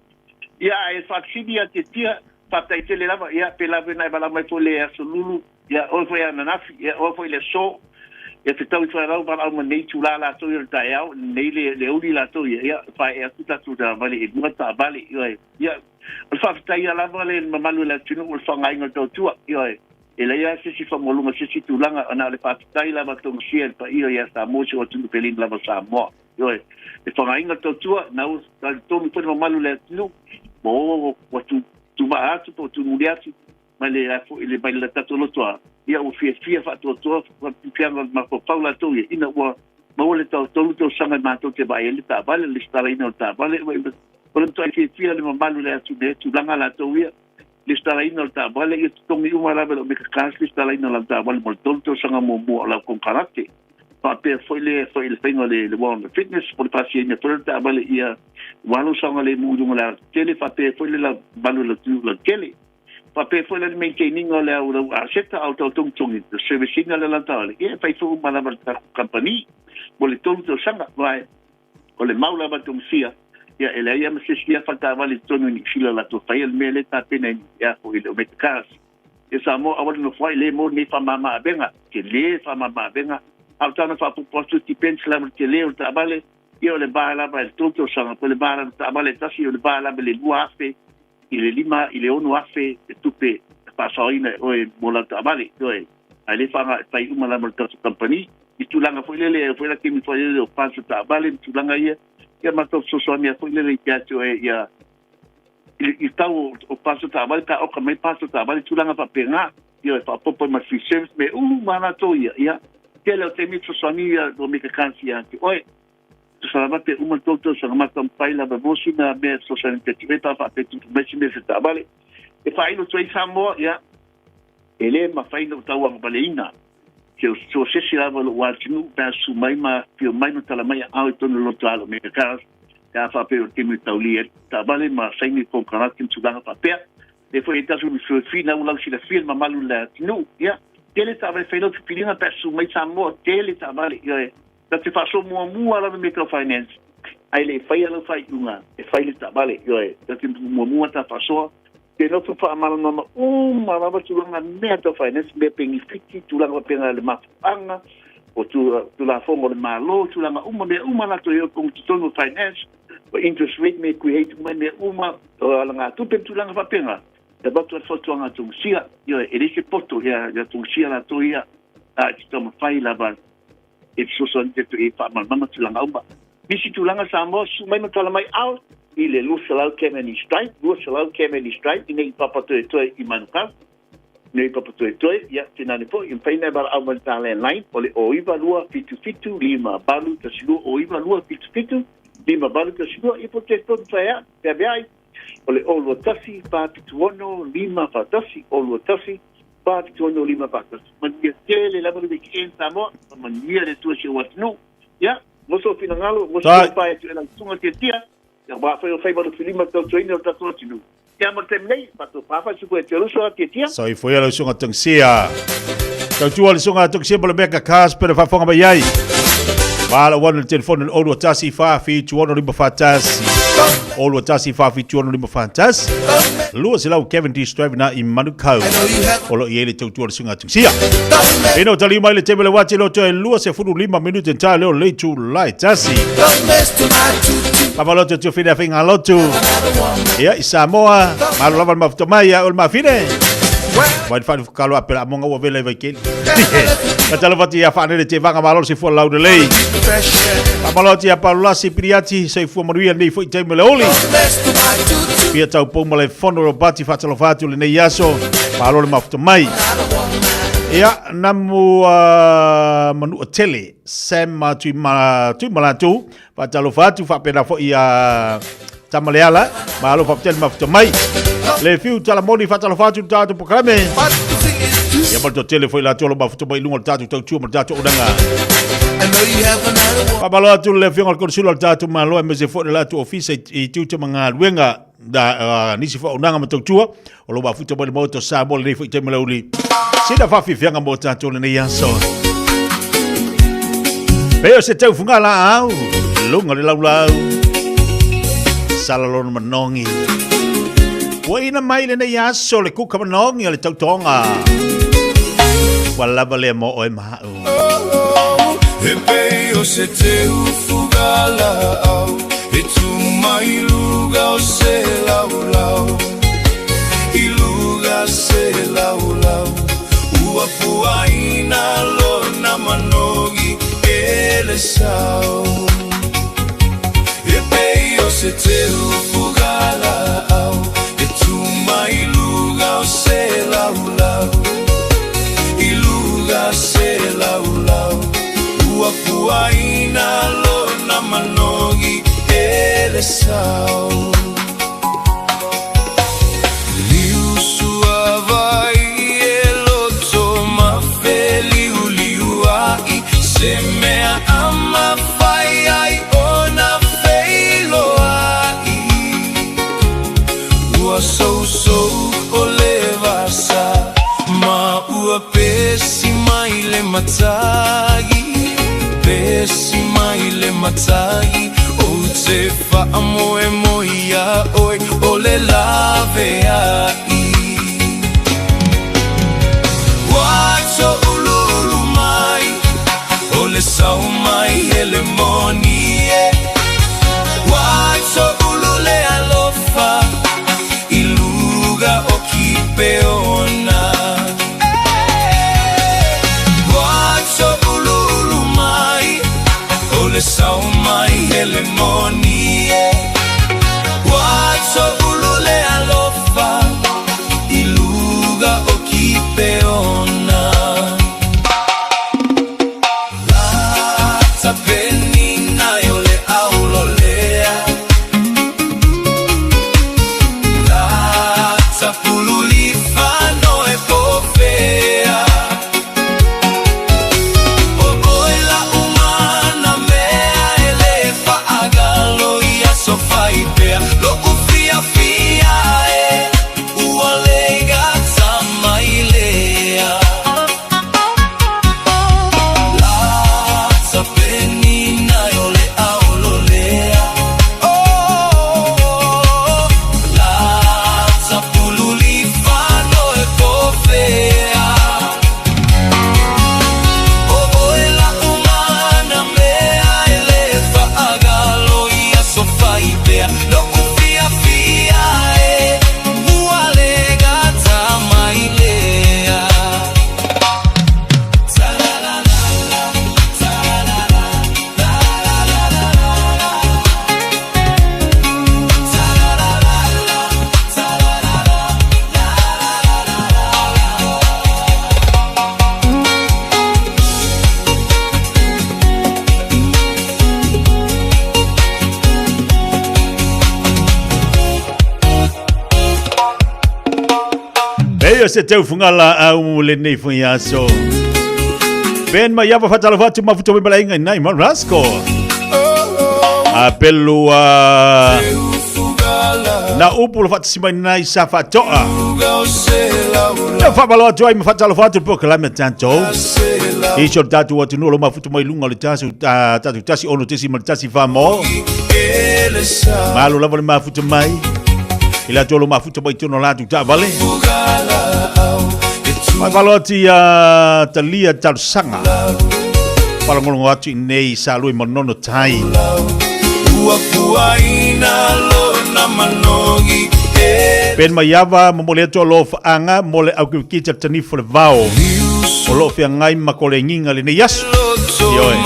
Ia e faafesili ia te tia faafetai tele lava ia pe lave nai vala mai foi le aso lulu ia oe foi ananafi ia oe foi le aso ia te tau i whaerau wala ma nei tūlā lātou ia le taeao nei le, le uli lātou ia ia whae e atu tātou tā vale e lua tā vale ia ia o le faafetai ia lava le mamalu le atunuu o le whangainga o tautua ia e leai lava se isi faamaualuga se isi tulaga, na o le faafetai lava togasia i le paia ia Samoa si o atunuu pelina lava Samoa. Ioe, e whangainga tautua, na ua talitonu foi le mamalu o le atunuu, ua o ua tu, tumaa atu po o tumuli atu mai le a foi le mai le tatou lotoa, ia ua fiafia faatoatoa faapipiaga o le mafaufau latou ia, ina ua maua le tautolu tausaga e matou te vaai ai le taavale, le lesitalaina o le taavale, o le matuai fiafia le mamalu o le atunuu i tulaga latou ia. Lesitalaina o le taavale, ia totogi uma lava e le Omega Cars lesitalaina o lau taavale mo le 3 tausaga muamua o lau konekarate. Faapea foi le foi le faiga o le, le World of Fitness po le pasiaina foi o le taavale ia ua lou saogalemu i luga o le alatetele, faapea foi le lau malu o le atunuu lautele. Faapea foi la le maintain ina o le au lau aseta au tau togitogi, le service ina le lau taavale, ia e fai foi uma lava e le tatou kamupani mo le 3 tausaga. Aua O le mau lava Tumusia, ia e leai lava ma se isi afa taavale i totonu i Niu Sila latou faia le mea lea e tapena i a foi le Omega Cars. Ia Samoa aua le nofo ai le mo nei faamama avega, tele faamama avega, a o tana faapopo atu depends lava le tele o le taavale, ia o le va lava i le 3 tausaga, po o le va lava taavale e tasi, o le va lava i le 2,000 i le 5 i le 6,000 le tupe e faasaoina e oe mo lau taavale, ioe. Ae le whanga e whai uma lava le tatou company i tulaga foi lele e foi la taimi foi lele o parts o taavale ma tulaga ia ia matou fesoasoani foi lele i te atu e ia i tau o parts o taavale pe a oka mai parts o taavale tulaga faapena ia e faaopoopo ai ma free service me uma latou ia ia tele o taimi fesoasoani ia o meka cars ia te oe tusa lava pe uma tou tausaga matou mafai lava mo sina mea fesoasoani te atu e pa faapea tupu mai se mea se taavale e faailo atu ai Samoa ia E le mafai ona ou tauagavaleina se so o se isi lava o lou atunuu pe a susu mai ma afifio mai ma tala mai aao i totonu o loto alo me ka pe a faapea o le taimi e taulia ai taavale ma saini konekarate ma tulaga faapea. Lea foi e tasi o fesoasoani ua lausilafia le mamalu o le atunuu. Ia, tele taavale fai lau filifiliga pe a susu mai Samoa, tele taavale, ioe. Ta te faasoa muamua lava i mea tau finance, ae le i faia lau faaiuga e fai le taavale, ioe. Ta te muamua ta faasoa Te nofo faamalamalama uma lava tulaga mea tau finance, mea penifiti, tulaga faapena le mafuaaga, o tulafono o le Malo, tulaga uma, mea uma latou e o totonu o finance, o interest rate me create uma mea uma, o alagatupe ma tulaga faapena. E avatu ai le fautuaga a Tumusia, ioe, e leai se poto ia Tumusia latou ia, a e te taumafai lava e fesoasoani te e faamalamalama tulaga uma. Nisi tulaga Samoa, susu mai ma tala mai ao i le 200 Cavendish Drive, 200 Cavendish Drive, i nei papa toetoe i Manukau. Nei papa toetoe, ia, tinane foi, i mawhai nei wara au mai tā landline, o le o iwa lua fitu fitu, lima balu tasi lua, o iwa lua fitu fitu, lima balu tasi lua, i po te tonu whai a, pea mea ai, o le o lua tasi, pā fitu ono, lima wha tasi, o lua tasi, 4, 7, 6, 5, 1. Manuia tele lava le weekend Samoa, manuia le Atua si ou atunuu. Ia, mo sou finagalo, mo sou pae atu e lau susuga tiatia, ia wā whai o whai maru whilima tautuaina o tatou atunuu. Ia mo le taimi nei, whātou pāwhai suku e te uso a tiatia. Soifua ia lau susuga Tungsia. Tautua le susuga Tungsia mo le mea ka cars pere whawhonga mai ai. Vala ua le telefone le olua tasi fa fitu ono lima fatasi. Olua tasi fa fitu ono lima fatasi. Lua se lau Kevin D. Straven i Manukau. O lo i ele tautua le sunga atu sia. Ina o tali mai le teme le wati loto e lua se fulu lima minute ta leo le tu lai tasi. Pamaloto tu fina finga lotu. Ia i Samoa, malo lava le mafuta mai ia o le mafine. Vai whanu whakalo a pera monga ua vele vai keli. Ka talo fati ia whanele te vanga malo se fua lau lei. Pamaloto ia palulasi piriati se fua manuia nei foi taimi le oli. Pia tau poma le fono robati whatalo whatu le nei aso. Malo le mafuta mai. Ia, namu manua tele, Sam tui, ma, tui malatu, whaatalofa atu, whaapena fo ia tamaleala, malo whaapetele mafuta mai. Le fiu talamoni whaatalofa atu tātou pokrame. Ia mal tele foi la tolo mafuta mai lunga o tātou tautua ma tātou unanga. Whamalo atu le fionga le konsula o tātou malo e mese fo le latu ofisa i tute mga luenga da nisi fo unanga ma tautua o lo mafuta mai le moto sa mo le nei foi te meleuli. Sina whawhiwhianga mō tātou le nei aso. Peo se tau funga la au, lunga le laulau, sala lona manongi. Ua ina mai le nei aso le kuka manongi o le tautonga. Ua lava lea mo oe mahau. He pei o se te ufuga la au E tu mai luga o se lau lau I luga se lau lau Ua puaina lona manogi e le sao E pei o se te ufuga la au E tu mai luga o se lau lau I luga se lau lau Ua puaina lona manogi e le sao Liu sua vai e loto mafe liu liu ai Se mea ama fai ai ona feilo ai Ua sou o le vasa Ma ua pesi mai le matagi Pesi mai le matagi O te wha moe moe ia oi O le lave ai Wato ululu mai O le sau mai hele moni e Wato ulule alofa I luga o kipeona Wato ululu mai O le sau mai hele moni e Wato ulule alofa I luga o kipeona Lata penina e o le aulolea Lata pululifa no e pofea O oe la umana mea e le faagalo ia so faipea Lo ufia fia e ua lega tamailea Lata penina e o le aulolea Oh, lata pululifa no e pofea O oe la umana mea e le faagalo ia so faipea Lo ufia fia e ua lega tamailea Eia se tau fungala au le nei fui aso. Ben mai ava whatalo whatu mafuta me malainga i nai ma rasko. A pelu a Ufuga la Na upu le faatasi mai nai sa faatoa. Ia faamalo atu ai ma faatalofa atu le polokalame a tatou. I so tatou atunuu o lo mafuta mai luga o le tasi tatou 1.1 whamo. Malo lava le mafuta mai. I la tolo mafuta mai tono la tu taavale. Mai valo atu ia talia talosaga. Palangolongo atu i nei sa lui manono tai. Ua fuaina lona manogi e Ben Maiava, momoli atu o lo whaanga mo le aukiwikita tanifu le vao. O lo whiangai ma ko le nginga le nei aso. Ioe.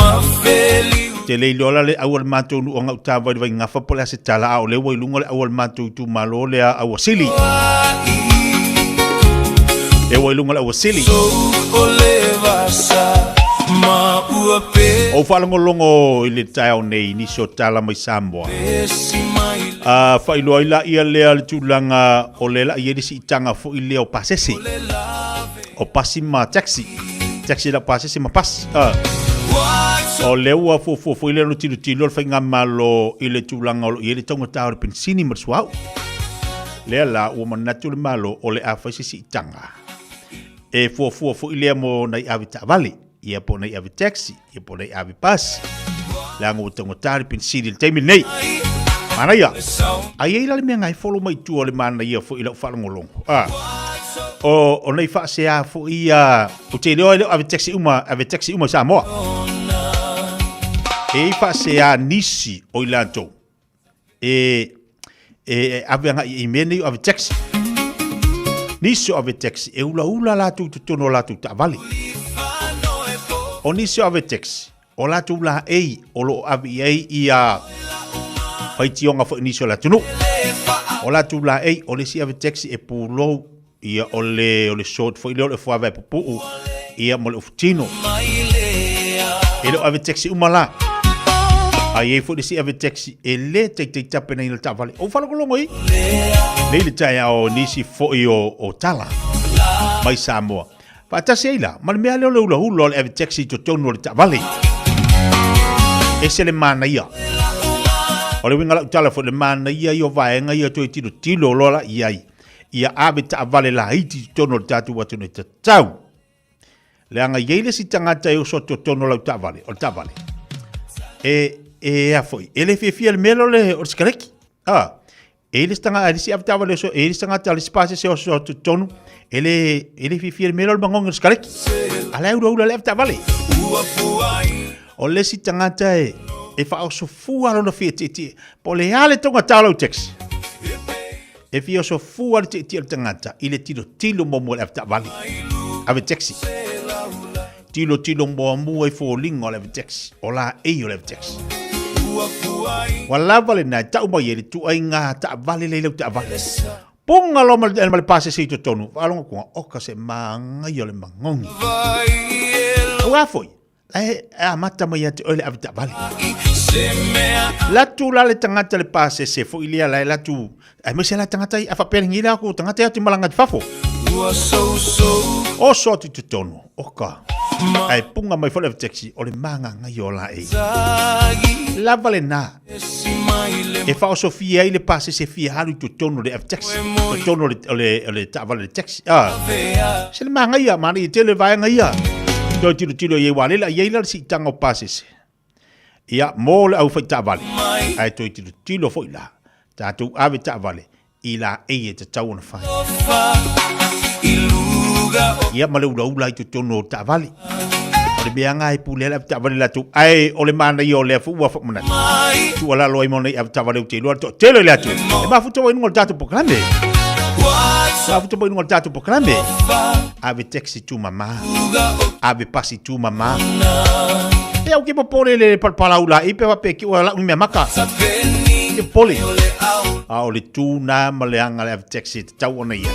Te le iloa la le au a le matou nuu o gauta vai le vaigafa po o le a se tala a o lea ua i luga le au a le matou itumalo lea auasili. Lea ua i luga le auasili. Ou faalogologo i le taeao nei i nisi o tala mai Samoa. A faailoa ai laia lea le tulaga o le la i ai le siitaga foi lea o pasese. O pasi ma taxi. Taxi la pasese ma pasi. Ah. O lea ua fuafua foi lea no tilotilo le faigamalo i le tulaga o lo o i ai le taugata o le penisini ma le suauu. Lea la ua manatu le Malo o le a fai se siitaga e fuafua foi lea mo nai ave taavale, ia po o nai ave taxi, ia po o nai ave pasi. Leaga ua taugata le penisini i le taimi lenei. Manaia. A i ai la le mea ngai folo mai tua o le manaia foi i lau faalogologo. Ah. O, o nei faasea foi ia, ou te iloa e le o ave taxi uma, ave taxi uma i Samoa. E i faasea nisi o i latou e, e ave agai i mea nei o ave taxi. Nisi o ave taxi, e ulaula latou i totonu o latou taavale. O nisi o ave taxi, o latou laei o lo o ave i ai ia faitioga foi nisi o le atunuu. O latou laei, o le isi ave taxi e pulou ia o le, o le short foi lea o le ofu ave pupuu ia ma le ofu tino. E le o ave taxi uma la. A i ai foi le isi ave taxi e le taitai tapenaina le taavale. Ou faalogologo i nei le taeao nisi foi o, o tala mai Samoa. Faatasi ai la ma le mea lea o le ulahula o le ave taxi i totonu o le taavale. Ese le manaia. O le uiga lau tala foi le manaia ia o vaega ia toe tilotilo loa la i ai. Ia ave taavale laiti i totonu o le tatou atunuu e tatau. Leaga e i ai le isi tagata e oso atu totonu o lau taavale, o le taavale. E, e a foi, e le fiafia le mea lea o le, o le sikareti. Ah, e i le isi tagata, le isi ave taavale oso, e i le isi tagata, le isi pasese oso atu totonu, e le, e le fiafia le mea lea o le magogi o le sikareti. A la e ulaula le ave taavale. O le isi tagata e, e faaoso fua lona fia tietie, po o le a le taugata o lau taxi. E fia oso fua le tietie o le tagata i le tilotilo muamua i le ave taavale, ave taxi. Tilotilo muamua i foliga o le ave taxi, o laei o le ave taxi. Ua lava lena e tau mai ai le tuaiga taavale lea i lau taavale. Puga loa ma le, ma le pasese i totonu, faalogo atu, oka se magaia o le magogi. Aua foi, e amata mai ia te oe le ave taavale. Latu la le tagata le pasese foi lea la e latu, aemaise la tagata ia, a faapea lenei la ko tagata ia te malaga i fafo. Oso atu i totonu, oka. Ae punga mai foi le ave taxi, o le magagai o la e. Lava lena. E faaosofia ai le pasese fia alu i totonu o le ave taxi, totonu o le, o le, o le taavale le taxi. Ah. Se le magaia, manaia tele vaega ia. Toe tilotilo i ai aua lea i ai la le siitaga o pasese. Ia, mo le aufai taavale. Ae toe tilotilo foi la, tatou ave taavale i laei e tatau ona fai. Ia ma le ulaula i totonu o taavale. O le mea nga e pule ai le avetaavale latou, ae o le manaia o lea foi ua faamanatu. Tuualalo ai mo nei avetaavale ou te iloa le toatele o le atunuu. E mafuta mai i luga o le tatou polokalame. Mafuta mai i luga o le tatou polokalame. Ave taxi tumama. Ave pasi tumama. E au ke popole le palapala ula i pe faapea ke ua lau ni mea maka. Ke popole. A o le tū nā ma le anga le ave taxi e tatau ona ia.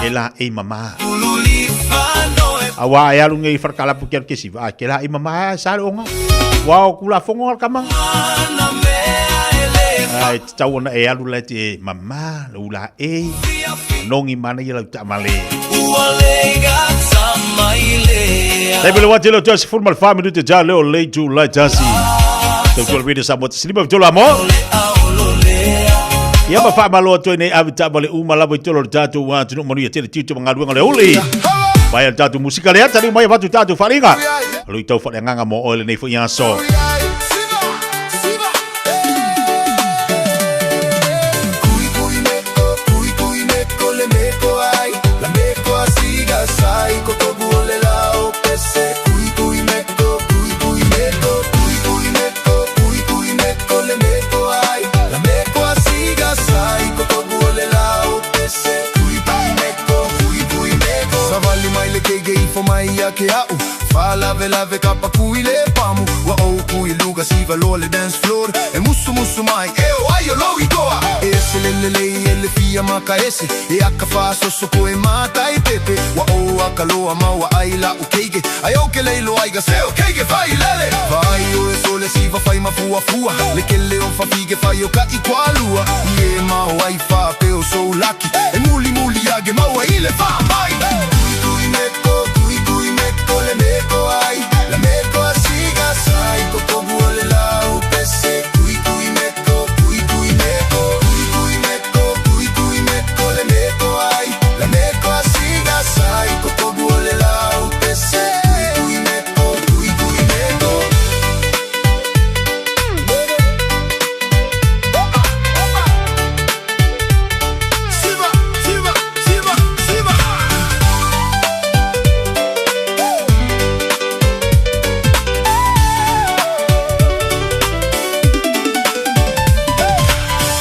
E la e mama. Aua e alu nei wharakalapu ki alu ke siva. A ke la e mama e sa le onga. Wa o kula fongo al kama. Ai te tau ona e alu lai te mama, le ula e. Nongi mana ia lau taamale. Taimi le wati leo tasi fulu ma le wha minute ja leo lei tu lai tasi. Tau tuala rede sa mo te silima vitola mo. Ia ma faamalo atu ai nei ave taavale uma lava i tolo o le tatou atunuu manuia tele tiute ma galuega le uli. Mai a le tatou musika lea, taliu mai avatu tatou faaaliga. Alo i tau faaleagaga mo oe lenei foi aso. Savali mai le keige ifo mai ia ke a'u Faalavelave kapa kui le pamu Ua ou kui luga siva loa le dance floor E musu musu mai e o ai o lou itoa E ese le lelei e le fia maka ese E aka faasoso koe matai pepe Ua ou aka loa ma ua ai la'u keige Ai o ke lei loa i ga seo keige fai lele Vai o e sole siva fai mafuafua Le kele o fafige fai o ka i kualua I e ma o ai fa pe o sou laki E muli muli age maua i le fa mai Tui tui meko, tui tui meko le meko ai La meko a siga sai Kokobu o le lau pese Tui tui meko, tui tui meko Tui tui meko, tui tui meko le meko ai La meko a siga sai Kokobu o le lau pese Tui tui meko, tui tui meko Siva, siva, siva, siva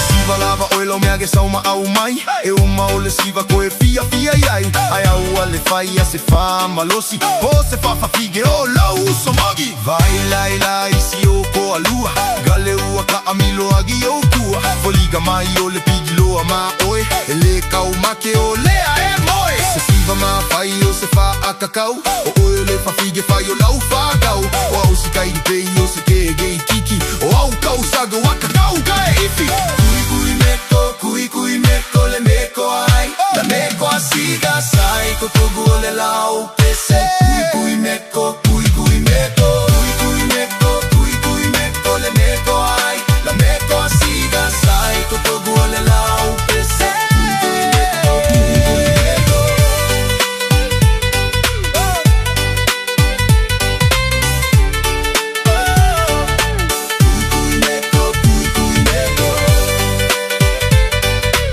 Siva lava oe lau mea ge sau ma au mai E uma o le siva koe fia fia iai Ai au a le fai a se fa malosi Po se fa fa fige o lau uso magi Vai lai lai si o ko alua Gale ua ka amilo agi o kua Foliga mai o le pigi loa ma oe E le kau make o lea e moe Se siva ma fai o se fa akakau O oe o le fa fige fai o lau fa kau O au si kai pei o se ke gei kiki O au kau saga waka kau ka e ifi Kui kui meko, kui kui meko le meko ai La meko a siga sai Ko togu o le lau pese Kui kui meko, kui kui meko Kui kui meko, kui kui meko le meko ai La meko a siga sai Ko togu o le lau pese Kui kui meko, kui kui meko Kui meko, kui kui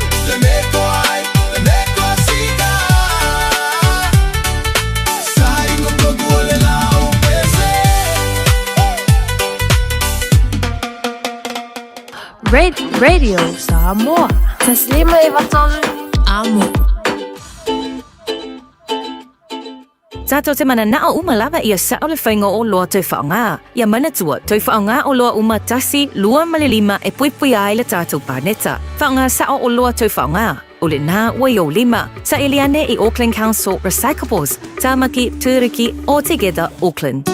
meko Le meko ai, le meko a siga Sai ko togu o le lau pese Radio Samoa. Taslima Ivatolu. Amo. Tātou te mananao uma lava ia sa'o le faiga o oloa toe faaaogā. Ia manatua, toe faaaogā oloa uma tasi, lua ma le lima e puipuia ai le tātou paneta. Faaaogā sa'o oloa toe faaaogā, o lenā ua i ou lima. Saili ane i Auckland Council Recyclables, Tāmaki, Tūruki, or Together Auckland.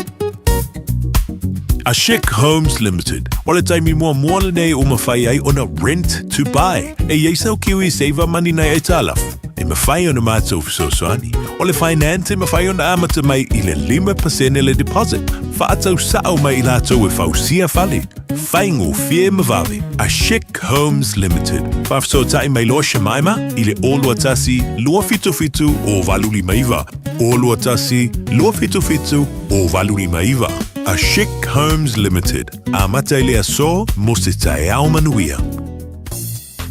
A Chic Homes Limited, o le taimi muamua lenei ua mafai ai ona rent to buy. E i ai sau kiwi saver money nai aitalafu, e mafai ona matou fesoasoani. O le finance e mafai ona amata mai i le 5% le deposit, faatau sao mai i latou e fausia fale. Faigofie ma vave. A Chic Homes Limited. Faafesootai mai loa Shemaima i le 021 277 0859. 021 277 0859. A Chic Homes Limited. Amata i le aso mo se taeao manuia.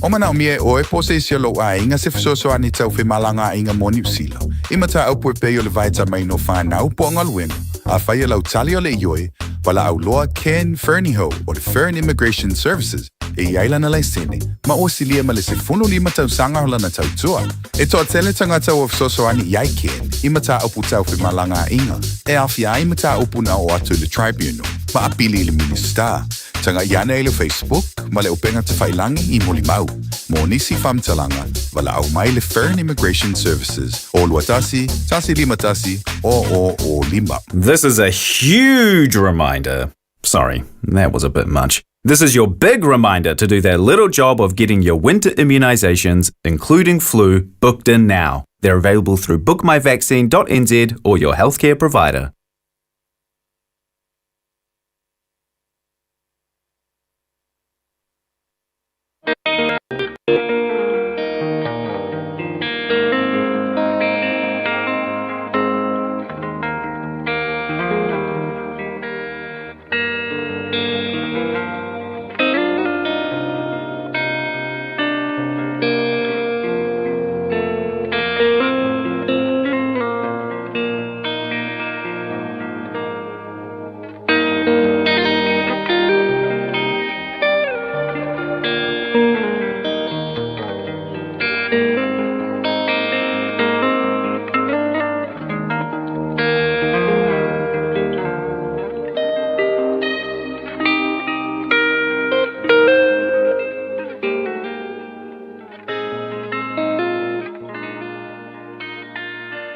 O manaomia e oe po o se isi o lou aiga se fesoasoani tau femalagaaiga mo Niu Sila, i mataupu e pei o le vaetamaina o fanau po o galuega. Afai e lau tali o le ioe, valaau loa Ken Fernihough o le Fern Immigration Services e i ai lana laisene, ma ua silia ma le 15 tausaga o lana tautua. E toatele tagata ua fesoasoani i ai Ken i mataupu tau femalagaaiga e aafia ai mataupu na oo atu i le Tribunal ma apili i le Minisita. Tagai ane i le Facebook ma le upega tafailangi i molimau. Mo nisi faamatalaga, valaau mai le Fern Immigration Services o 21 151 0005. This is a huge reminder. Sorry, that was a bit much. This is your big reminder to do that little job of getting your winter immunisations, including flu, booked in now. They're available through bookmyvaccine.nz or your healthcare provider.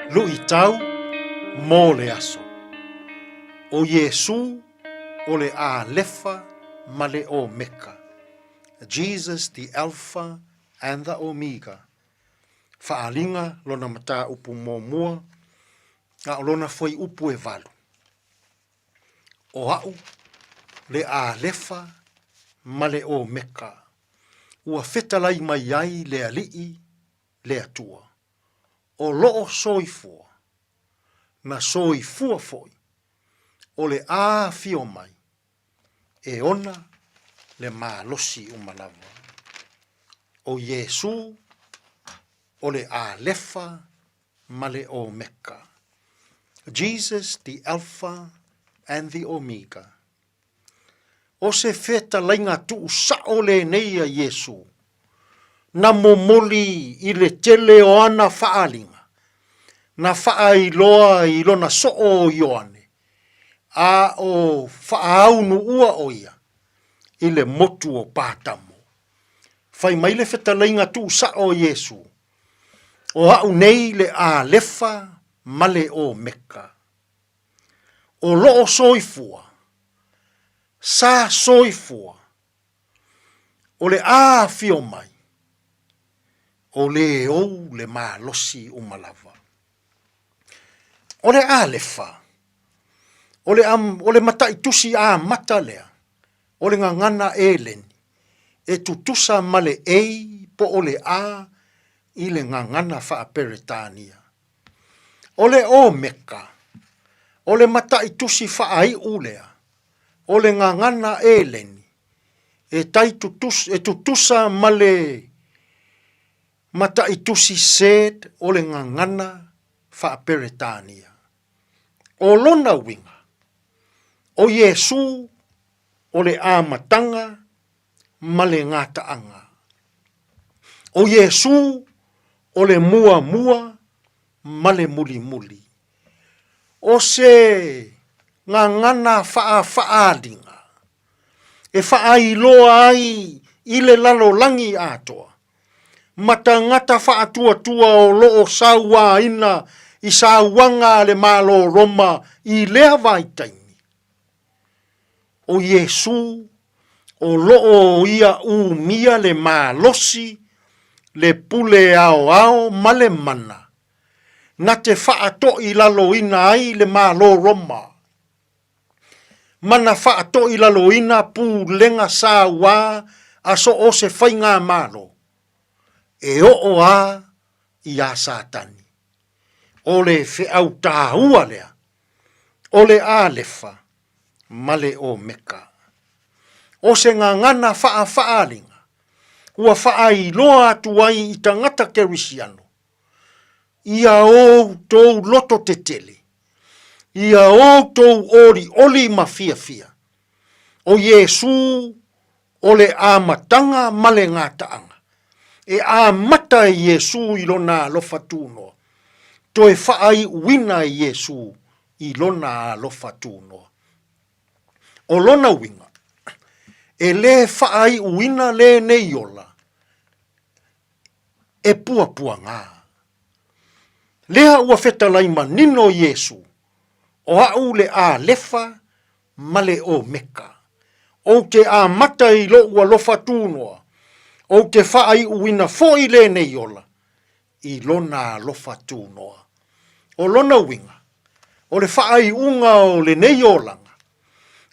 Luʻitau mo le aso. ʻO Iesū o le ʻAlefa ma le ʻOmeka, Jesus the Alpha and the Omega, Faaaliga lona mataupu muamua, a o lona fuaiupu e valu. ʻO aʻu le ʻAlefa ma le ʻOmeka, ua fetalai mai ai le Aliʻi, le Atua. ʻO loʻo soifua, na soifua foʻi, ʻo le ʻāfio mai, e ona le malosi uma lava. ʻO Iesū, ʻo le ʻAlefa ma le ʻOmeka. Jesus the Alpha and the Omega. ʻO se fetalaiga tuʻusaʻo lenei a Iesū, na momoli i le tele o ana faʻaliga, na faʻailoa i lona soʻo o Ioane, a o faʻāunuʻua ʻo ia i le motu o Patamo. Fai mai le fetalaiga tuʻusaʻo o Iesū, ʻO aʻu nei le ʻAlefa ma le ʻOmeka. ʻO loʻo soifua, sa soifua, ʻo le ʻāfio mai, ʻo lē ou le malosi uma lava. ʻO le ʻAlefa, ʻo le, ʻo le mataʻitusi ʻāmata lea, ʻo le gagana ʻEleni, e tutusa ma le A po o le A i le gagana faaperetania. ʻO le ʻOmeka, ʻo le mataʻitusi faʻaiʻu lea, ʻo le gagana ʻEleni, e tai tutus, e tutusa ma le mataʻitusi Z o le gagana faaperetania. ʻO lona uiga, ʻo Iesū o le ʻamataga ma le gataʻaga. ʻO Iesū o le muamua ma le mulimuli. ʻO se gagana faʻafaʻaliga e faʻailoa ai i le lalolagi atoa ma tagata faʻatuatua o loʻo sauaina i sauaga a le Malo Roma i lea vaitaimi. ʻO Iesū, o loʻo ia ʻumia le malosi, le pule aoao ma le mana, na te faʻatoʻilaloina ai le Malo Roma. Ma na faʻatoʻilaloina pulega sauā a so o se faigamalo, e oʻo a iā Satani. ʻO le feʻau tāua lea, ʻo le ʻAlefa ma le ʻOmeka. ʻO se gagana faʻafaʻaliga, ua faʻailoa atu ai i tagata Kerisiano, ia outou loto tetele, ia outou ʻoliʻoli ma fiafia, ʻo Iesū o le ʻamataga ma le gataʻaga. E ʻamata e Iesū i lona alofa tūnoa. Toe faʻaiʻuina e Iesū i lona alofa tūnoa. ʻO lona uiga, e lē faʻaiʻuina lenei ola e puapuagā. Lea ua fetalai manino Iesū, ʻo aʻu le ʻAlefa ma le ʻOmeka. ʻO te ʻamata i loʻu alofa tūnoa, ʻo te faʻaiʻuina foʻi lenei ola i lona alofa tūnoa. ʻO lona uiga, ʻo le faʻaiʻuga o lenei olaga,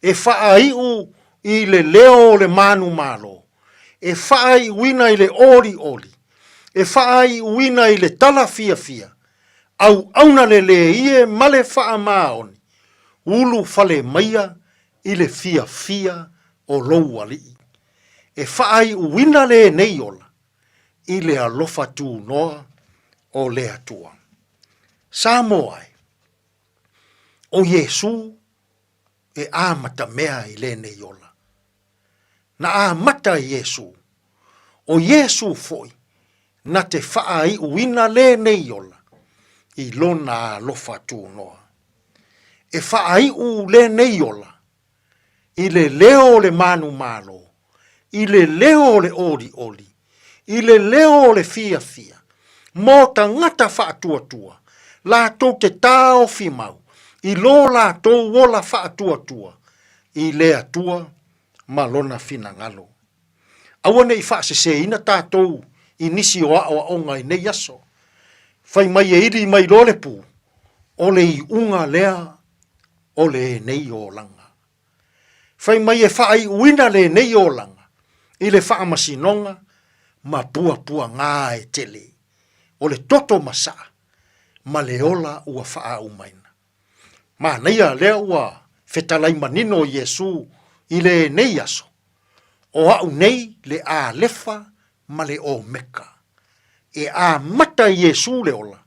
e faʻaiʻu i le leo o le manumalo, e faʻaiʻuina i le ʻoliʻoli, e faʻaiʻuina i le tala fiafia, ʻauʻauna le lēie ma le faʻamāoni, ulu fale maia i le fiafia o lou aliʻi. E faʻaiʻuina lenei ola i le alofa tūnoa o le Atua. Samoa e, ʻo Iesū e ʻamata mea i lenei ola. Na ʻamata Iesū, ʻo Iesū foʻi na te faʻaiʻuina lenei ola i lona alofa tūnoa. E faʻaiʻu lenei ola i le leo o le manumalo, i le leo o le ʻoliʻoli, i le leo o le fiafia, mo tagata faʻatuatua, latou te taofi mau i lo latou ola faatuatua i le Atua ma Lona finagalo. Aua ne i faaseseina tatou i nisi o aoaoga i nei aso. Fai mai e ili mai loa le pu, o le iuga lea o lenei olaga. Fai mai e faaiuina lenei olaga i le faamasinoga ma puapuaga e tele, o le toto masaa ma le ola ua faaaumaina. Manaia lea ua fetalai manino Iesu i lenei aso, O a'u nei le Alefa ma le Omeka. E amata e Iesu le ola,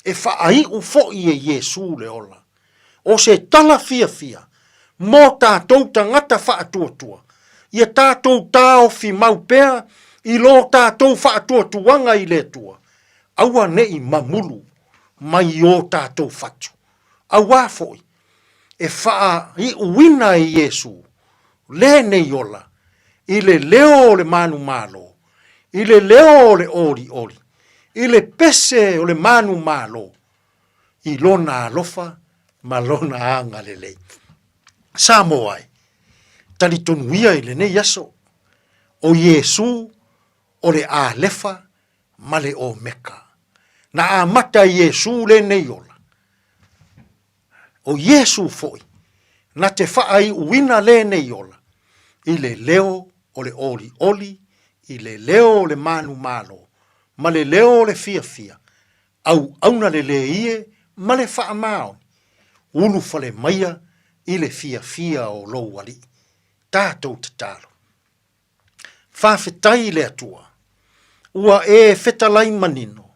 e faai'u fo'i e Iesu le ola. O se tala fiafia mo tatou tagata faatuatua, ia tatou taofi mau pea i lo tatou faatuatuaga i le Atua, aua ne'i mamulu mai o tatou fatu, auā fo'i e faai'uina e Iesu lenei ola i le leo o le manumalo, i le leo o le olioli, i le pese o le manumalo, i lona alofa ma lona agalelei. Samoa e, talitonu ia i lenei aso, o Iesu o le Alefa ma le Omeka. Na amata e Iesu lenei ola. O Iesu foi, na te faaiuina lenei ola i le leo o le olioli, i le leo o le manumalo, ma le leo o le fiafia, auauna lelei e ma le faamaoni, ulufale maia i le fiafia o lou Alii. Tatou tatalo. Faafetai i le Atua, ua e fetalai manino,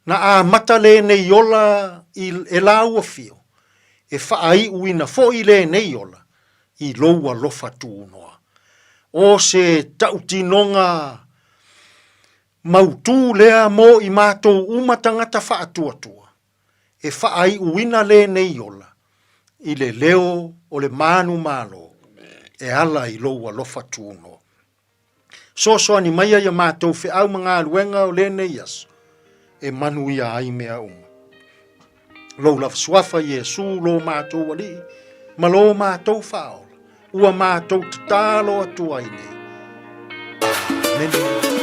na amata lenei ola i e lāua fio, e faaiuina foi lenei ola i lou alofa tuunoa. O se tautinoga mautū lea mo i matou uma tagata faatuatua, e faaiuina lenei ola i le leo o le manumalo e ala i lou alofa tuunoa. Soasoani maia ia matou feau ma galuega o lenei aso e manuia ai mea uma. Lou lava suafa Iesu lo matou Alii ma lo matou Faaola, ua matou tatalo atu ai nei. Amene.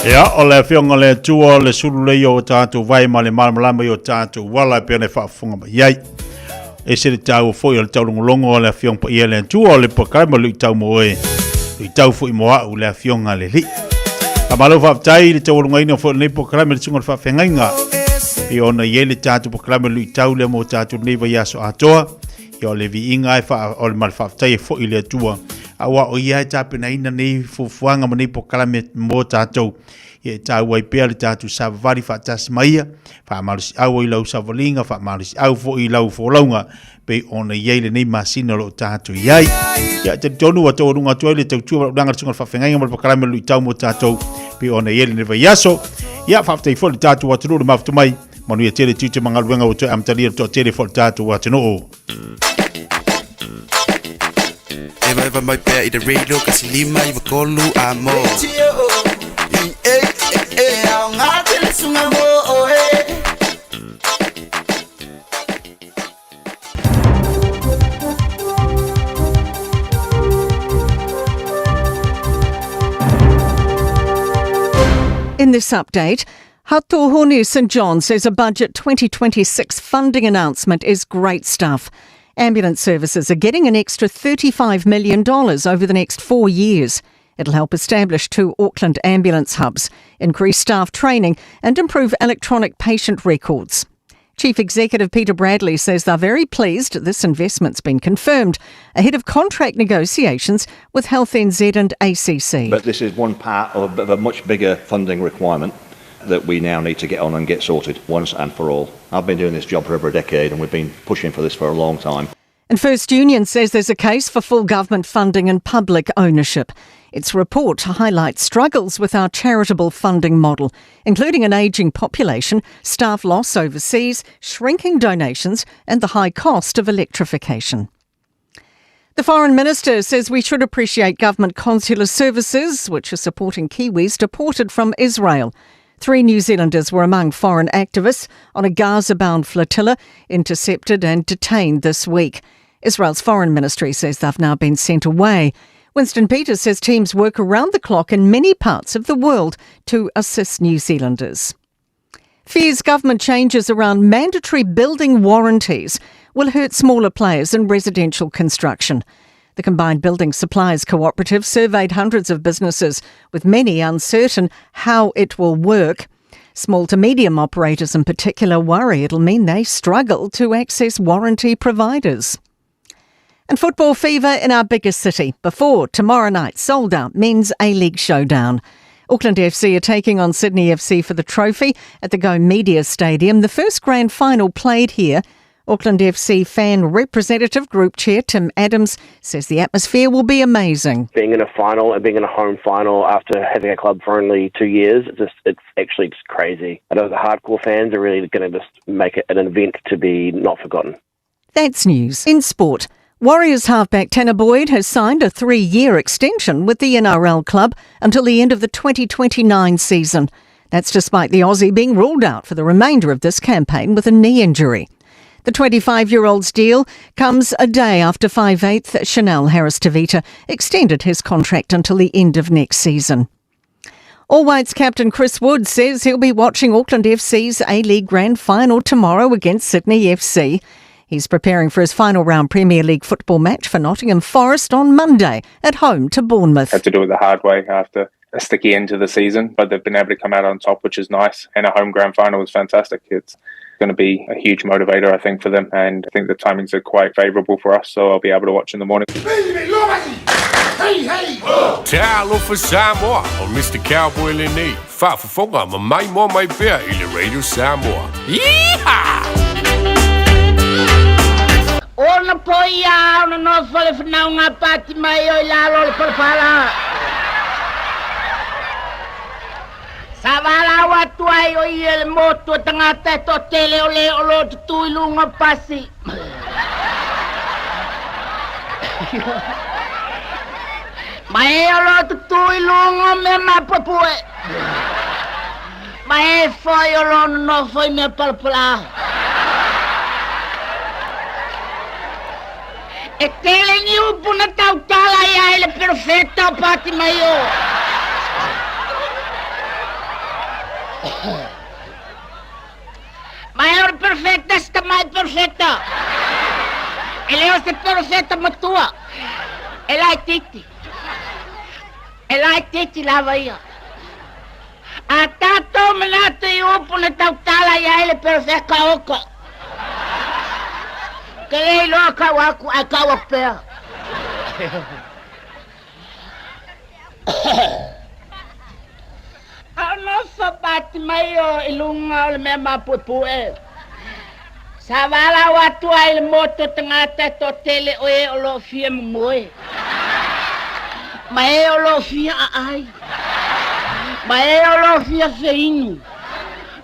Ia, o le Afioga le Atua o le sulu lei o tātou vai ma le malamalama i o tātou ala e pei ona e faafofoga mai ai. E se le tāua foi o le taulogologo o le Afioga Paia le Atua o le pakai ma luitau mo oe, luitau foi mo au le Afioga le Alii. Faamalo faafetai i le taualugaina foi o lenei polokalame le susuga i le faafeagaiga. E pei ona i ai le tatou polokalame luitau lea mo tatou lenei vaiaso atoa. Ia o le viiga e wha, o le ma le faafetai e foi i le Atua. Aua o ia e tapenaina nei fuafuaga ma nei polokalame mo tatou. Ia e tāua ai pea le tatou savavali faatasi ma ia, faamalosiau ai lau savaliga, faamalosiau foi i lau folauga, pei ona i ai lenei masina o lo o tatou i ai. Ia, e talitonu ua taualuga atu ai le tautua ma ulaga le susuga i le faafeagaiga ma le polokalame o le luitau mo tatou, pei ona i ai lenei vaiaso. Ia, faafetai foi i le tatou atunuu le mafuta mai. Manuia tele tiute ma galuega ua toe amatalia le toatele foi o le tatou atunuu. Eva eva mai pea i te radio kasi lima iwa kolu a mo. In this update, Hato Hone St John says a budget 2026 funding announcement is great stuff. Ambulance services are getting an extra $35 million over the next four years. It'll help establish two Auckland ambulance hubs, increase staff training, and improve electronic patient records. Chief Executive Peter Bradley says they're very pleased this investment's been confirmed ahead of contract negotiations with Health NZ and ACC. But this is one part of a much bigger funding requirement that we now need to get on and get sorted once and for all. I've been doing this job for over a decade and we've been pushing for this for a long time. And First Union says there's a case for full government funding and public ownership. Its report highlights struggles with our charitable funding model, including an ageing population, staff loss overseas, shrinking donations, and the high cost of electrification. The Foreign Minister says we should appreciate government consular services, which are supporting Kiwis deported from Israel. Three New Zealanders were among foreign activists on a Gaza bound flotilla intercepted and detained this week. Israel's foreign ministry says they've now been sent away. Winston Peters says teams work around the clock in many parts of the world to assist New Zealanders. Fears government changes around mandatory building warranties will hurt smaller players in residential construction. The Combined Building Suppliers Cooperative surveyed hundreds of businesses, with many uncertain how it will work. Small to medium operators in particular worry it'll mean they struggle to access warranty providers. And football fever in our biggest city before tomorrow night sold out men's A League showdown. Auckland FC are taking on Sydney FC for the trophy at the Go Media Stadium, the first grand final played here. Auckland FC fan representative group chair Tim Adams says the atmosphere will be amazing. Being in a final and being in a home final after having a club for only two years, it's just it's actually just crazy. I know the hardcore fans are really going to just make it an event to be not forgotten. That's news. In sport, Warriors halfback Tanner Boyd has signed a three year extension with the NRL club until the end of the 2029 season. That's despite the Aussie being ruled out for the remainder of this campaign with a knee injury. The 25 year old's deal comes a day after 5'8 Chanel Harris Tavita extended his contract until the end of next season. All Whites captain Chris Wood says he'll be watching Auckland FC's A League Grand Final tomorrow against Sydney FC. He's preparing for his final round Premier League football match for Nottingham Forest on Monday at home to Bournemouth. Had to do it the hard way after a sticky end to the season, but they've been able to come out on top, which is nice. And a home grand final is fantastic. It's going to be a huge motivator, I think, for them. And I think the timings are quite favourable for us, so I'll be able to watch in the morning. Talofa Samoa o Mr. Cowboy lenei. Faafofoga ma maimoa mai pea i le Radio Samoa. Yeehaw! Ona po ia ona nofo le fanauga a Patimaio i lalo o le palapala. Sa valaau atu ai o ia i le motu o tagata e toatele o le o lo o tutū i luga o pasi. Ma e o lo o tutū i luga o mea mapuepue. Ma e foi o lo o nonofo i mea palapala. E tele ni upu na tautala ia i le pero perfecta o pati mai o. Ma e o le perfecta se tamai perfecta. E le o se perfecta matua. E laitiiti. E laitiiti lava ia. A tatou manatu i upu na tautala i ai le perfecta oka. Ke le iloa kau aku ae kau aku pea. A o nofo pati mai o i luga o le mea mapuepue. Sa valaau atu ai le motu o tagata e toatele o e o lo o fia momoe, ma e o lo o fia aai, ma e o lo o fia feinu,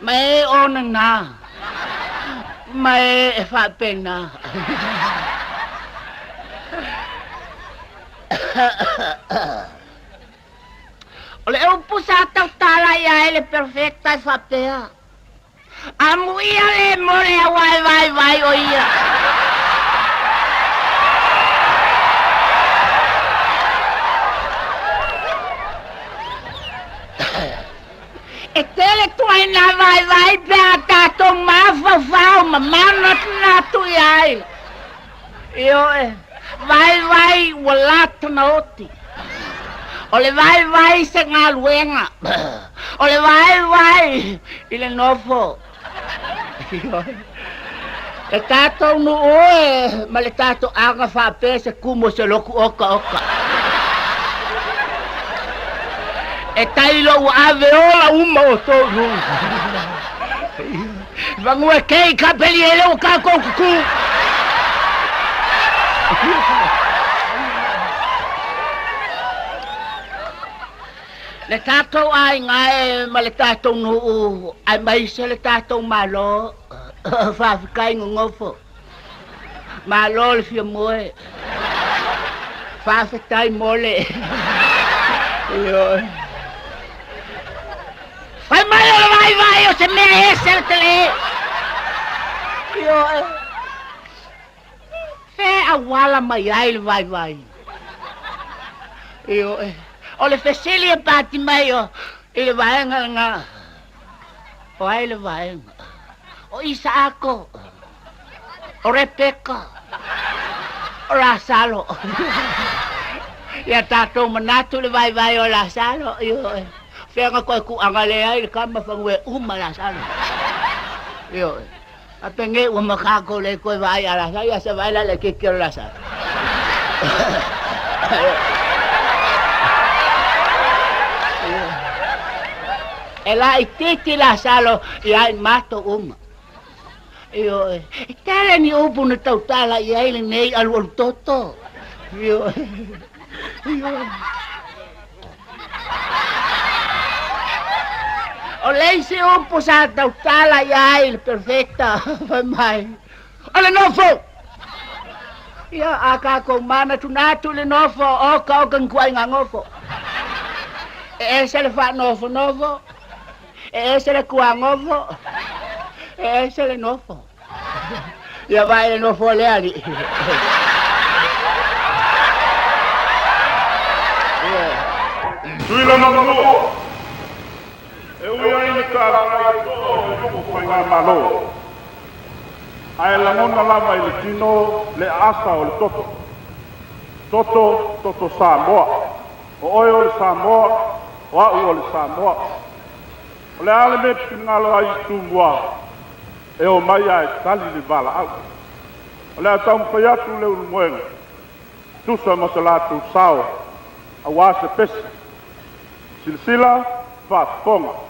ma e o nanā, ma e e faapena. O le upu sa tautala i ai le perfecta e faapea. Amuia le mo le aua e vaivai o ia. E tele tuaiga vaivai pe a tatou mafaufau ma manatunatu i ai. Ioe, vaivai ua lata na oti. O le vaivai se galuega. O le vaivai i le nofo. Ioe. Le tatou nuu e ma le tatou aga faapea se kumu o se loku okaoka. E tailo ua ave ola uma outou i luga. Vagua kei ka peli e leo ka kou kuku. Le tatou aiga e ma le tatou nuu aemaise le tatou Malo, faafetai nonofo. Malo le fia moe. Faafetai mo le. Ioe. Fai mai o le vaivai o se mea ese le tele. Ioe. Fe auala mai ai le vaivai. Ioe. O le fesili e pati mai o i le vaega lena. O ai le vaega? O Isaako, o Rebeka, o Lasalo. Ia tatou manatu le vaivai o Lasalo, ioe. Fea na koe kuaga le ai le kama fanue uma Lasalo. Ioe. A penge ua makako le koe vaai a Lasalo, ia se vaai la le keiki o Lasalo. E laitiiti Lasalo ia i matou uma. Ioe, e tele ni upu na tautala i ai lenei alualu toto. Ioe, ioe. O le isi upu sa tautala i ai le perfecta, fai mai, o le nofo! Ia, a kākou manatunatu i le nofo, oka oka ni kuaiga nofo. E ese le faanofonofo, e ese le kuagofo, e ese le nofo. Ia vaai le nofo a le alii. Tuila ma Manua, E ui ai le tala i toa o le nuu faigamalo, ae lagona lava i le tino le aasa o le toto. Toto, toto Samoa. O oe o le Samoa, o au o le Samoa. O le a le mea e te finagalo ai i Tumua e o mai ae tali le valaau. O le a taumafai atu le Ulumoega, tusa ma so latou sao aua se pese. Silasila, faafofoga.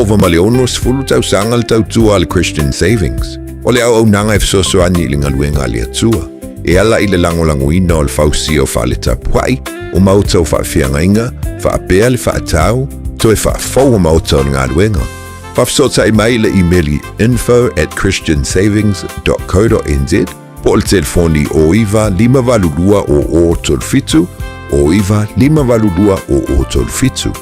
ova ma le 60 tausaga le tautua a le Christian Savings. O le auaunaga e fesoasoani i le galuega a le Atua, e ala i le lagolagoina o le fausia o fale tapuai, o maota o faafeagaiga, faapea le faatau, toe faafou o maota o le galuega. Faafesootai mai i le imeli info at christiansavings dot co dot nz po o le telefoni 09 582 0037, 09 582 0037.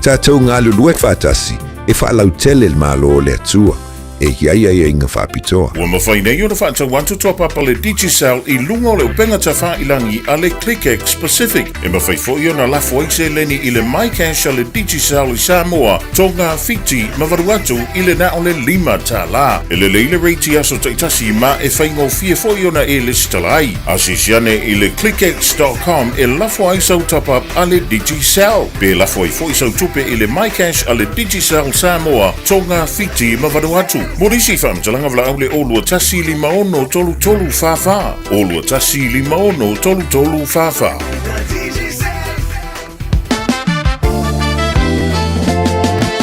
Tatou galulue faatasi e faalautele le Malo o le Atua. E i ai aiaiga faapitoa. Ua mafai nei ona faatau atu toa papa le Digicel i luga o le upega tafailangi a le ClickX Pacific. E mafai foi ona lafo ai seleni i le MyCash a le Digicel i Samoa, Tonga, Fiti ma Vanuatu i le na o le $5. E lelei le rate i aso taitasi ma e faigofie foi ona e lesitala ai. Asiasi ane i le clickx dot com e lafo ai sau top up a le Digicel. Pe lafo ai foi sau tupe i le MyCash a le Digicel Samoa, Tonga, Fiti ma Vanuatu. Mo nisi faamatalaga valaau le 021 56 33 44, 021 56 33 44.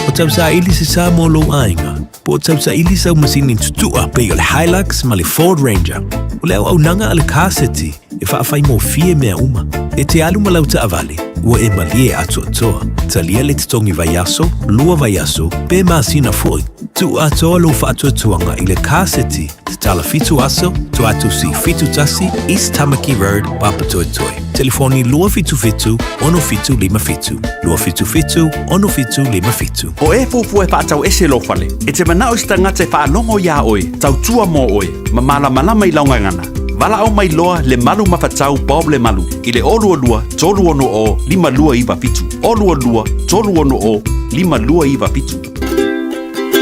O tausaili se sa mo lou aiga, po o tausaili sau masini tutua pei o le Hilux ma le Ford Ranger. O le auaunaga a le Car City e faafaigofie mea uma. E te alu ma lau taavale, ua e malie atoatoa. Talia le totogi vaiaso, lua vaiaso, pe masina foi. Tuu atoa lou faatuatuaga i le Car City Tatala 7 aso, Tuatusi 71, East Tamaki Road, Papatoetoe. Telefoni 277 6757. 277 6757. O e fuafua e faatau ese lou fale, e te manao i se tagata e faalogo iā oe, tautua mō oe, ma malamalama i lau gagana. Valaau mai loa le malu mafatau Bob Lemalu i le 022 360 5297. 022 360 5297.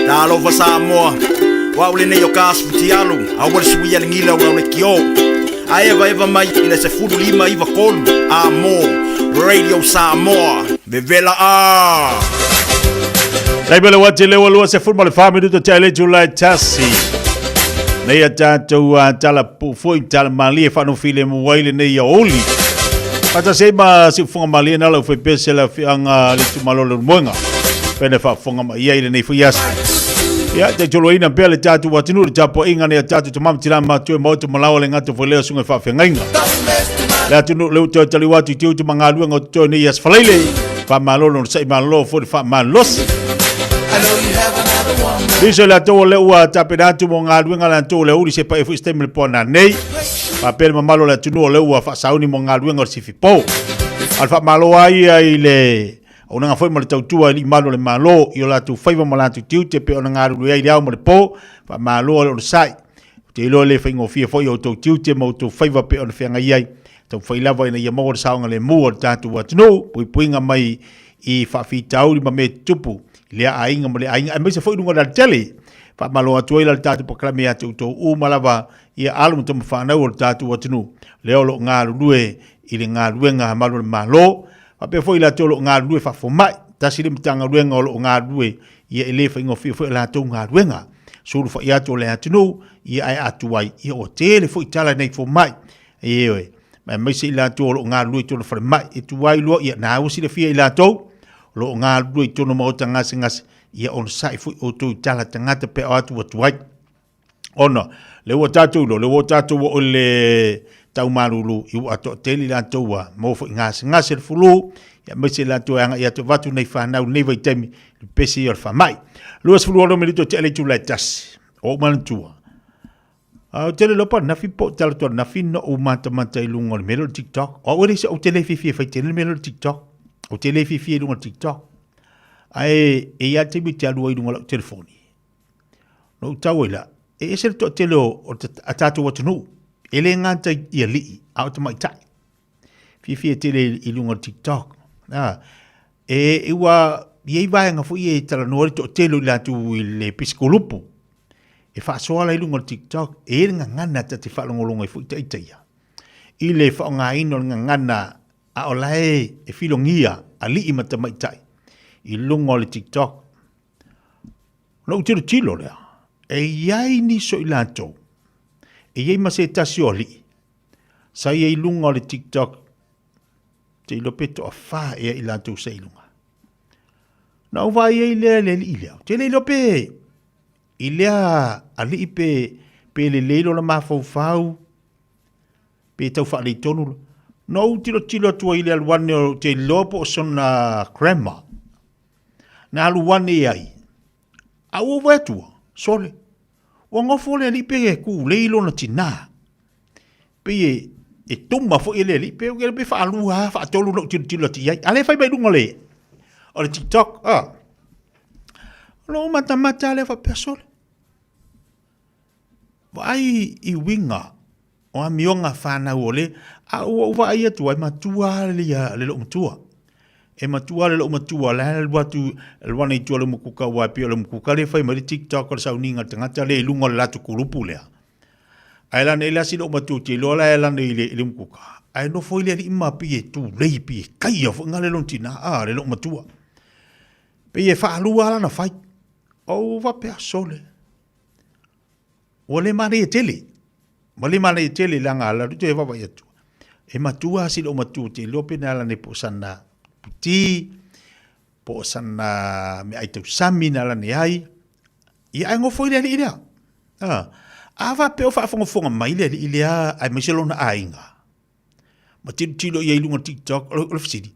Talofa Samoa, o au lenei o ka Futialu, aua le suia le gila o le kio. A eva eva mai i le 1593 a mo Radio Samoa, vevela a! Taimi le wati le walua se fuma le wha minuto te ale July tasi. Nei a tātou a tala pufui tala malie whanu file muai le nei a oli. Pata se ma si ufunga malie nala uwhai pese la whianga le tumalo le rumoenga. Pene whaafonga ma ia i lenei foi aso. Ia, te toloina pea le tātou atunuu, le tapuaiga nei a tātou tamama tina matua e maota malawa le gata foi lea susuga i faafeagaiga. Le atunuu le uta taliu atu i te utu ma galuega o totoe nei aso falaile. Faamalo lona sa'i malolo foi le faamalosi. Nisi o le atou o lea ua tapena atu mo galuega latou o le aoauli se paia foi se taimi le po nanei. Faapea le mamalu o le atunuu o lea ua faasauni mo galuega o le sifipo. A o le faamalo lava ia i le Auaunaga foi ma le tautua i alii malu o le Malo i o latou faiva ma latou tiute pei ona galulue ai i le ao ma le po, faamalo a le onosai. Ou te iloa e le faigofie foi o outou tiute ma outou faiva pei ona feagai ai. Taumafai lava ina ia maua le saogalemu o le tatou atunuu, puipuiga mai i faafitauli ma mea tutupu i lea aiga ma lea aiga aemaise foi i luga o le alatele. Faamalo atu ai la le tatou polokalame ia te outou uma lava ia alo ma tama fanau o le tatou atunuu lea o lo o galulue i le galuega a malu o le Malo. Faapea foi i latou o lo o galulue faafomai, tasi le Matagaluega o lo o galulue, ia e le faigofie foi a latou galuega. Sulufai atu o le atunuu, ia ae a tuai, ia ua tele foi tala i nai fomai. Ioe, aemaise i latou o lo o galulue i totonu o falemai, e tuai loa, ia na ua silafia i latou o lo o galulue i totonu o maota gasegase, ia onosai foi outou i tala tagata pe a o atu ua tuai. Ona, le ua tatou iloa, le ua tatou oo i le tau malulu, i ua toatele i latou ua maua foi gasegase le fulu, ia aemaise i latou e agai atu avatu nei fanau nei vaitaimi, le pesi ia o le faamai. 26 minute o te ale itula e tasi, o ou manatua. A o tele lopa nafi po tala tua nafi no u mata mata i lunga o le mele o le TikTok. O au e leisi, ou te le fiafia e fai tele le mele o le TikTok. Ou te le fiafia i luga o le TikTok. Ae e i ai le taimi ou te alu ai i luga o lau telefoni. Na ou tau ai la, e ese le toatele o, o a tātou atunuu, e le gata i alii, a o tamaitai. Fiafia tele i, i luga o le TikTok. Ah, e, e ua i ai vaega foi e talanoa le toatele o i latou i le pisikolupu. E faasoa la i luga o le TikTok, e i ai le gagana ta te faalogologo ai foi ita ia. I le faaaogaina o le gagana a o la e, e filogia alii ma tamaitai i luga o le TikTok. Ona ou tilotilo lea, e i ai nisi o i latou, e i ai ma se tasi o alii, sa i ai i luga o le TikTok, te iloa pe toafa ea i latou sa i luga. Na ou vaai ai lea i le alii lea, ou te le iloa pe i lea alii pe, pe lelei lona mafaufau, pe tau faaletonu. Na ou tilotilo atu ai i le alu ane, ou te iloa po o sona grandma, na alu ane ai, a ua ou vaai atu, sole, ua nofo le alii pe e tulei lona tinā. Pei e, e tuma foi e le alii, pe, pe faalua lava, faatolu ona ou tilotilo atu i ai. A o lea e fai mai luga o le, o le TikTok, ah. O lou matamata lea faapea, sole, vaai i uiga o amioga fanau o le, a ua ou vaai atu ai, matua lava le loomatua. E matua le loomatua, la e alu atu, alu ane i tua o le umukuka, aua e pei o le umukuka lea e fai mai le TikTok o le sauniga a le tagata lea i luga o le latou kulupu lea. Ae lana e le asi loomatua ou te iloa la e lana i le, i le umukuka. Ae nofo ai le alii ma pei e tulei, pei e kaia foi ngale lona tinā, a, le loomatua. Pei e faalua lana fai. Ou faapea, sole. Ua le manaia tele. Ua le manaia tele leaga ala toe vaavaai atu. E matua si lou matua te iloa pe na ala nei po o sana puti, po o sana meaai tausami na ala nei ai. Ia ae nofo i le alii lea. A, a faapea o faafogafoga mai le alii lea aemaise lona aiga. Ma tilotilo i ai i luga o TikTok, o le fesili,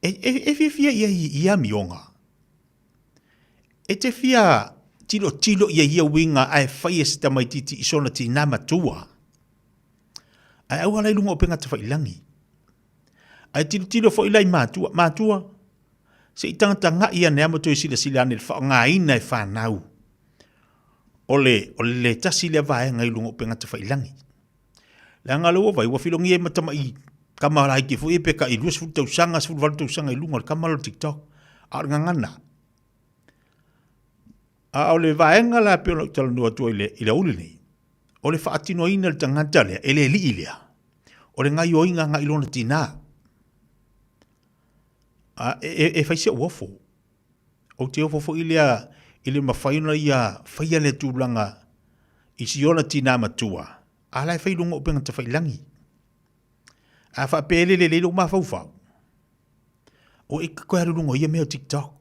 e, e, e fiafia i ai i amioga. E te fia tilotilo i ai ia uiga ae fai e se tamaitiiti i sona tinā matua. Ae aua la i luga o upega tafailangi. Ae tilotilo foi la i matua, matua, se i tagatagai ane lava ma toe silasila ane i le faaaogaina e fanau o le, o le tasi lea vaega i luga o upega tafailangi. Leaga lea ua vaai, ua filogia ai ma tamai tama laiti foi ia pe tai 20 tausaga, 18 tausaga i luga o le tama lea o le TikTok. A o le gagana. A o le vaega la pei ona ou talanoa atu ai i le aoauli nei, o le faatinoina e le tagata lea, e le alii lea, o le gaioiga agai i lona tinā. A, e, e, e fai si ou ofo. Ou te ofo foi lea i le mafai ona ia faia lea tulaga i si ona tinā matua, a la e fai i luga o upega tafailangi. A faapea e le lelei lou mafaufau, o e koe alu luga o ia mea o TikTok.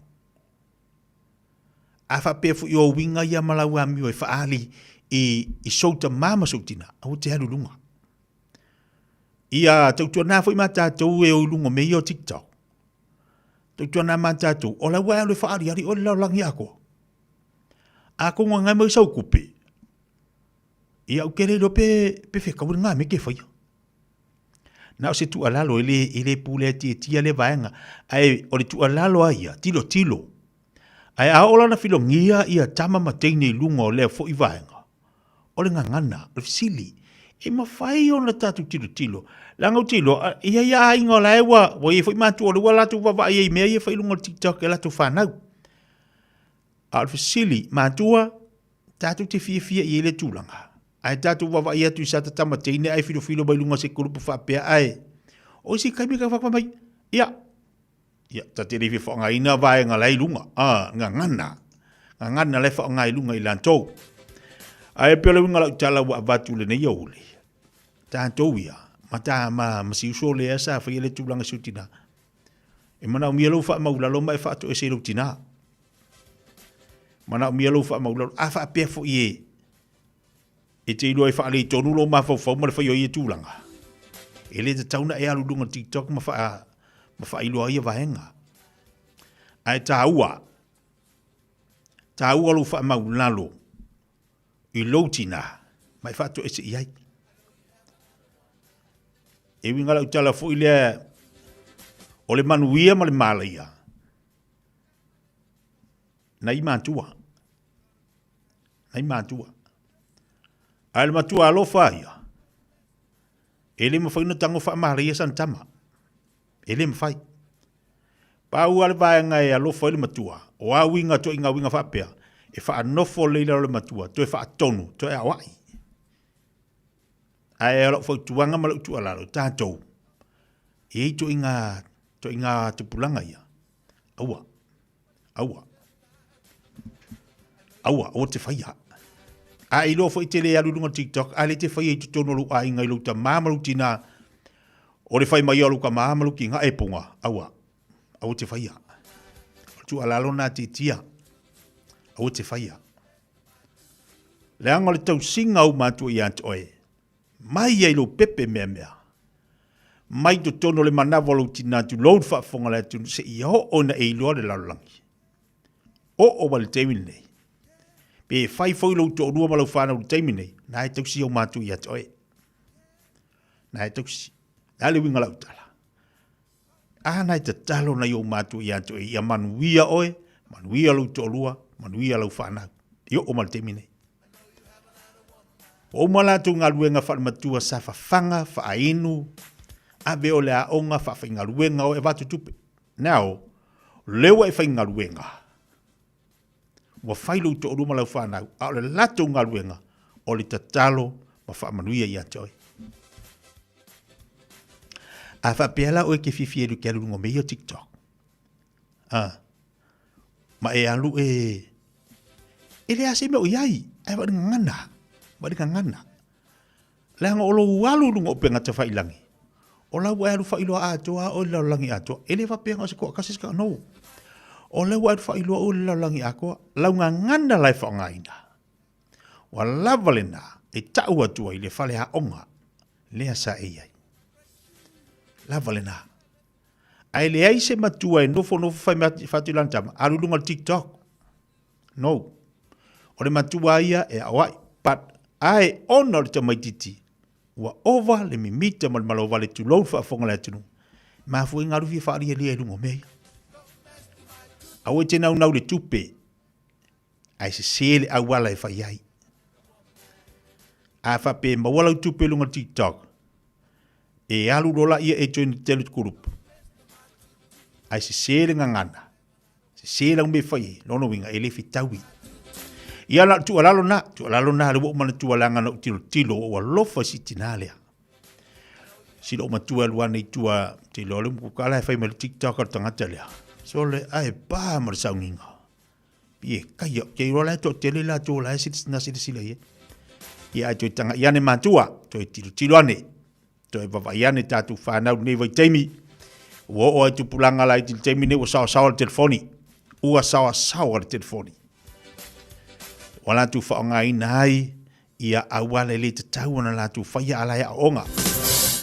A faapea foi o uiga ia ma lau amio e faaali i, i sou tamā ma sou tinā, aua te alu luga. Ia tautuana foi ma tatou e o i luga o mea ia o TikTok. Tautuana ma tatou, o la ua e alu e faaaliali oe le lalolagi atoa. A kongo ngai mai sau kupe, ia ou te le iloa pe, pe fetau le ngā mea ke whaia. Na o se tuualalo e le, e le pulea tiatia lea vaega. Ae o le tuualalo a ia, tilotilo. Ae a oo la ona filogia ia tama ma teine i luga o lea foi vaega, o le gagana, o le fesili, e mafai ona tatou tilotilo. Leaga ou te iloa, e i ai aiga o la e ua, ua i ai foi matua o lea ua latou vaavaai ai i mea ia e fai i luga o le TikTok e latou fanau. A o le fesili, matua, tatou te fiafia i ai lea tulaga. Ae tatou vaavaai atu i sa ta tama teine ae filofilo mai luga o se kulupu faapea ae o isi taimi ka whakawai mai, ia, ia, ta te le fia whaangaina vaenga la i lunga, a, ngangana, ngangana la e whaangai lunga i lantou. Ae pea le uiga lau tala ua avatu lenei aoauli, tatou ia, ma ta, ma, ma si uso lea sa faia le tulaga i si ou tina, e manaomia lou faamaulalo ma e faatoese i lou tina. Manaomia lou faamaulalo. A faapea foi e, e te iloa e faaletonu lou mafaufau ma le fai o ia tulaga, e le tatau ona e alu i luga o le TikTok ma, faa, ma faailoa ai ia vaega. Ae taua, taua lou faamaulalo i lou tinā ma e faatoese i ai. E uiga lau tala foi lea, o le manuia ma le malaia, nai matua. Nai matua. Ae le matua alofa ia, e le mafai ona tago faamalaia sana tama. E le mafai. Pau lava le vaega e alofa ai le matua, o a uiga ituaiga uiga faapea, e faanofo lelei lalo le matua, toe faatonu, toe aoai. Ae o lau fautuaga ma lau tuualalo, tatou, e i ai ituaiga, ituaiga tupulaga ia, aua, aua, aua, aua te faia. A iloa foi te le alu i luga o TikTok, a le te faia i totonu o lou aiga i lou tamā ma lou tinā, o le fai mai o lou tamā ma lou tinā, e punga, aua, aua te faia. Tuualalo na titia. Aua te whaia. Leaga o le tausiga o ou matua ia te oe, mai ai lou pepe meamea, mai totonu o le manava o lou tina tulou le faafofoga a le atunuu seia oo ina e iloa le lalolagi. Oo mai le taimi lenei, pe fai foi lou toalua ma lau fanau i le taimi lenei, na e tausi ou matua ia te oe. Na e tausi. Le a le uiga o lau tala? Ana e tatalo nai ou matua ia te oe, ia manuia oe, manuia lou toalua, manuia lau fanau. I oo mai le taimi nei. Ua uma latou galuega faale-matua sa fafaga, faainu, ave o le aoga, faafaigaluega oe, avatu tupe. Now, lea ua e faigaluega, ua fai lou toalua ma lau fanau, a o le latou galuega, o le tatalo ma faamanuia ia te oe. A faapea la oe ke fiafia e ke alu luga o mea ia o TikTok. Ah. Ma e alu e e le ase mea o iai, ai wa ngana, wa ngana. Leaga o lou alu i luga o upega tafailangi, o la ua e alu faailoa atoa oe i le lalolagi atoa. E le faapea na o se toatasi se no. O lea ua e alu faailoa oe i le lalolagi atoa, lau gagana la e faaaogaina. Ua lava lena e tau atu ai le fale aoga lea sa e i ai. Lava lena. Ae leai se matua e nofonofo fai mai fatu i lana tama, alu i luga o le TikTok. No. O le matua ia e aoai, but ae ona o le tamaititi, ua ova le mimita ma le malovale tulou le faafofoga a le atunuu, e mafua ai galu fia faalialia i luga o mea ia. Aua e te naunau i le tupe, ae sese le auala e fai ai. A faapea e maua lau tupe i luga o le TikTok, e alu loa laia e join le group, ae sese le gagana, Sese lau mea e fai ai, lona uiga e le fetaui. Ia la o le tuualalo na, tuualalo na lea ua ou manatua leaga na ou tilotilo ua ou alofa i si tinā lea. Si lou matua e alu ane i tua, te iloa le umukuka la e fai mai le TikTok a le tagata lea. Sole, ae pa ma le sauniga. Pi e kaia, te iloa la e toatele latou la e na silasila i ai. Ia ae toe taga'i ane matua, toe tilotilo ane. Toe vavaai ane tatou fanau i lenei vaitaimi, ua oo lava i tupulaga laiti i le taimi lenei ua saoasaoa le telefoni. Ua saoasaoa le telefoni. Ua latou faaaogaina ai ia auala e le tatau ona latou faia a la e aoga.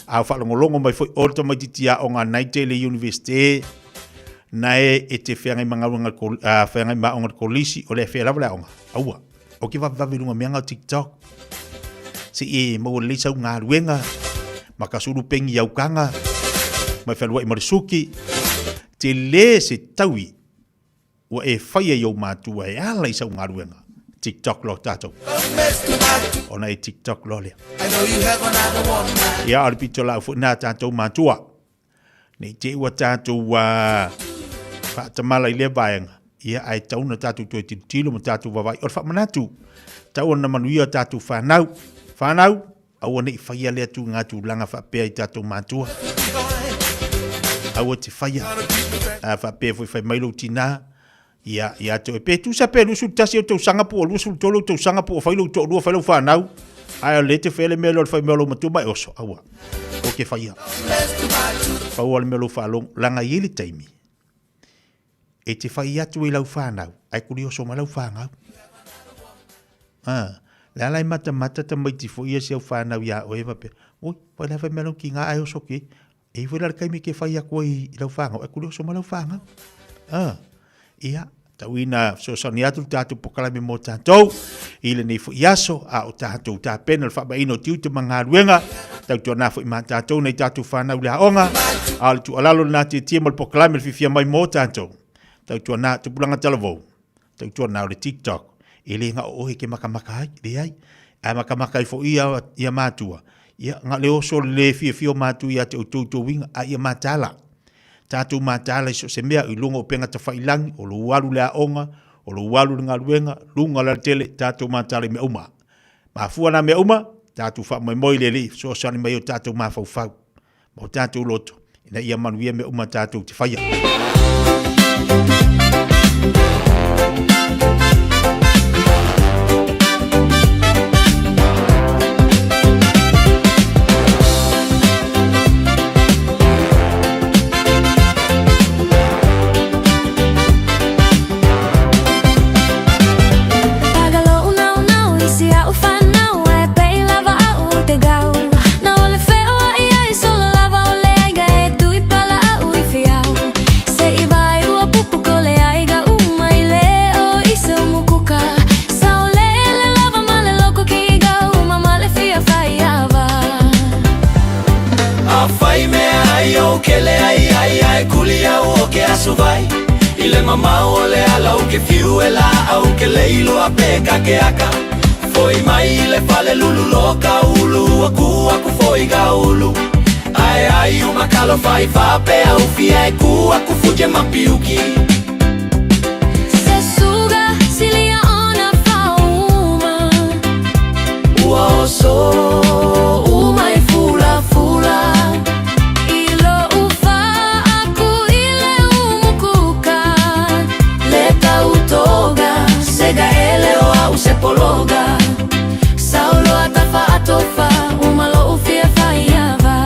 A o faalogologo mai foi o le tamaitiiti aoga nai tele i Universite, nae e te feagai ma galuega feagai ma aoga i le kolisi, o lea e fea lava le aoga. Aua. Ou ke vavevave i luga o mea nga o TikTok. Se i e maua lelei sau galuega, ma ka sulu pengi i aukaga, ma e fealuai ma le suki. Tele se taui ua e faia i ou matua e ala i sau galuega. TikTok loa tatou. Ona e TikTok loa lea. Ia, o le pito lau foi nā tatou matua. Ne i te i ua tatou faatamala i lea vaega, ia ae tatau ona tatou toe tilotilo ma tatou vaavaai. O le faamanatu, tatau ona manuia tatou fanau. Fanau, aua ne i faia lea tulaga tulaga faapea i tatou matua. Aua te faia. A faapea foi fai mai lou tinā, Ia, ia te oe. Pe tusa pe 21 ou tausaga po ua 23 ou tausaga po ua fai lou toalua, fai lau fanau, ae o lea e te faia le mea lea o le fai mea o lou matua ma e oso, aua. Aua te faia. Pau lava le mea o lou faalogo, leaga e i ai le taimi e te fai atu ai i lau fanau, ae kuli oso mai lau fanau. Ah, le ala e matamata tamaiti foi ia si au fanau iā oe faapea, oi, wai la e fai mai lau kinga ae oso ke. E i ai foi la le taimi e te fai atu ai i lau fanau, ae kuli oso mai lau fanau. Ah, ia, tau ina fesoasoani atu le tatou pokalame mo tatou i lenei foi aso, a o tatou tapena le faamaina o tiute ma galuega, tautuana foi ma tatou nei tatou fanau i le aoga, a o le tuualalo lena tietie ma le pokalame le fiafia mai mo tatou. Tautuana, tupulaga talavou, Tautuana o le TikTok, e le na o oe e te makamaka ai, leai. Ae makamaka ai foi ia, ia matua, ia, na le oso le le fiafia o matua ia te outou i tou uiga, a ia mataala. Tatou mataala i so o se mea, i luga o upega tafailangi, o lou alu i le aoga, o lou alu i le galuega, luga o le alatele, tatou mataala i mea uma. Mafua na mea uma, tatou faamoemoe i le Alii e fesoasoani mai i o tatou mafaufau. ma o tatou loto, ina ia manuia mea uma tatou te faia. au kele ai ai ai kuli au o ke asu vai I le mamao o le ala u ke fiu e la au ke leilo a pe ka ke aka Foi mai i le fale lulu lo ka ulu Aku aku foi ga ulu Ai ai uma kalo fai fa pe au fia e ku aku fuje mapiuki Se suga silia ona fauma Ua oso uma i fula fula I lo'u faaku i le umukuka Le tautoga sega ele o au se pologa Saulo atafa atofa uma lo'u fia faiava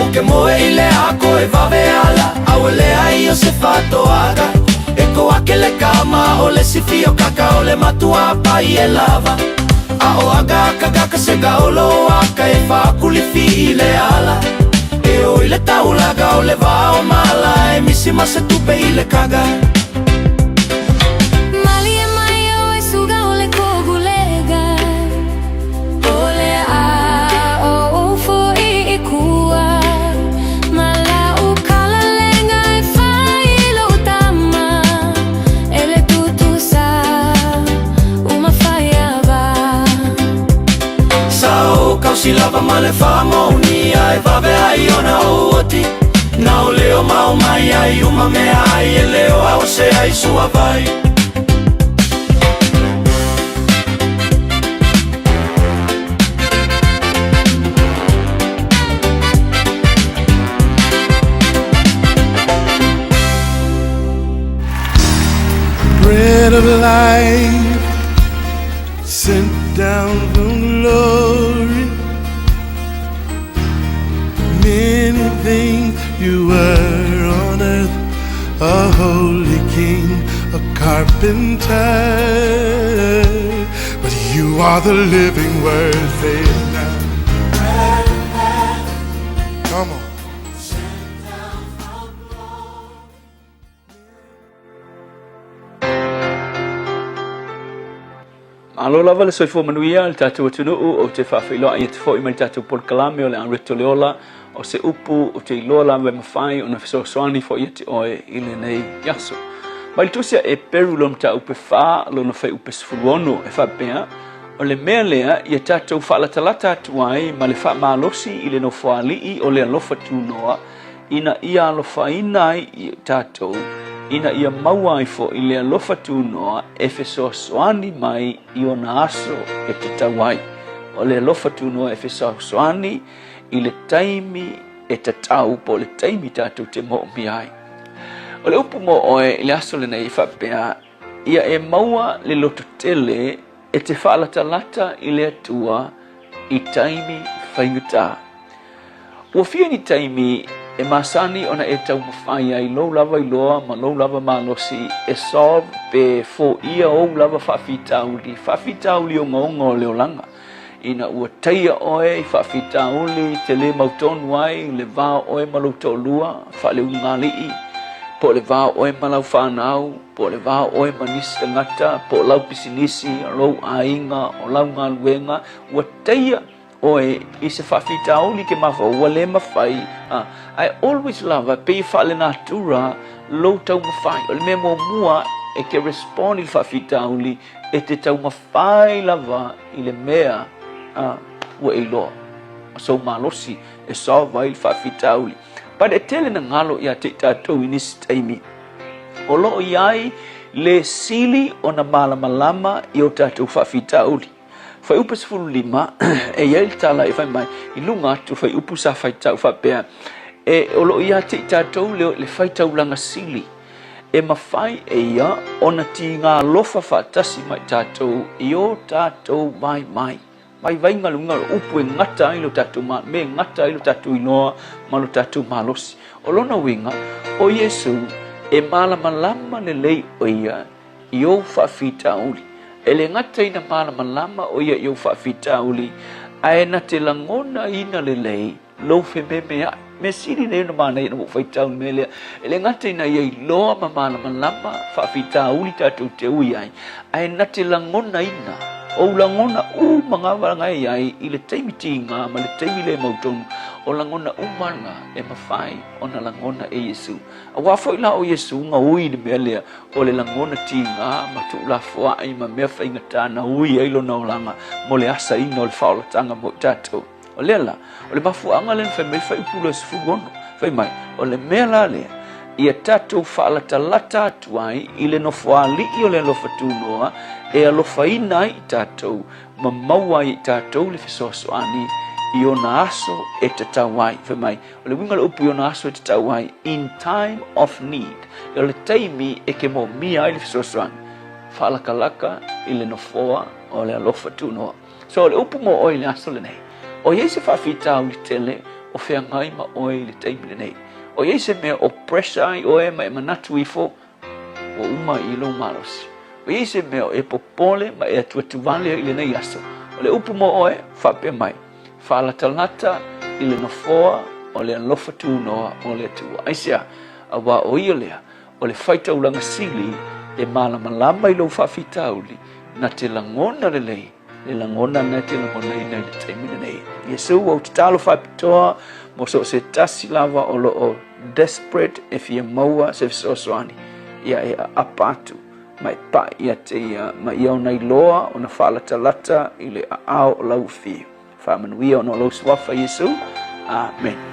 O ke moe i le ako e vave ala Au e lea i o se fatoaga E ko ake le kama o le sifi o kaka o le matua pai e lava A o aga aka gaka se gaolo aka e whakulifi i le ala E o i le taulaga o le vao mala E misi ma se tupe i le kaga Malie mai au e suga o le kogulega O le a o ufo i i kua Ma la ukalalenga e fai lo tama E le tutusa uma faiava Sa o kausi lava ma le whangonia E vave ai ona o oti Na o leo mau mai ai uma mea ai E leo au se ai sua vai Bread of life sent down from glory. Many things you were on earth, a holy king, a carpenter. But you are the living word, say it now. Come on. Malo lava le soifua manuia i le tatou atunuu, ou te faafeiloai atu foi mai le tatou polokalame o le Areto le Ola, o se upu ou te iloa lava e mafai ona fesoasoani foi ia te oe i lenei aso. Mai le tusi a Eperu lona mataupu e 4, lona fuaiupu e 16, e faapea, O le mea lea ia tatou faalatalata atu ai ma le faamalosi i le Nofoalii o le alofa tunoa, ina ia alofaina ai i tatou, ina ia maua ai foi le alofa tunoa e fesoasoani mai i ona aso e tatau ai. O le alofa tunoa e fesoasoani i le taimi e tatau po o le taimi tatou te moomia ai. O le upu mo oe i le aso lenei e faapea, ia e maua le lototele e te faalatalata i le Atua i taimi faigata. Ua fia ni taimi e masani ona e taumafai ai lou lava iloa ma lou lava malosi e solve pe foia ou lava faafitauli, faafitauli ogaoga o le olaga. Ina ua taia oe i faafitauli te le mautonu ai le va o oe ma lou toalua faaleulugalii, po o le va o oe ma lau fanau, po o le va o oe ma nisi tagata, po o lau pisinisi, o lou aiga, o lau galuega, ua taia oe i se faafitauli ke mafaufau ua le mafai a ae always lava pei e faalenatura lou taumafai. O le mea muamua e ke respond i le faafitauli e te taumafai lava i le mea a ua e iloa o sou malosi e solve ai le faafitauli. But e tele na galo ia te i tatou i nisi taimi o lo o i ai le sili ona malamalama i o tatou faafitauli. Fuaiupu 15, e i ai le tala e fai mai, i luga atu o fuaiupu sa faitau faapea, e, o lo o ia te i tatou le, le faitaulaga sili, e mafai e ia ona tiga alofa faatasi ma i tatou i o tatou vaivai. Vaivaiga le uiga o le upu e gata ai lo tatou ma, me e gata ai lo tatou iloa ma lo tatou malosi. O lona uiga, o Iesu e malamalama lelei o ia i ou faafitauli. E le gata ina malamalama ʻo ia i ou faafitauli, ae na te lagonaina lelei lou fememeaʻi. Mea sili nei ona manaia ina ua ou faitau i le mea lea, e le gata ina ia iloa ma malamalama faafitauli tatou te ui ai, ae na te lagonaina. O ou lagona uma lava na e i ai i le taimi tiga ma le taimi le mautonu, o lagona uma na e mafai ona lagona e Iesu. Auā foi la o Iesu na ui i le mea lea o le lagona tiga ma tuulafoaʻi ma mea faigata na ui ai lona olaga mo le asaina o le faaolataga mo i tatou. O lea la, o le mafuaaga lea na fai mai Fuaiupu 26, fai mai, o le mea la lea, ia tatou faalatalata atu ai i le nofoalii o le alofa tunoa e alofaina ai i tatou ma maua ai e i tatou le fesoasoani i ona aso e tatau ai. Fai mai, o le uiga o le upu i ona aso e tatau ai, in time of need, o le taimi e te moomia ai le fesoasoani, faalakalaka i le nofoa o le alofa tunoa. So o le upu mo oe i le aso lenei, o i ai se faafitauli tele o feagai ma oe i le taimi lenei? O i ai se mea o pressure ai oe ma e manatu ifo ua uma i lou malosi? O i ai se mea o e popole ma e atuatuvale ai i lenei aso? O le upu mo oe, faapea mai, Faalatalata i le nofoa o le alofa tunoa o le Atua. Aisea? Auā o ia lea, O le faitaulaga sili e malamalama i lou faafitauli, na te lagona lelei le lagona na e te lagonaina i le taimi lenei. Iesu, ua ou tatalo faapitoa mo so o se tasi lava o lo o desperate e fia maua se fesoasoani, ia e aapa atu ma e paʻi ia te ia ma ia ona iloa ona faalatalata i le aao o lau afio. Faamanuia ona o lou suafa Iesu. Amen.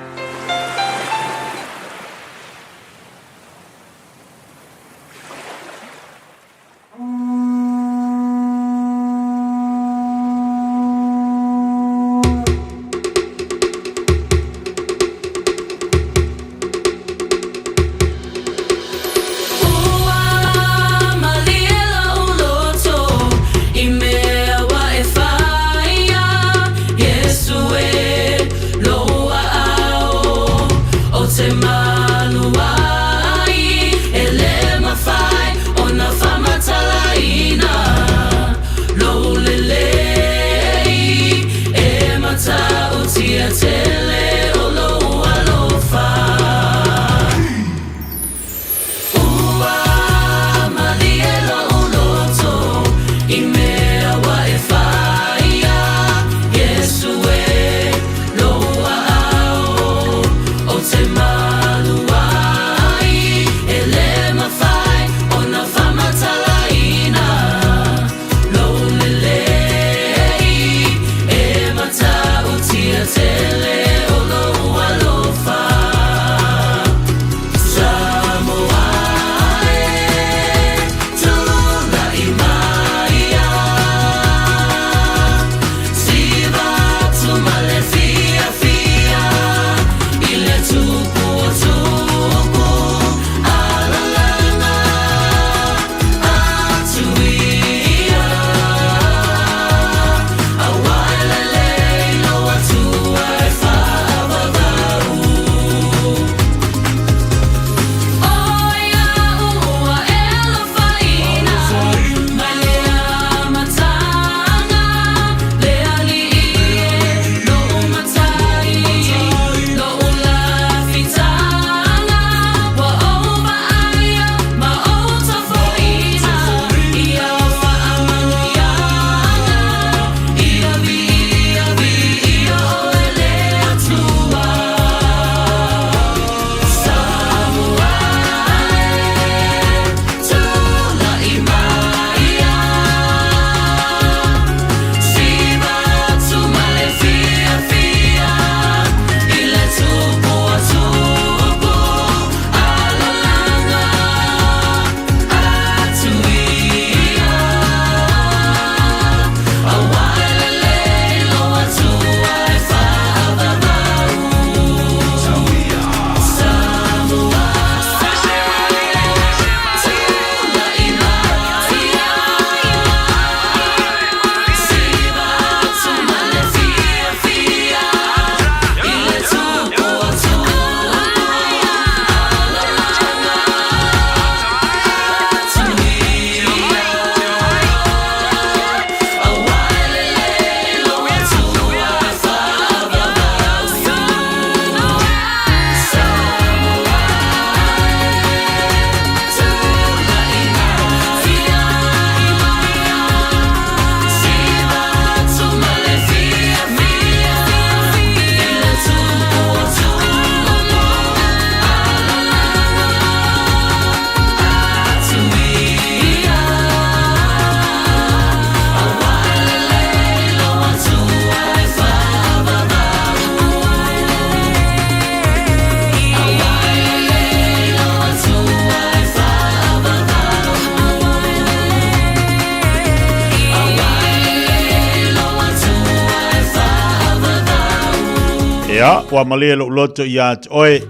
Ia, ua malie lou loto ia te oe.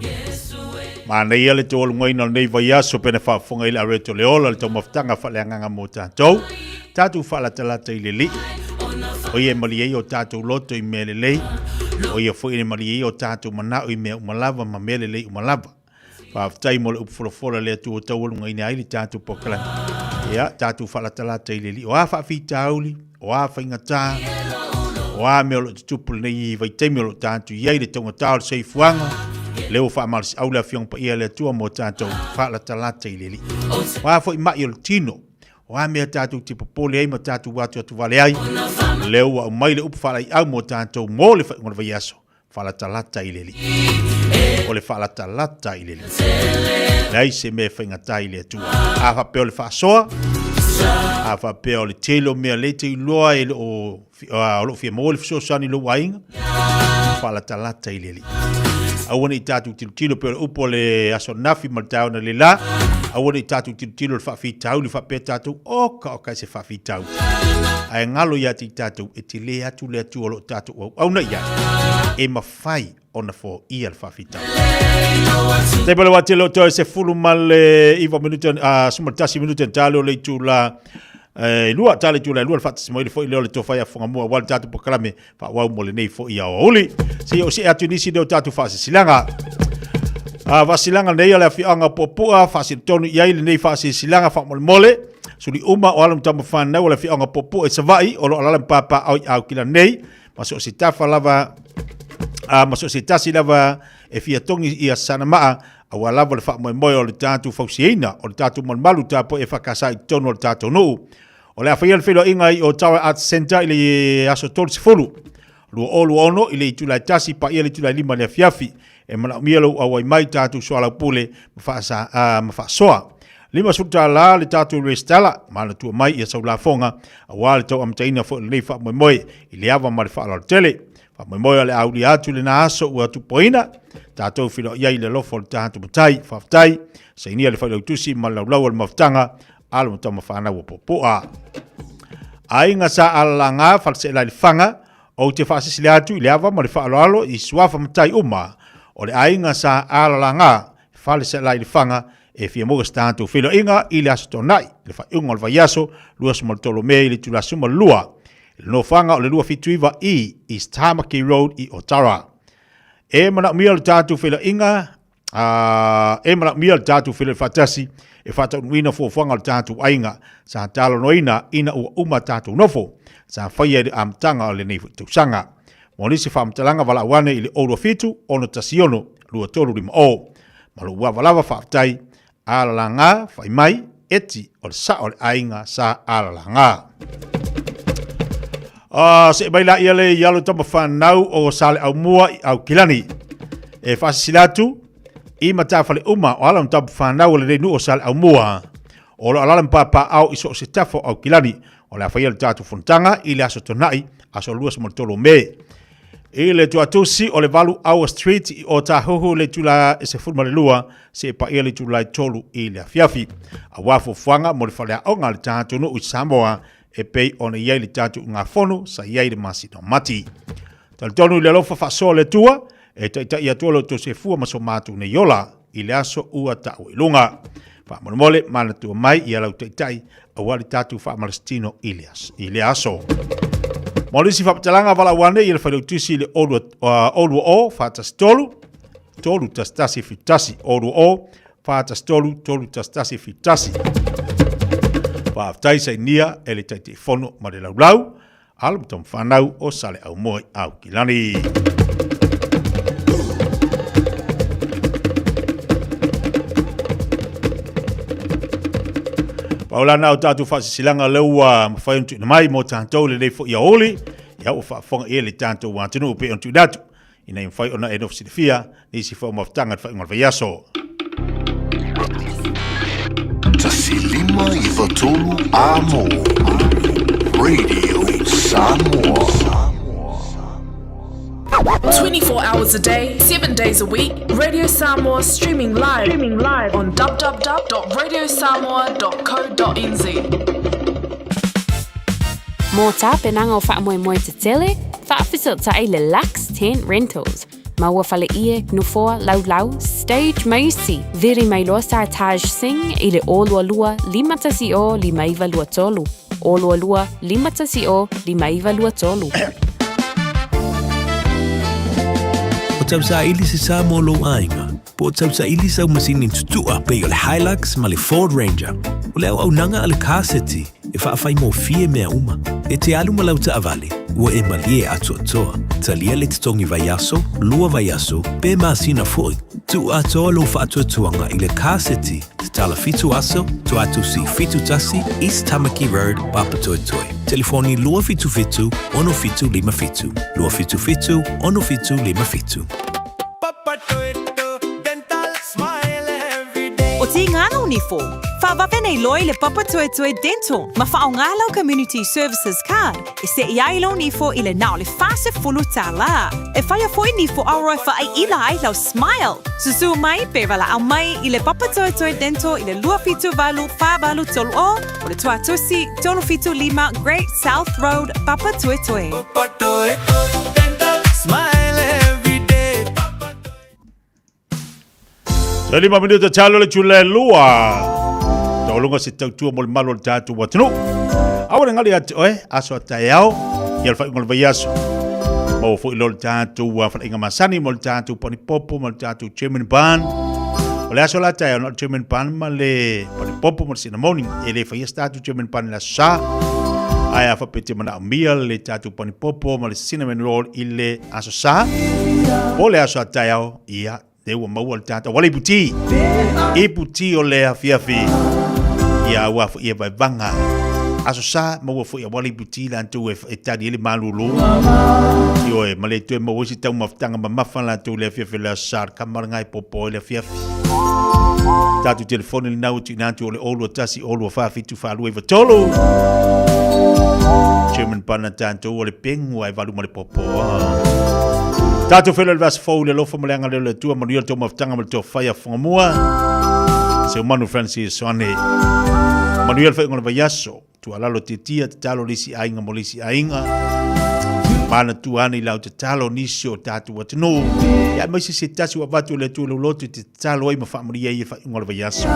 Manaia le taualugaina o lenei vaiaso pena faafofoga i le areto le ola le taumafataga faaleagaga mo tatou. Tatou faalatalata i le Alii. O ia e malie ai o tatou loto i mea lelei. O ia foi e malie ai o tatou manao i mea uma lava ma mea lelei uma lava. Faafetai mo le upu folafola le Atua ua taualugaina ai le tatou polokalame. Ia, tatou faalatalata i le Alii. O a faafitauli, o a faigata, o a mea o lo o tutupu lenei vaitaimi o lo o tatou i ai le taugata o le soifuaga, lea ua faamalosiau le Afioga Paia a le Atua mo tatou faalatalata i le Alii. O a foi mai o le tino, o a mea tatou te popole ai ma tatou atuatuvale ai, lea ua aumai le upu faalaeiau mo tatou mo le faaiuga o le vaiaso, Faalatalata i le Alii. O le faalatalata i le Alii. Leai se mea e faigata i le Atua. A faapea o le faasoa, a faapea o le tele o mea le te iloa e o o loo fia maua le fesoasoani i lou aiga, faalatalata i le Alii. Aua ne i tatou tilotilo pei o le upu o le aso ananafi ma le taeao analeila, aua ne i tatou tilotilo i le faafitauli faapea tatou, oka oka e se faafitauli. Ae galo ia te i tatou e tele atu le Atua o lo o tatou auauna i ai, e mafai ona foia le faafitauli. Taimi o le wā tele o toe 19 minute, 11 minute tale o le itula e lua, tale itula e lua le faatasi mai le foi lea o le tofa ia Whangamua aua le tatou polokalame faaauau mo lenei foi aoauli. Se i oo see atu i nisi lea o tatou faasilasilaga. Faasilasilaga nei o le afioaga o Puapua, faasilotonu i ai lenei faasilasilaga faamolemole. Suli uma o alo ma tama fanau o le afioaga o Puapua i Savaii o lo o alaala ma papaaao i Aukila nei, ma so o se tafa lava ma so o se tasi lava e fia togi ia sana maa aua lava le faamoemoe o le tatou fausiaina o le tatou malumalu tapuai e faakasa i totonu o le tatou nuu. O le a faia le feiloaiga i Otawa Arts Centre i le aso 30, 2026 i le itula e 1 paia le itula e 5 i le afiafi. E manaomia lou auai mai tatou soalaupule ma ma faasoa. $50 le tatou resitala, manatua mai ia sau lafoga aua le tau amataina foi o lenei faamoemoe i le ava ma le faaaloalo tele. Faamoemoe o le a aulia atu lena aso ua tupoina, tatou feiloai ai i le alofa o le tatou Matai. Faafetai, sainia le failautusi ma le laulau o le mafutaga alo ma tama fanau o Puapua. Aiga Sa Alalaga, Faleseela i Lefaga, ou te faasilasila atu i le ava ma le faaaloalo i suafa matai uma o le Aiga Sa Alalaga, Faleseela i Lefaga, e fia maua se tatou feiloaiga i le Aso Toonai, le faaiuga o le vaiaso 23 Me i le itula 12, i le nofoaga o le 279 E East Tamaki Road i Otara. E manaomia le tatou feiloaiga e manaomia le tatou feiloai faatasi e faataunuuina fuafuaga o le tatou aiga sa talanoaina ina ua uma tatou nofo sa faia i le amataga o lenei foi tausaga. Mo nisi faamatalaga valaau ane i le 027 616 2350. Ma lou ava lava faafetai Alalaga fai mai eti o le sao o le aiga sa Alalaga. See mai la ia le i alo tama whanau o Sale Aumua i Aukilani. E whaasisila atu i matafale uma o ala tama whanau o le nuu o Sale Aumua. O lo alala mpapa au i so se tafo Aukilani. O le a whaia le tātou fonotaga i le aso Tona'i, aso 23 Me. I le tuatusi o le 8 Hour Street i Ōtāhuhu le itula e 12 seia paia le itula e 3 i le afiafi. Aua fuafuaga mo le faleaoga a le tatou nuu i Samoa e pei ona i ai le tatou ugafono sa i ai le masina o Mati. Talitonu i le alofa faasoa o le Atua e taitai atu ai lo outou soifua ma so matou nei ola i le aso ua taua i luga. Faamolemole manatua mai ia lau taitai aua le tatou faamalositino i le aso. I le aso. Mo nisi faamatalaga valaau ane i le failautusi i le 020 413 311 71 020 413 311 71. Faafetai sainia e le Taitaifono ma le laulau alo ma tama o Saleaaumua i Aukilani. Paulana o tatou faasisilaga lea ua mafai ona tuuina mai mo tatou lenei foi aoauli, ia ua faafofoga i ai le tatou atunuu pei ona tuuina atu ina ia mafai ona e nofo silafia nisi foi o mafutaga i le faaiuga o le vaiaso. 1 5 9 3 Amo Radio Samoa. 24 hours a day, 7 days a week, Radio Samoa streaming live, streaming live on www.radiosamoa.co.nz. Mō tapenaga o faamoemoe tetele, faafesootai le Lux Tent Rentals. Maua faleie, nofoa, laulau, stage ma isi. Vili mai loa Sartaj Singh i le 022 510 5923. 022 510 5923. O tausaili se sa mo lou aiga, po o tausaili sau masini tutua pei o le Hilux ma le Ford Ranger. O le auaunaga a le Car City e faafaigofie mea uma. E te alu ma lau taavale, ua e malie atoatoa. Talia le totogi vaiaso, lua vaiaso, pe masina foi. Tuu atoa lou faatuatuaga i le Car City, tatala fitu aso, Tuatusi 71, East Tamaki Road, Papatoetoe. Telefoni 277 6757, 277 6757. O Tīngana o Nifo, whawawe nei loa i le Papatoetoe Dental ma whaonga lau Community Services Card e seʻi ai lou nifo i le na o le 40 tālā. E whaia foi nifo aoa e whaaila ai lau smile. Susu mai pe walaʻau mai i le Papatoetoe Dental i le 278 483 o o le Tuatusi 375 Great South Road, Papatoetoe. Toe lima minuta talo le tula e lua. Taulunga se tautua mo le malo o le tātou atunuu. Aua le ngali atu oe, aso a taeao, ia le whainga o le vaiaso. Maua foi lo le tātou whainga masani, mo le tātou panipopo, mo le tātou German barn. O le aso la taeao, na o le German barn ma le panipopo ma le cinnamon. E le whaia se tātou German barn i le aso sa. Ae a whapete mana o mia le tātou panipopo ma le cinnamon roll i le aso sa. Po le aso a taeao, ia, te ua maua le tātou. Wale ipu tī. Ipu tī o le afiafi. Ia ua fo ia vaivanga. Aso sa, maua fo ia wale ipu tī lantou e, e tari ele malulu. Io e, ma le toe maua isi tau mafutanga mamafa lantou le afiafi le aso sa, kamaranga e popo e le afiafi. Tātou telefoni le nau tu nātu o le ōlua tasi, ōlua wha whitu wha lua iwa tolu. Chairman pana tātou o le pengu ai valu ma le popo. Tātou whelo le vasa fou le lofa ma le anga leo le tua manuia le tō mafutanga ma le tō whaia whangamua. Se manu Francis Soane. Manuia le whainga le vaiaso. Tua lalo te tia te talo lisi ainga mo lisi ainga. Mana tua ana i lau te talo nisi o tātou atunu. Ia mai se se tasi wa vatu le tua loto te talo ai ma whaamaria i e whainga le vaiaso.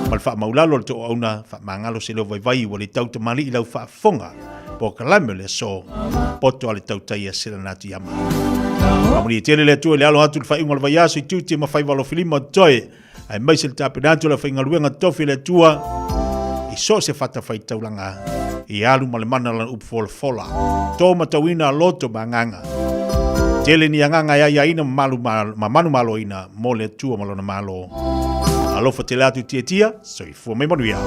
Ma le whaamaulalo le tō auna whaamangalo se leo vaivai wa le tau tamali i lau whaafonga. Po ka lame le aso, poto a le tautai a sela natu i ama. Amuri e tele le atua i le alo atu le whainga o le vaiaso i tūti ma whaiwalo filima o toe, ai mai se le tapena atu le whaingaluenga tofi le atua, i so se whata whai taulanga, i alu ma le mana lana upu fola fola. Tō matauina a loto ma nganga. Tele ni anganga e ai aina ma malu ma manu malo ina mo le atua ma lona malo. Alofa tele atu tia tia, soifua mai manuia.